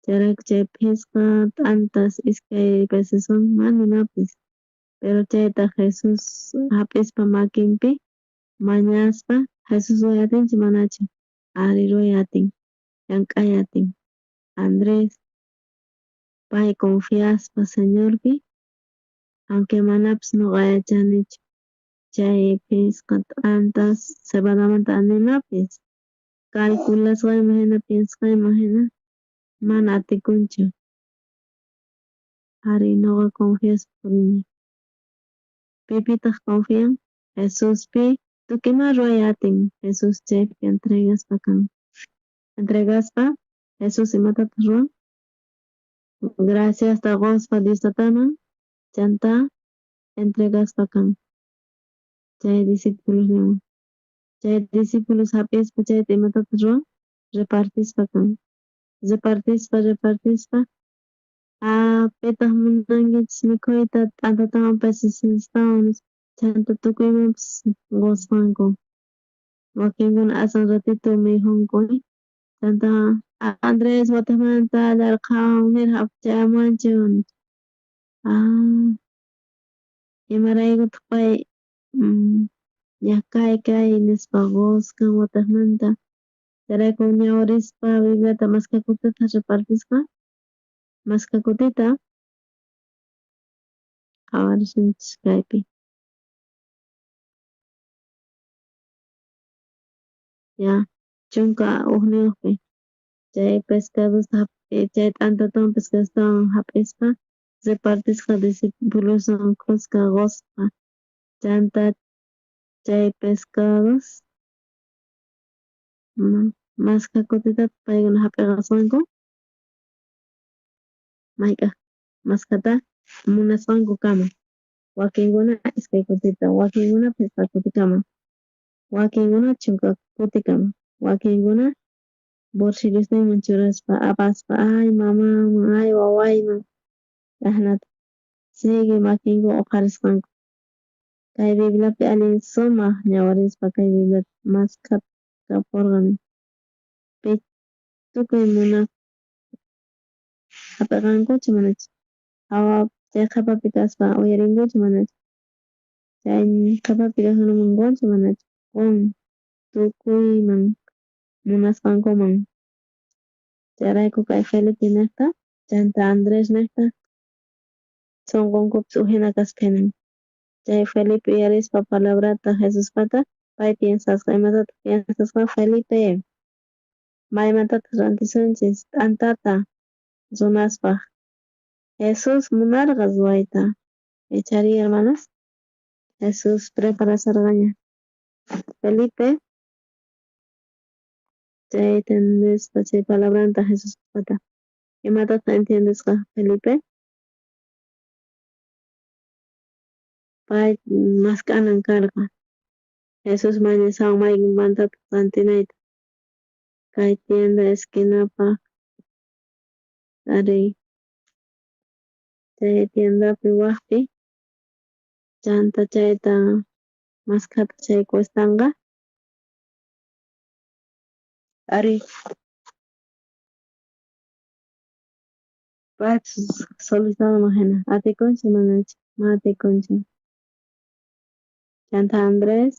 Chayrayku chay phisqa t'antas iskay peceswan mana imapis. Pero chayta Jesús hap'ispa makinpi mañaspa Jesús ruway atinchu manachu? Ari ruway atin, llank'ay atin. Andrés pay confiaspa Señorpi aunque manapis nuqa yachanichu chay phisqa t'antas cebadamanta animapis calculasqayman hina piensasqayman hina mana atikunchu. Ari nuqa confiaspa purini. Pipitaq confian? Jesuspi tukuy ima ruway atin. Jesús chaypi entregaspa kan. Entregaspa Jesús imatataq ruwan? Graciasta qospa Dios tataman chanta entregaspa kan. Chay discípulosninman. Chay discípulos hap'ispa chayta imatataq ruwan? Repartispa kan. Repartispa, repartispa. Ah, pitaq munankichis mikhuyta t'antatawan pecestawan nispa. Chanta tukuymanpis qosqanku. Wakinkuna aswan ratito mikhunku. Chanta Andrés watejmanta yarqhawan niraj chayamuwanchu. Ah, imaraykutaq pay ya kay kay nispa qosqan watejmanta. Chayrayku ñawirispa Bibliata maskha kutita repartisqa. Maskha kutita qhawarisunchis kaypi. Ya, 11 chay pescadosta chay t'antatawan pescadostawan hap'ispa repartisqa discipuloswan khuska qospa. Chanta chay pescados maskha kutitataq paykuna hap'iqasqanku? Mayk'aj maskhata munasqankukama. Wakinkuna iskay kutita, wakinkuna phisqa kutikama, wakinkuna 10 kutikama, wakinkuna bolsillosninman churaspa apaspa ay mamaman, ay wawayman chhaynata sigue makinku uqharisqanku. Kay Bibliapi allin sumaq ñawirispa kay Bibliata maskhakapurqani. Tukuy munaq hap'iqankuchu manachu? Hawa chay qhepapi kaspa uyarinkuchu manachu? Chay qhepapi kaqkunaman qonchu manachu? Qon tukuyman munasqankuman. Chayrayku kay Felipe niqta chanta Andrés niqta sunqunkupis ujina kaspa hinan. Chay Felipe uyarispa palabrata Jesuspata pay piensasqa imatataq piensasqa Felipe maymantataq rantisunchis t'antata runaspaq. Jesús munarqa ruwayta. Ichari hermanos? Jesús preparasharqaña. Felipe chay entendespa chay palabranta Jesuspata. Imatataq entiendesqa Felipe? Pay mask'anan karqa. Jesús mañashawan maymantataq rantinayta. Kay tienda esquinapaq ari chay tiendapi waqpi chanta chayta maskhata chay cuestanqa. Ari paypis solucionanman hina atikunchu manachu? Mana atikunchu. Chanta Andrés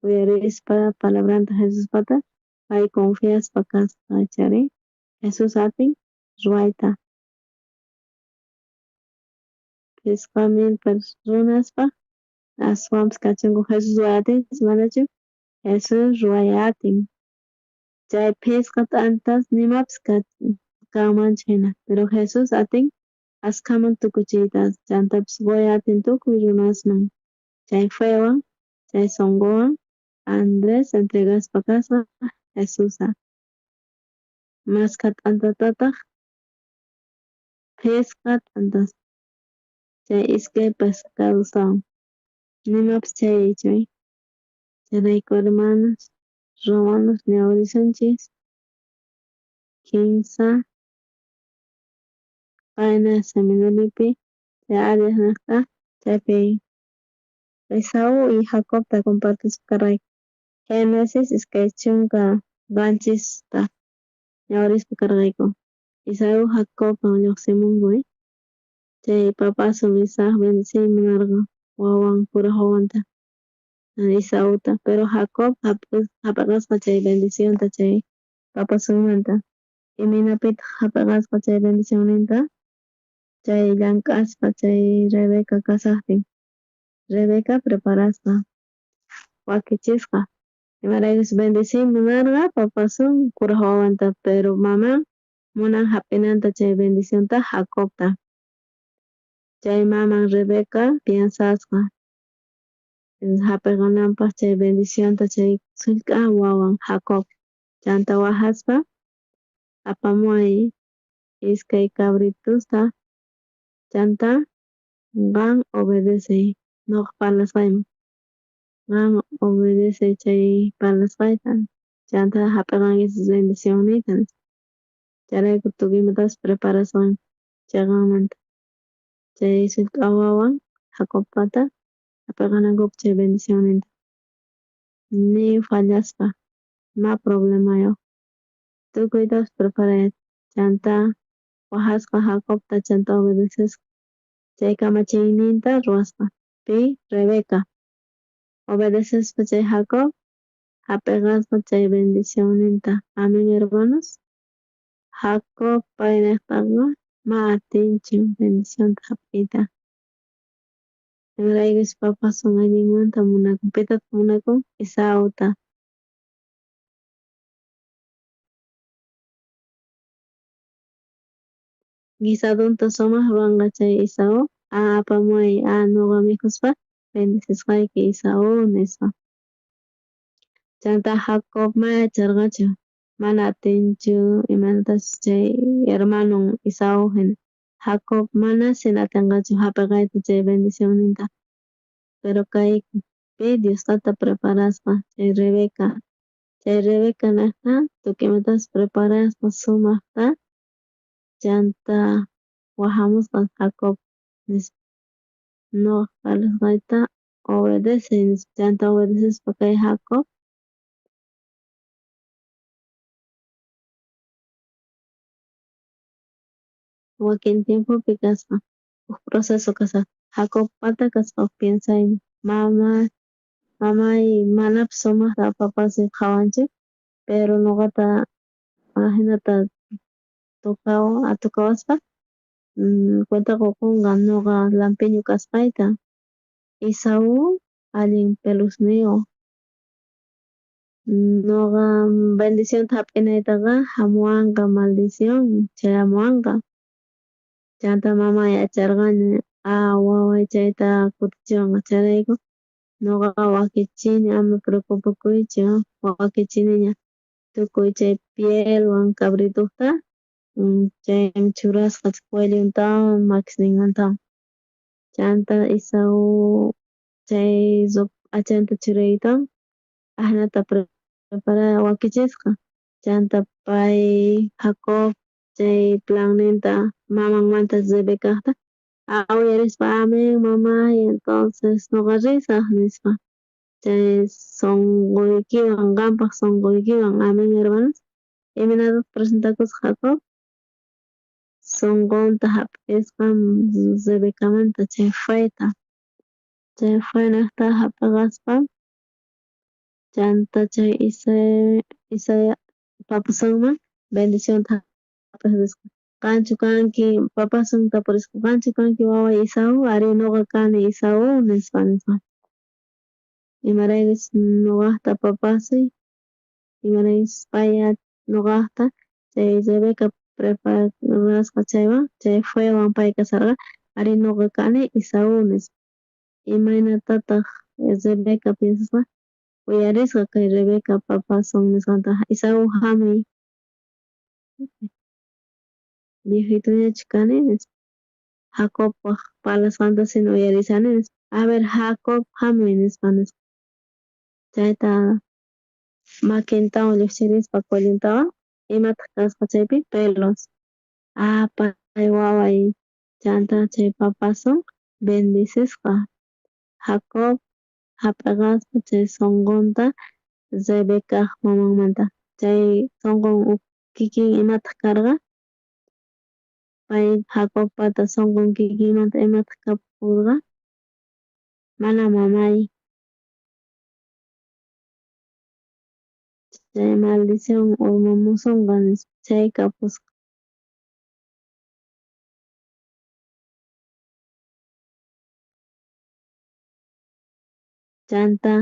uyarispa palabranta Jesuspata pay confiaspa kasqa ichari Jesús atin ruwayta. 5000 runaspaq aswanpis kachunku Jesús ruway atinchu manachu? Jesús ruway atin. Chay phisqa t'antas nimapis kanmanchu hina pero Jesús atin askhaman tukuchiyta chantapis qoy atin tukuy runasman. Chay fewan chay sunquwan Andrés entregaspa kasqa Jesusta. Maskha t'antatataq phisqa t'antas chay iskay pescadostawan. Nimapis chay icharí. Chayrayku hermanos, Romanos ñawirisunchis 15 qayna seminariopi chay Arias niqta chaypi Esaú y Jacobta compartispa karqayku. Génesis 27ta ñawirispa karqayku. Esaú Jacobwan lluqsimunku chay papasun Isaac bendeciyta munarqa wawan kuraj wawanta Esauta, pero Jacob jap'iqasqa chay bendicionta chay papasunmanta. Imaynapitaq jap'iqasqa chay bendicionninta? Chay llank'aspa chay Rebeca kasaqtin. Rebeca preparasqa, wakichisqa. Imaraykuchus bendeciyta munarqa papasun kuraj wawanta, pero maman munan jap'inanta chay bendicionta Jacobta. Chay maman Rebeca piensasqa jap'iqananpaq chay bendicionta chay sullk'a wawan Jacob. Chanta wajaspa apamuway iskay cabritusta chanta qan obedecey nuqa parlasqayman. Qan obedecey chay parlasqayta chanta jap'iqanki bendicionniyta nispa. Chayrayku tukuy imatapis preparasqanku chayqanmanta. Chay sullk'a wawan Jacobpata jap'iqanankupaq chay bendicionninta. Ni fallaspa ma problemayuq. Tukuytapis preparay chanta wajasqa Jacobta chanta obedecesqa chay kamachiyninta ruwasqa. Pi Rebeca obedecespa chay Jacob jap'iqasqa chay bendicionninta. Amén hermanos. Jacob paynejtaqa ma atinchu bendicionta jap'iyta. Imaraykuchus papasun allinmanta munakun. Pitataq munakun? Esauta. Guisadunta sumaq ruwanqa chay Esaú. Apamuway nuqa mikhuspa bendecisqayki Esaú nispa. Chanta Jacob mana yacharqachu, mana atinchu imaynatachus chay hermanon Esaú hina. Jacob mana sin atinqachu jap'iqayta chay bendicionninta. Pero kaypi Dios tata preparasqa chay Rebeca. Chay Rebeca nejta tukuy imatapis preparasqa sumaqta chanta wajamusqa Jacob nispa. Nuqa parlasqayta obedecey nispa. Chanta obedecespa kay Jacob wakin tiempopi kasqa uj proceso kasqa. Jacobpata kasqa uj piensaynin. Mamay manapis sumaqta papasuy qhawanchu, pero nuqata ajinata tukawaspa cuenta qukunqa nuqa lampiño kasqayta. Esaú allin pelusniyuq. Nuqa bendicionta jap'inaytaqa jamuwanqa maldición chayamuwanqa. Chanta mamay yacharqaña waway chayta kutichiwanqa chayrayku nuqa wakichini ama preocupakuychu wakichiniña tukuy chay pielwan cabrituqta chayman churasqa cuellontawan makisninmantawan. Chanta Esaú chay p'achanta churaytawan ajinata prepara wakichisqa. Chanta pay Jacob chay planninta mamanmanta Rebecajta uyarispa amén mamay entonces nuqa risaq nispa. Chay sonqoykiwan qampaq sonqoykiwan amén hermanos. Imaynatataq presentakusqa Jacob? Sonqonta jap'isqa Rebecamanta chay feta. Chay fenejta jap'iqaspa chanta chay Isaías papasunman bendicionta jap'iq risqa. Qanchu kanki papasun tapurisqa qanchu kanki waway Esaú? Arí nuqa kani Esaú nispa nispa. Imaraykuchus nuqaqta papasuy, imaraykuchus pay nuqaqta chay Rebeca preparasqa chaywan chay fewan pay kasarqa arí nuqa kani Esaú nispa. Imaynatataq Rebeca piensasqa? Uyarisqa kay Rebeca papasun nisqanta Esaú hamuy. Viejituñachu kani nispa. Jacobpaq parlasqanta sin uyarisani nispa. A ver Jacob hamuy nispa nispa. Chayta makintawan lluqchirispa cuellontawan, imataq kasqa chaypi? Pelos. Ah, pay waway chanta chay papasun bendecisqa. Jacob hap'iqasqa chay sunqunta Rebecaj mamanmanta. Chay sunqun kikin imataq karqa? Pay Jacobpata sunqun kikinmanta imataq kapurqa? Mana mamay. Chay maldición urmamusonqa nispa chay kapusqa. Chanta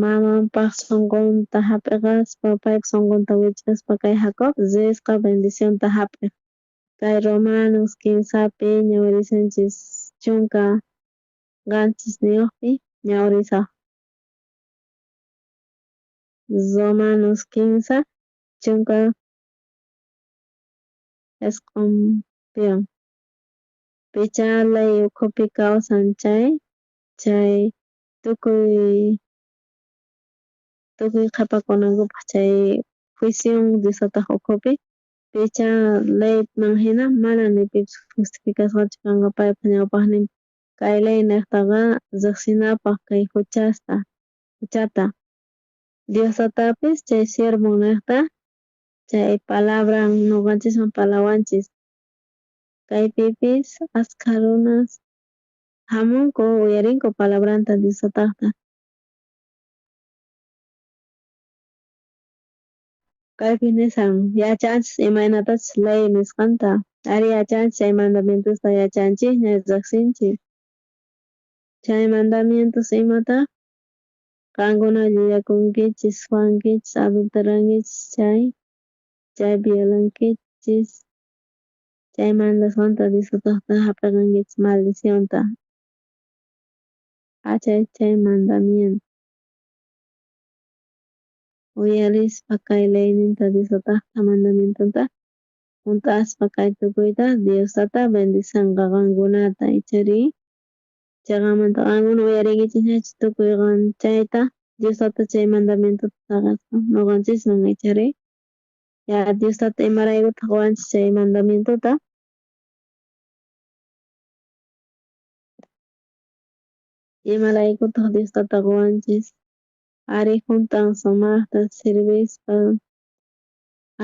mamanpaq sunqunta hap'iqaspa paypa sunqunta wich'aspa kay Jacob risqa bendicionta hap'iq. Kay Romanos kinsapi ñawirisunchis 17niyuqpi ñawrisaq. Romanos 15 19piwan. Pichá ley ukhupi kawsan chay chay tukuy qhipakunankupaq chay juicion Diosataq ukhupi pichá leyman hina mana ni pipis justificasqachu kanqa paypa ñawpaqninpi. Kay ley niqtaqa riqsinapaq kay huchasta huchata. Diosatapis chay siervon niqta chay palabran nuqanchisman parlawanchis. Kaypipis askha runas hamunku uyarinku palabranta Diosataqta. Kaypi nisan yachanchis imaynatachus ley nisqanta. Ari yachanchis chay mandamientosta yachanchisña riqsinchis. Chay mandamientos imata qankuna llullakunkichis, suwankichis, adulterankichis chay chay violankichis chay mandasqanta Diosataqta hap'iqankichis maldicionta. Achay chay mandamiento. Uyarispa kay leyninta Diosataqta mandamientonta hunt'aspa kay tukuyta Diosata bendicenqa qankunata ichari chayqanmanta qankuna uyarinkichikñachu tukuy qan chayta Diosata chay mandamientota saqesqa nuqanchisman ichari ya Diosata imaraykutaq quwanchis chay mandamientota. Imaraykutaq Diostata quwanchis ari hunt'an sumaqta servispa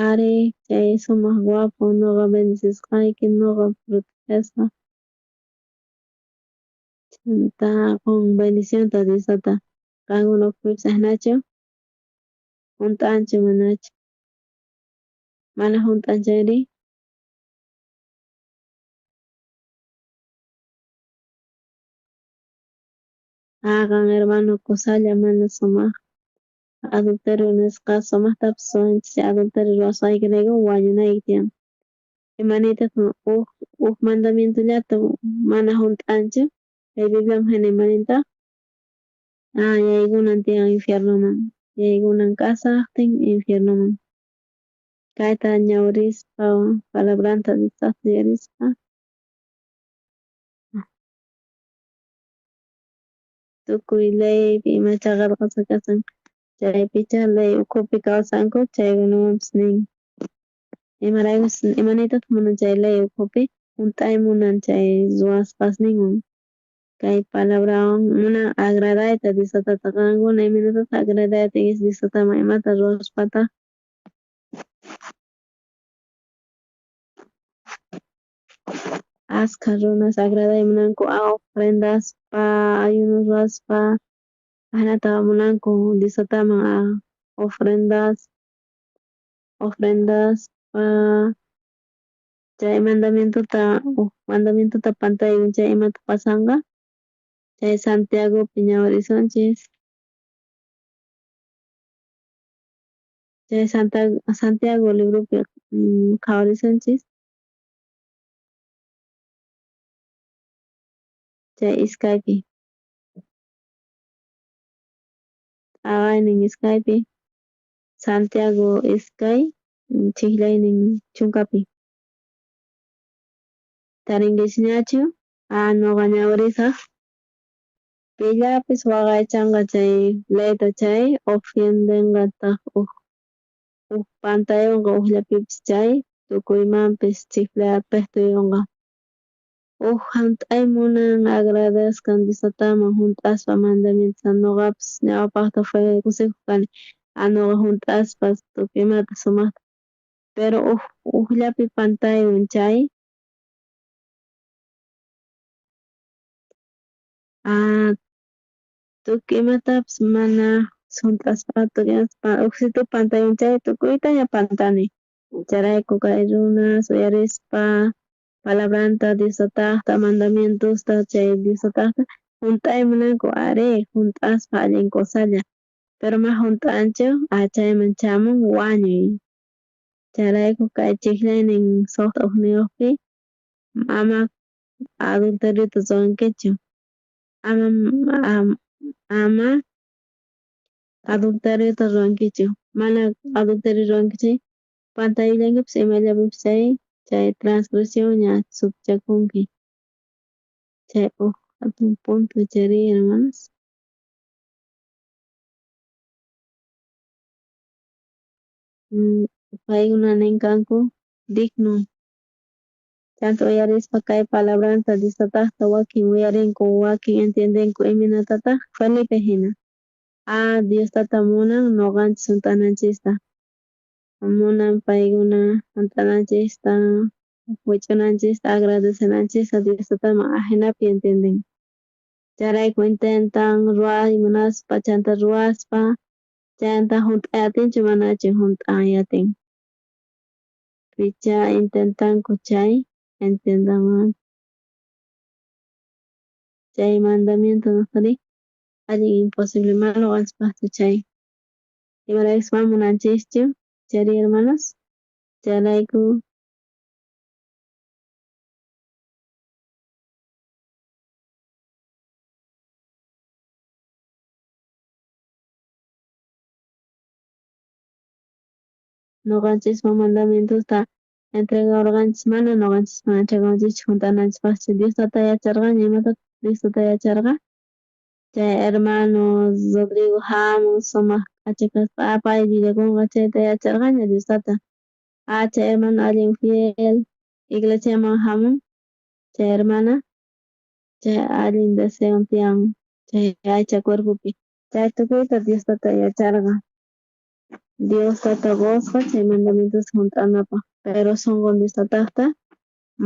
ari chay sumaq guapo nuqa bendecisqayki nuqa protegesqa chanta qun bendicionta Diosata qankuna ukhupipis ajinachu hunt'anchu manachu mana hunt'an chayri ah qan hermano kusalla mana sumaq adulterio nisqa sumaqtapis ruwanchis adulterio ruwasqaykirayku wañunayki tiyan. Imaniytaq uj mandamientollata mana hunt'anchu kay Bibliaman hina imanintaq ah yaykunan tiyan infiernoman yaykunan k'asaqtin infiernoman. Kayta ñawrispa palabranta Diosaqta uyarispa tukuy leypi imacha qillqasqa kasan chaypicha ley ukhupi kawsanku chaykunawanpis nin. Imaraykus imaniytataq munan chay ley ukhupi hunt'ay munan chay ruwasqasninwan kay palabrawan munan agradayta Diosatata qankuna imaynatataq agradayta atinkichis Diosataman imata ruwaspataq askha runas agraday munanku ofrendaspa ayunos ruwaspa ajinata munanku Diosataman ofrendaspa chay mandamientota uj mandamientota pantaykun chay imataq pasanqa chay Santiagopi ñawirisunchis chay Santiago libropi qhawarisunchis chay iskaypi t'aqaynin iskaypi Santiago iskay chhiqllaynin chunkapi. Tarinkichisñachu ah nuqa ñawirisaq. Pillapis waqaychanqa chay leyta chay ofiendenqataj uj pantayonqa ujllapipis chay tukuymanpis chiflay pejtuyonqa. Uj junt'ay munan agradasqan Dios tataman junt'aspa mandamientosta noqapis ñawpajta kusikoj kani noqa junt'aspa tukuy imata sumajta pero ujllapi pantaywan chay tukuy imatapis mana junt'aspa ujsitu pantaywan chay tukuytaña pantani. Chayrayku kay runas uyarispa palabranta Dios tatajta mandamientosta chay Dios tatajta junt'ay munanku arí junt'aspa allin cosalla pero ma junt'anchu chayman chamun wañuy. Chayrayku kay chijllaynin sojta ujniyojpi ama adulteriota ruwankichu ama adulteriota ruwankichu mana adulterio ruwanki chay pantayullankipis imallapipis chay transgresión ña sutichakunki chay uj jatun punto chayri hermanos. Paykuna nenkanku digno chanta uyarispa kay palabranta Dios tatajta wakin uyarinku wakin entiendenku imaynatataj Felipe jina Dios tata munan noqanchis junt'ananchista munan paykuna junt'ananchista wich'unanchista agradecenanchista Dios tataman ajinapi entienden. Chayrayku intentan ruway munaspa chanta ruwaspa chanta junt'ay atinchu manachu junt'ay atin. Picha intentanku chay entiendan chay mandamiento nojrí allin imposible mana noqanchispajchu chay imaraykus mana munanchischu chayri hermanos chayrayku noqanchisman mandamientosta entregawarqanchis mana noqanchisman entregawanchischu junt'ananchispajchu Dios tata yacharqaña imatataq Dios tata yacharqa chay hermano Rodrigo jamun sumaq k'acha kaspa pay llullakunqa chayta yacharqaña Dios tata chay hermano allin fiel iglesiaman jamun chay hermana chay allin deseo tiyan chay aycha cuerpopi chay tukuyta Dios tata yacharqa Dios tata qosqa chay mandamientosta junt'anapaj pero sonqon Dios tatajta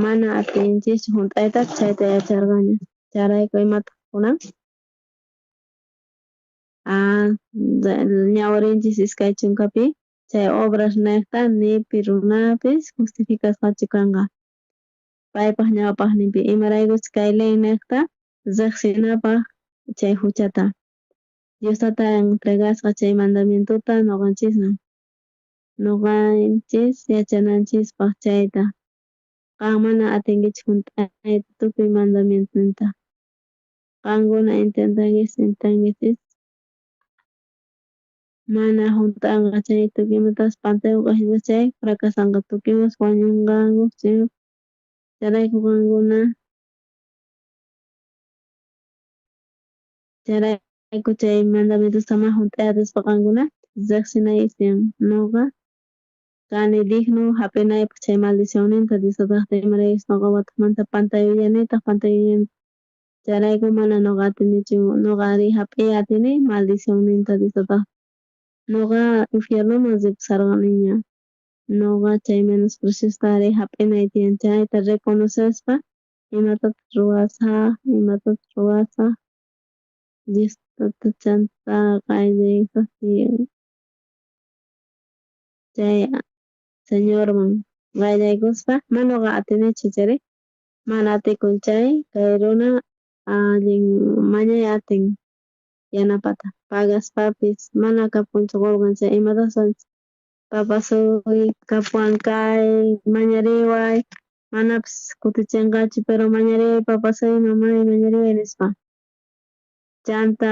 mana atinchischu junt'ayta chayta yacharqaña chayrayku imataq kunan ñawirinchis 20 chay obras nejta nipi runapis justificasqachu kanqa paypaj ñawpajninpi imaraykuchus kay ley nejta riqsinapaj chay juchata Dios tata entregasqa chay mandamientota noqanchisman noqanchis yachananchispaj chayta qan mana atinkichu junt'ayta tukuy mandamientonta qankuna intentankichis mana junt'anqa chay tukuy imatas pantayonqa chay fracasanqa tukuy imas wañunqanku chayrayku qankuna chayrayku chay mandamientosta mana junt'ay atispa qankuna riqsinaykichis tiyan noqa kani digno jap'inaypaj chay maldicionninta Dios tatajta imaraykuchus noqa watejmanta pantayullanitaj pantayullani chayrayku mana noqa atinichu noqa ari jap'iy atini maldicionninta Dios tatajta noqa infiernoman ripusarqaniña noqa chay menospreciusta ari jap'inay tiyan chayta reconocespa imatataq ruwasaj imatataq ruwasaj Dios tata chanta qayllaykusaj chay Señorman qayllaykuspa mana noqa atinichu chayri mana atikun chay kay runa allin mañay atin yanapata pagaspapis mana kapunchu qolqen chay imatas papasuy kapuwan kay mañariway manapis kutichinqachu pero mañariway papasuy mamay mañariway nispa chanta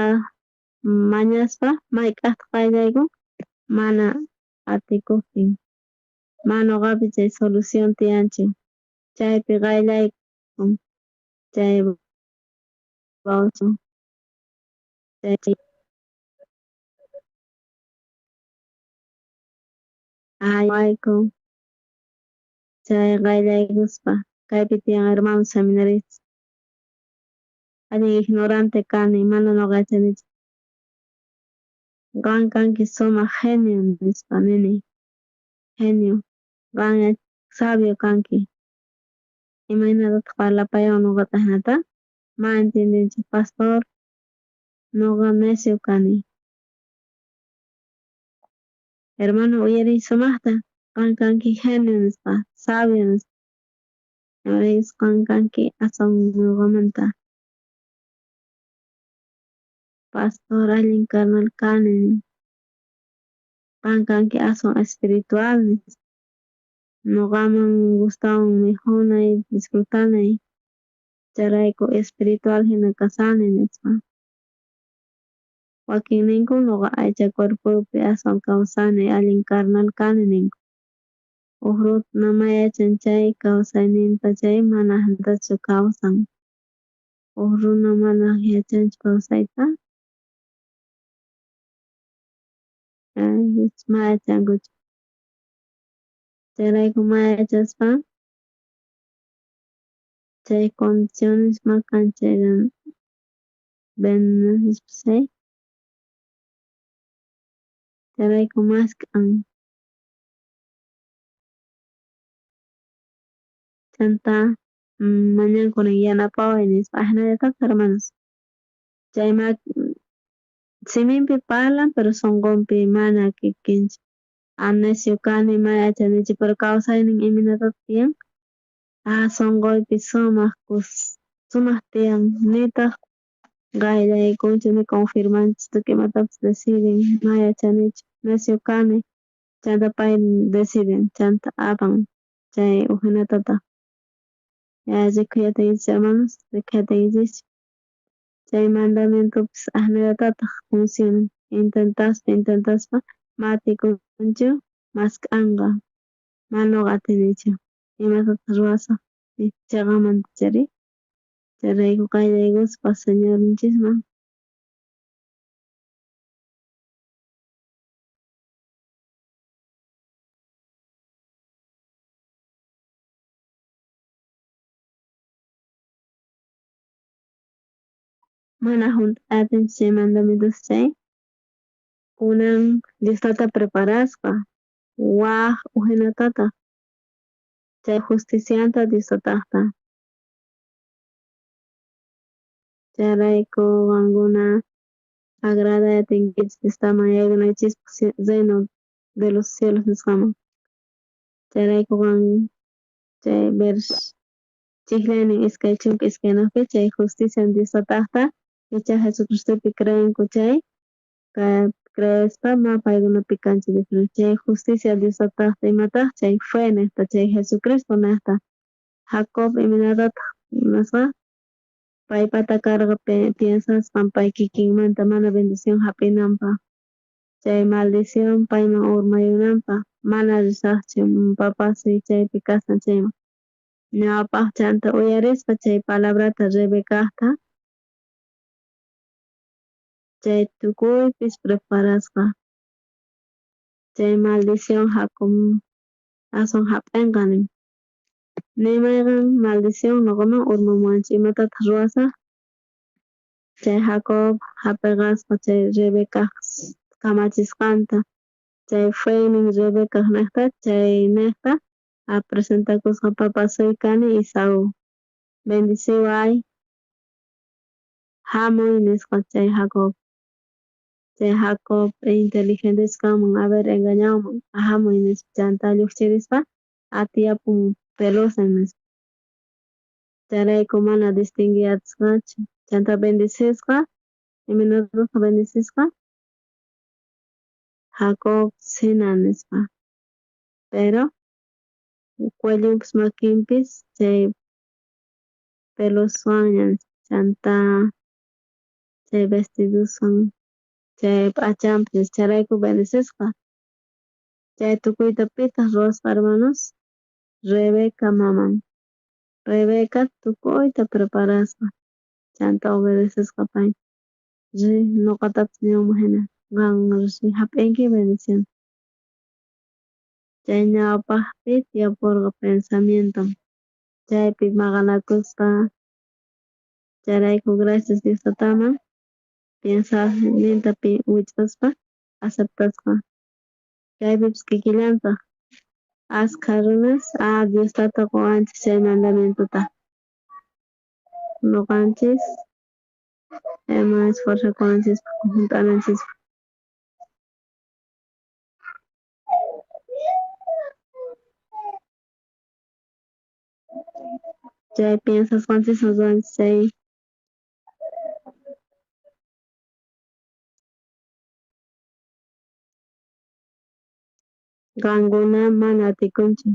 mañaspa mayk'ajtaq qayllaykun mana atikojtin mana noqapi chay solución tiyanchu chaypi qayllaykun chay bautizo. Chay Aywayku chay qayllaykuspa kaypi tiyan hermano seminaristas. Allin ignorante kani, mana noqa yachanichu. Qan kanki sumaq genio nispa nini. Genio, qan sabio kanki. Imaynatataq parlapayawan noqata jinata? Ma entiendenchu, pastor, noqa necio kani. Hermano, uyariy sumaqta, qan kanki genio nispa, sabio nispa. Imaraykus qan kanki aswan noqamanta. Pastor allin carnal kani nin. Qan kanki aswan espiritual nispa. Noqaman gustawan mikhunay, disfrutanay. Chayrayku espiritual hina kasani nispa. Wakin ninku noqa aycha cuerpoypi aswan kawsani, allin carnal kani ninku. Uj runa may yachan chay kawsayninta chay mana jinatachu kawsan. Uj runa mana yachanchu kawsayta. Ma yachankuchu. Chayrayku ma yachaspa chay condiciones ma kanchayqa chay. Chayrayku mask'an. Chanta mañanku nin yanapaway nispa ajinallatataq hermanos. Chay siminpi parlan pero sunqunpi mana kikinchu. Necio kani ma yachanichu pero kawsaynin imaynatataq tiyan. Sunquypi sumaq sumaq tiyan nitaq qayllaykunchu ni confirmanchu tukuy imatapis deciden ma yachanichu necio kani chanta pay deciden chanta apan chay ujinatataq. Ya rikhuyatinchis hermanos, rikhuyatinchis chay mandamientopis ajinallatataq funcionan. Intentaspa, intentaspa ma atikunchu mask'anqa. Ma noqa atinichu. Imatataq ruwasaq chaqamanta chari. Chayrayku qayllaykuspa Señorninchisman. Mana junt'atinchu chay mandamientos chay. Kunan Dios tata preparasqa waj ujinatataq chay justicianta Dios tataqta. Chayrayku qankuna agraday atinkichis Diostaman yaykunaykichispaq reino de los cielos nisqaman. Chayrayku qan chay vers chijlaynin 22 chay justicia Dios tataqta icha Jesucristopi creenku chay creespa ma paykunapi kanchu diferencia. Chay justicia Dios tataqta imataq chay fe niqta chay Jesucristo niqta. Jacob imaynatataq nisqa paypata karqa piensasqan pay kikinmanta mana bendición hap'inanpaq. Chay maldición payman urmayunanpaq mana risaqchu papasuy chaypi kasan chayman. Ñawpaq chanta uyarispa chay palabrata Rebecajta chay tukuypis preparasqa. Chay maldición Jacob aswan hap'inqa nin. Ni mayqan maldición noqaman urmamuwanchu imatataq ruwasaq. Chay Jacob hap'iqasqa chay Rebecaj kamachisqanta. Chay feynin Rebecaj niqta chay niqta presentakusqa papasuy kani Esaú. Bendiciway hamuy nisqa chay Jacob. Chay Jacob inteligente kanman a ver engañawanman hamuy nispa chanta lluqchirispa atiyapun pelusa nispa. Chayrayku mana distinguiy atisqachu. Chanta bendecisqa imaynatataq bendecisqa Jacob sina nispa. Pero cuellonpis makinpis chay peluswanña chanta chay vestidoswan chay p'achanpis chayrayku bendecisqa. Chay tukuyta pitaq ruwasqa hermanos Rebeca maman. Rebeca tukuyta preparasqa chanta obedecesqa pay. Ri noqatapis niwanman jina qan jap'inki bendición. Chay ñawpajpi tiyaporqa pensamiento chaypi maqanakuspa chayrayku gracias Dios tataman piensayninta wich'uspa aceptasqa. Chaypipis kikillantaj askha runas Dios tata qowanchej chay mandamientota. Noqanchis ima esforzakunanchispaj junt'ananchispaj. Chay piensasqanchiswan ruwanchis chay qankuna mana atikunchu.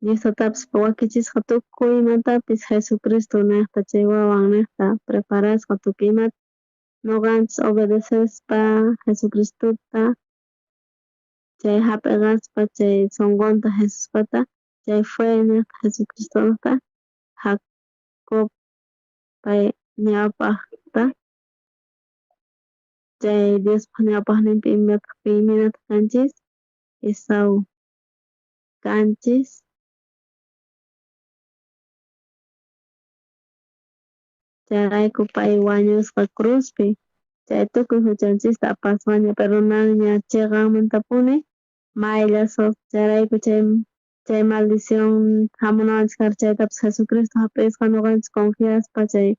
Dios tatapis wakichisqa tukuy imatapis Jesucristo nejta chay wawan nejta preparasqa tukuy imata noqanchis obedecespa Jesucristota chay jap'eqaspa chay sonqonta Jesuspata chay fe nejta Jesucristonejta Jacob pay ñawpajta chay Diospaj ñawpajninpi imaynataj kanchis Esaú kanchis chayrayku pay wañusqa cruzpi chay tukuy juchanchista apasqaña perdonanña cheqanmantapuni mayllasos chayrayku chay maldición jamunawanchis karqa chaytapis Jesucristo jap'isqa noqanchis confiaspa chay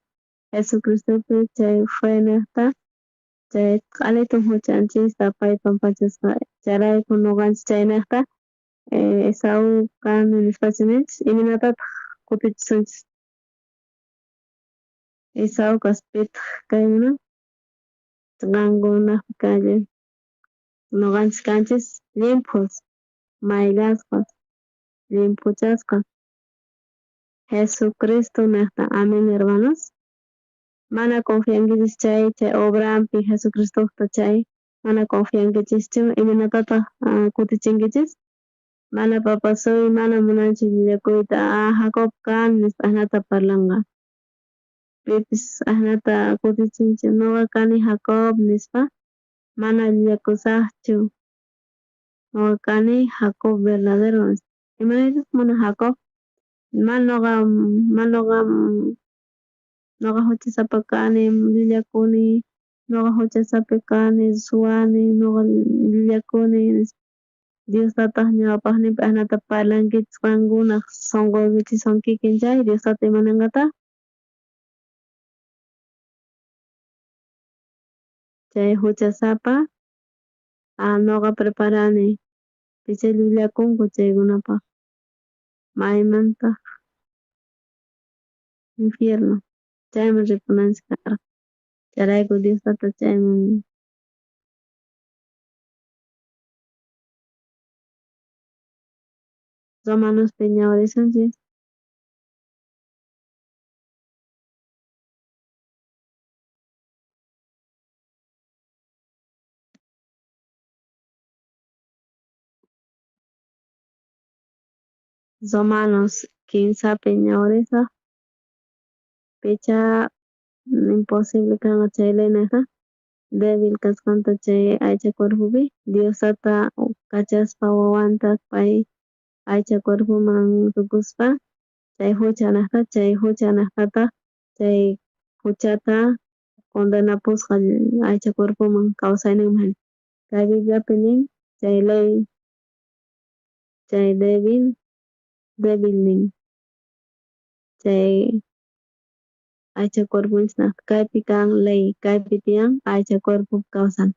Jesucristopi chay fe nejta chay q'alitun juchanchista pay pampachasqa chayrayku noqanchis chaynejta Esaú kani nispachu ninchis imaynatataq kutichisunchis Esaú kaspitaq kayna qankunajpi calle noqanchis kanchis llimphus mayllasqas llimphuchasqas Jesucristo nejta amén hermanos. Mana confiankichis chay obrampi Jesucristojta chay mana confiankichischu imaynatataq kutichinkichis mana papasuy mana munanchu llullakuyta Jacob kani nispa ajinata parlanqa pipis ajinata kutichinchik noqa kani Jacob nispa mana llullakusajchu noqa kani Jacob verdadero nispa imaraykutaj mana Jacob mana noqa noqa juchasapa kani llullakuni noqa juchasapa kani suwani noqa llullakuni nispa Dios tataj ñawpajninpi ajinata parlankichis qankunaj sonqoykichiswan kikin chay Dios tata imananqataj chay juchasapa noqa preparani picha llullakunku chaykunapaj maymantaj infierno chayman ripunanchis karqa chayrayku Dios tata chayman Romanospi ñawirisunchis. Romanos 15 ñawirisaj picha imposible kanqa chay leynejta débil kasqanta chay aycha cuerpopi Dios tata kachaspa wawanta pay aycha cuerpoman tukuspa chay jucha nejta chay jucha nejtataj chay juchata condenapusqa aycha cuerpoman kawsayninman jina. Kay Bibliapi nin chay ley chay débil nin chay aycha cuerponchis kaypi kan ley kaypi tiyan aycha cuerpo kawsan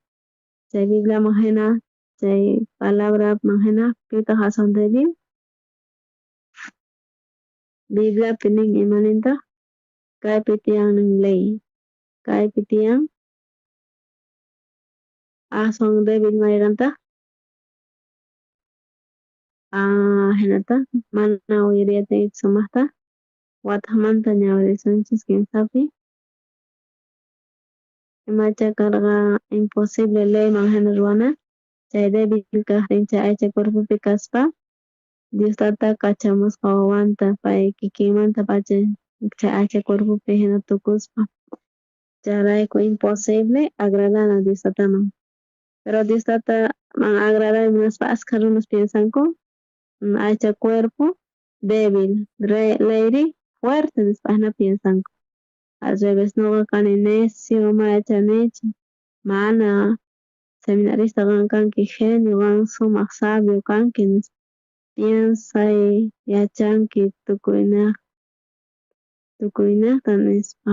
chay Bibliaman jina chay palabraman jina pitaq aswan débil Bibliapi nin imanintaq kaypi tiyan nin ley kaypi tiyan aswan débil mayqantaq jinata mana uyariyta sumajta watajmanta ñawirisunchis 15pi imacha karqa imposible leyman jina ruwana chay débil kajtin chay aycha cuerpopi kaspa Dios tata kachamusqa wawanta pay kikinmanta pacha Chay aycha cuerpopi jina tukuspa. Chayrayku imposible agradana Dios Tataman. Pero Dios Tataman agraday munaspa askha runas piensanku aycha cuerpo débil, leyri fuerte nispa ajina piensanku. Al revés noqa kani necio, mana yachanichu, mana seminarista qan kanki genio, qan sumaq sabio kanki nispa. Piensay yachanki tukuynejta nispa.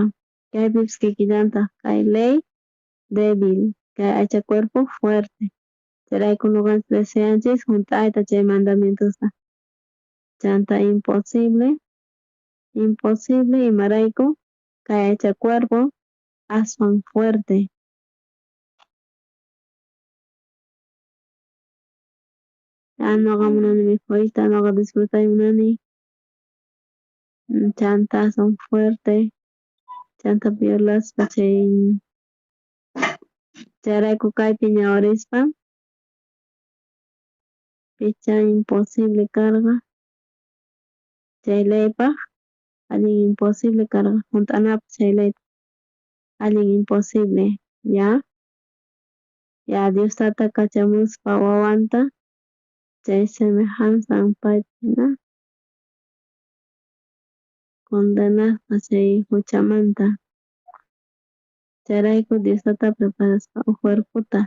Kaypipis kikillantaj kay ley débil, kay aycha cuerpo fuerte. Chayrayku noqanchis deseanchis junt'ayta chay mandamientosta. Chanta imposible, imposible imarayku kay aycha cuerpo aswan fuerte. Noqa munani mikhuyta, noqa disfrutay munani. Chanta aswan fuerte, chanta violaspa chay chayrayku kaypi ñawirispa picha imposible karqa chay leypaj allin imposible karqa junt'anapaj chay leyta allin imposible ya ya Dios Tata kachamuspa wawanta chay semejanzan paypi condenasqa chay juchamanta. Chayrayku Dios Tata preparasqa uj cuerpota.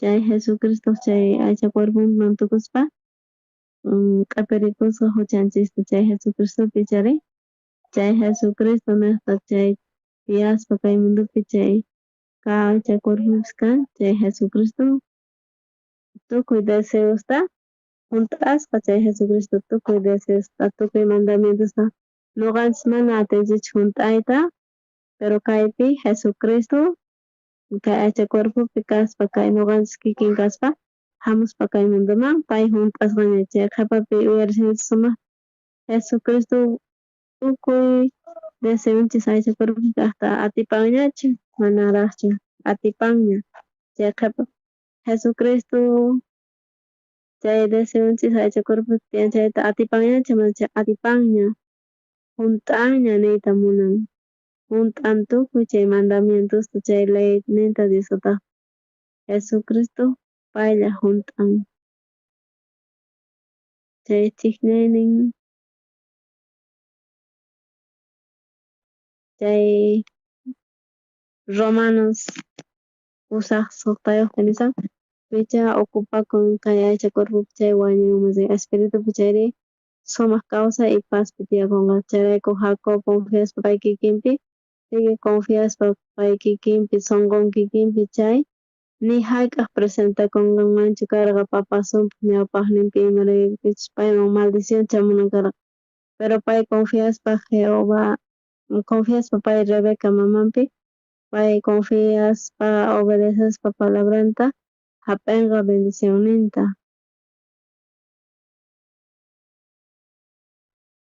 Chay Jesucristo chay aycha cuerponman tukuspa q'epirikusqa juchanchista chay Jesucristopi chari chay Jesucristo nejta chay tiyaspa kay mundopi chay aycha cuerpopis kan chay Jesucristo tukuy deseosta junt'asqa chay Jesucristo tukuy deseosta tukuy mandamientosta noqanchis mana atinchikchu junt'ayta pero kaypi Jesucristo kay aycha cuerpopi kaspa kay noqanchis kikin kaspa hamuspa kay mundoman pay junt'asqaña chay qhepapi uyarishanchis sumaq Jesucristo tukuy deseonchis aycha cuerpopi kajta atipanñachu manaraqchu atipanña chay qhepa Jesucristo chay deseonchis aycha cuerpopi tiyan chayta atipanñachu mana atipanña junt'anña niyta munan junt'an tukuy chay mandamientosta chay leyninta Dios Tata Jesucristo paylla junt'an chay chijnaynin chay Romanos 8 nisan picha ocupakun kay aycha cuerpopi chay wañuyman rin espiritupi chayri sumaq kawsay y pazpi tiyakunqa chayrayku Jacob confiaspa pay kikinpi sigue confiaspa pay kikinpi sonqon kikinpi chay ni hayk'aq presentakunqanmanchu karqa papasunpaq ñawpaqninpi imaraykuchus payman maldición chamunan karqa pero pay confiaspa Jehová confiaspa pay Rebeca mamanpi pay confiaspa obedecespa palabranta hap'inqa bendicionninta.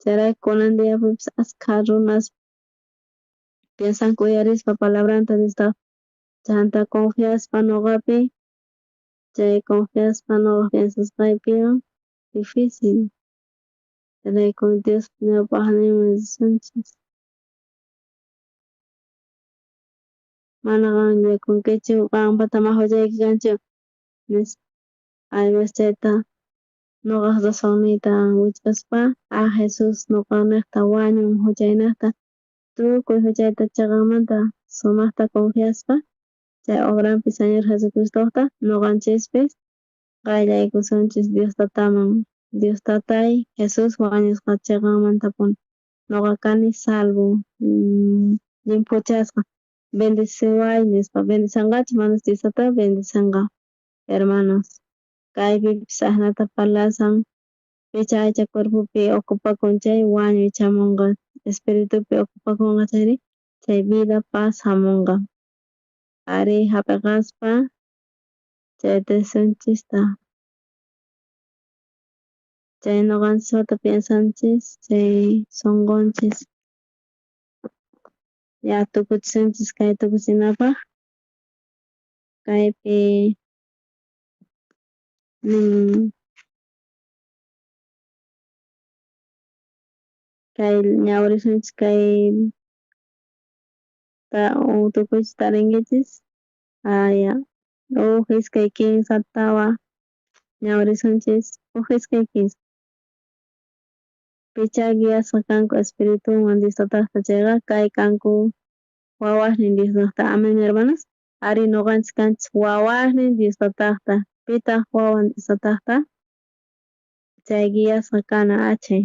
Chayrayku kunan diapipis askha runas piensanku uyarispa palabranta Diosta chanta confiaspa noqapi chay confiaspa noqa piensasqaypiwan difícil. Chayrayku Dios ñawpaqninman risunchis. Mana qan yuyakunkichu qanpata majuchayki kanchu nispa. Además chayta noqaj razonniyta wich'aspa a Jesús noqanejta wañun juchaynejta tukuy juchayta cheqanmanta sumajta confiaspa chay obranpi Señor Jesucristota noqanchispis qayllaykusunchis Dios Tataman. Dios Tatay Jesús wañusqa cheqanmantapuni noqa kani salvo llimphuchasqa bendiciway nispa bendisanqachu manas Dios Tata bendisanqa hermanos. Kaypipis ajnata parlasan picha aycha cuerpopi ocupakun chay wañuy chamunqa espiritupi ocupakunqa chayri chay vida paz hamunqa ari hap'iqaspa chay deseonchista chay noqanchismanta piensanchis chay sonqonchis ya tukuchisunchis kay tukuchinapaj kaypi. Nin kay ñawirisunchis kay tukuychu tarinkichis aya uj iskay kinsa tawa ñawirisunchis uj iskay kinsa. Pichá guiasqa kanku espiritunwan Dios tatajta chayqa kay kanku wawasnin Dios tatajta. Amén hermanos. Ari noqanchis kanchis wawasnin Dios tatajta. Pitaq wawan Dios tatajta? Chay guiasqa kana achay.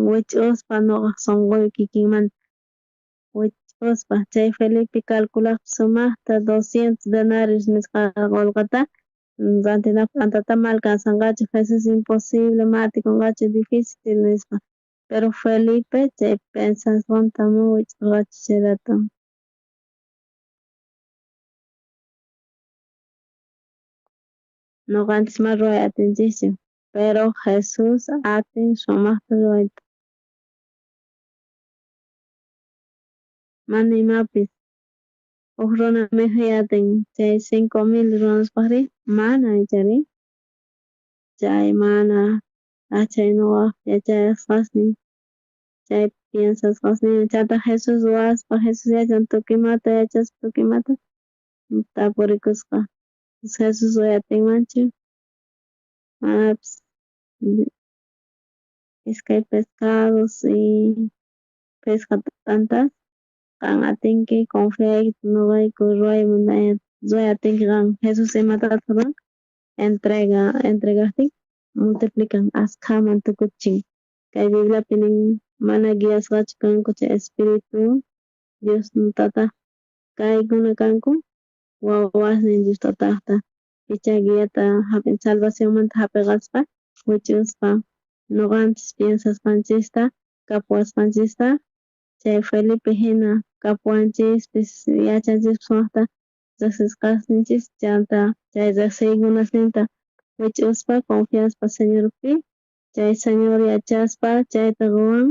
Wich'uspa noqaj sonqoy kikinmanta wich'uspa chay Felipe calculajpa sumajta 200 denarios nisqa qolqeta rantinapaj t'antata ma alcanzanqachu Jesús imposible ma atikunqachu difícil nispa. Pero Felipe chay pensasqanta ma wich'urqachu chay rato. Noqanchis ma ruway atinchischu, pero Jesús atin sumajta ruwayta. Mana imapis uj runa mikhuy atin chay 5000 runaspajri mana ichari chay mana achay noqaj yachasqasniy chay piensasqasniy chanta Jesús ruwaspa Jesús yachan tukuy imata yachaspa tukuy imata tapurikusqa. Jesús ruway atinmanchu manapis iskay pescados y phishqa t'antas qan atinki confiayki noqayku ruway ruway atinki qan Jesús imatataq ruwan entrega entregajtin multiplican askhaman tukuchin. Kay Bibliapi nin mana guiasqachu kanku chay espíritu Dios tata kaykuna kanku wawasnin Dios tatajta pichá guiata hap'in salvacionmanta hap'iqaspa wich'uspa noqanchis piensasqanchista kapuwasqanchista chay Felipe hina kapuwanchispis yachanchispis sumajta riqsisqasninchis chanta chay riqsiykunasninta wich'uspa confiaspa Señorpi chay Señor yachaspa chayta ruwan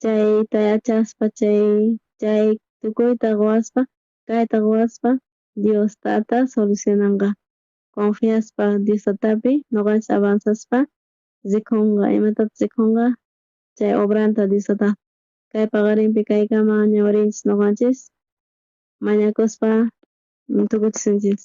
chayta yachaspa chay chay tukuyta ruwaspa kayta ruwaspa Dios tata solucionanqa. Confiaspa Dios tatapi noqanchis avanzaspa rikunqa imatataq rikunqa chay obranta Dios tata kay paqarinpi kaykama ñawrinchis noqanchis mañakuspa tukuchisunchis.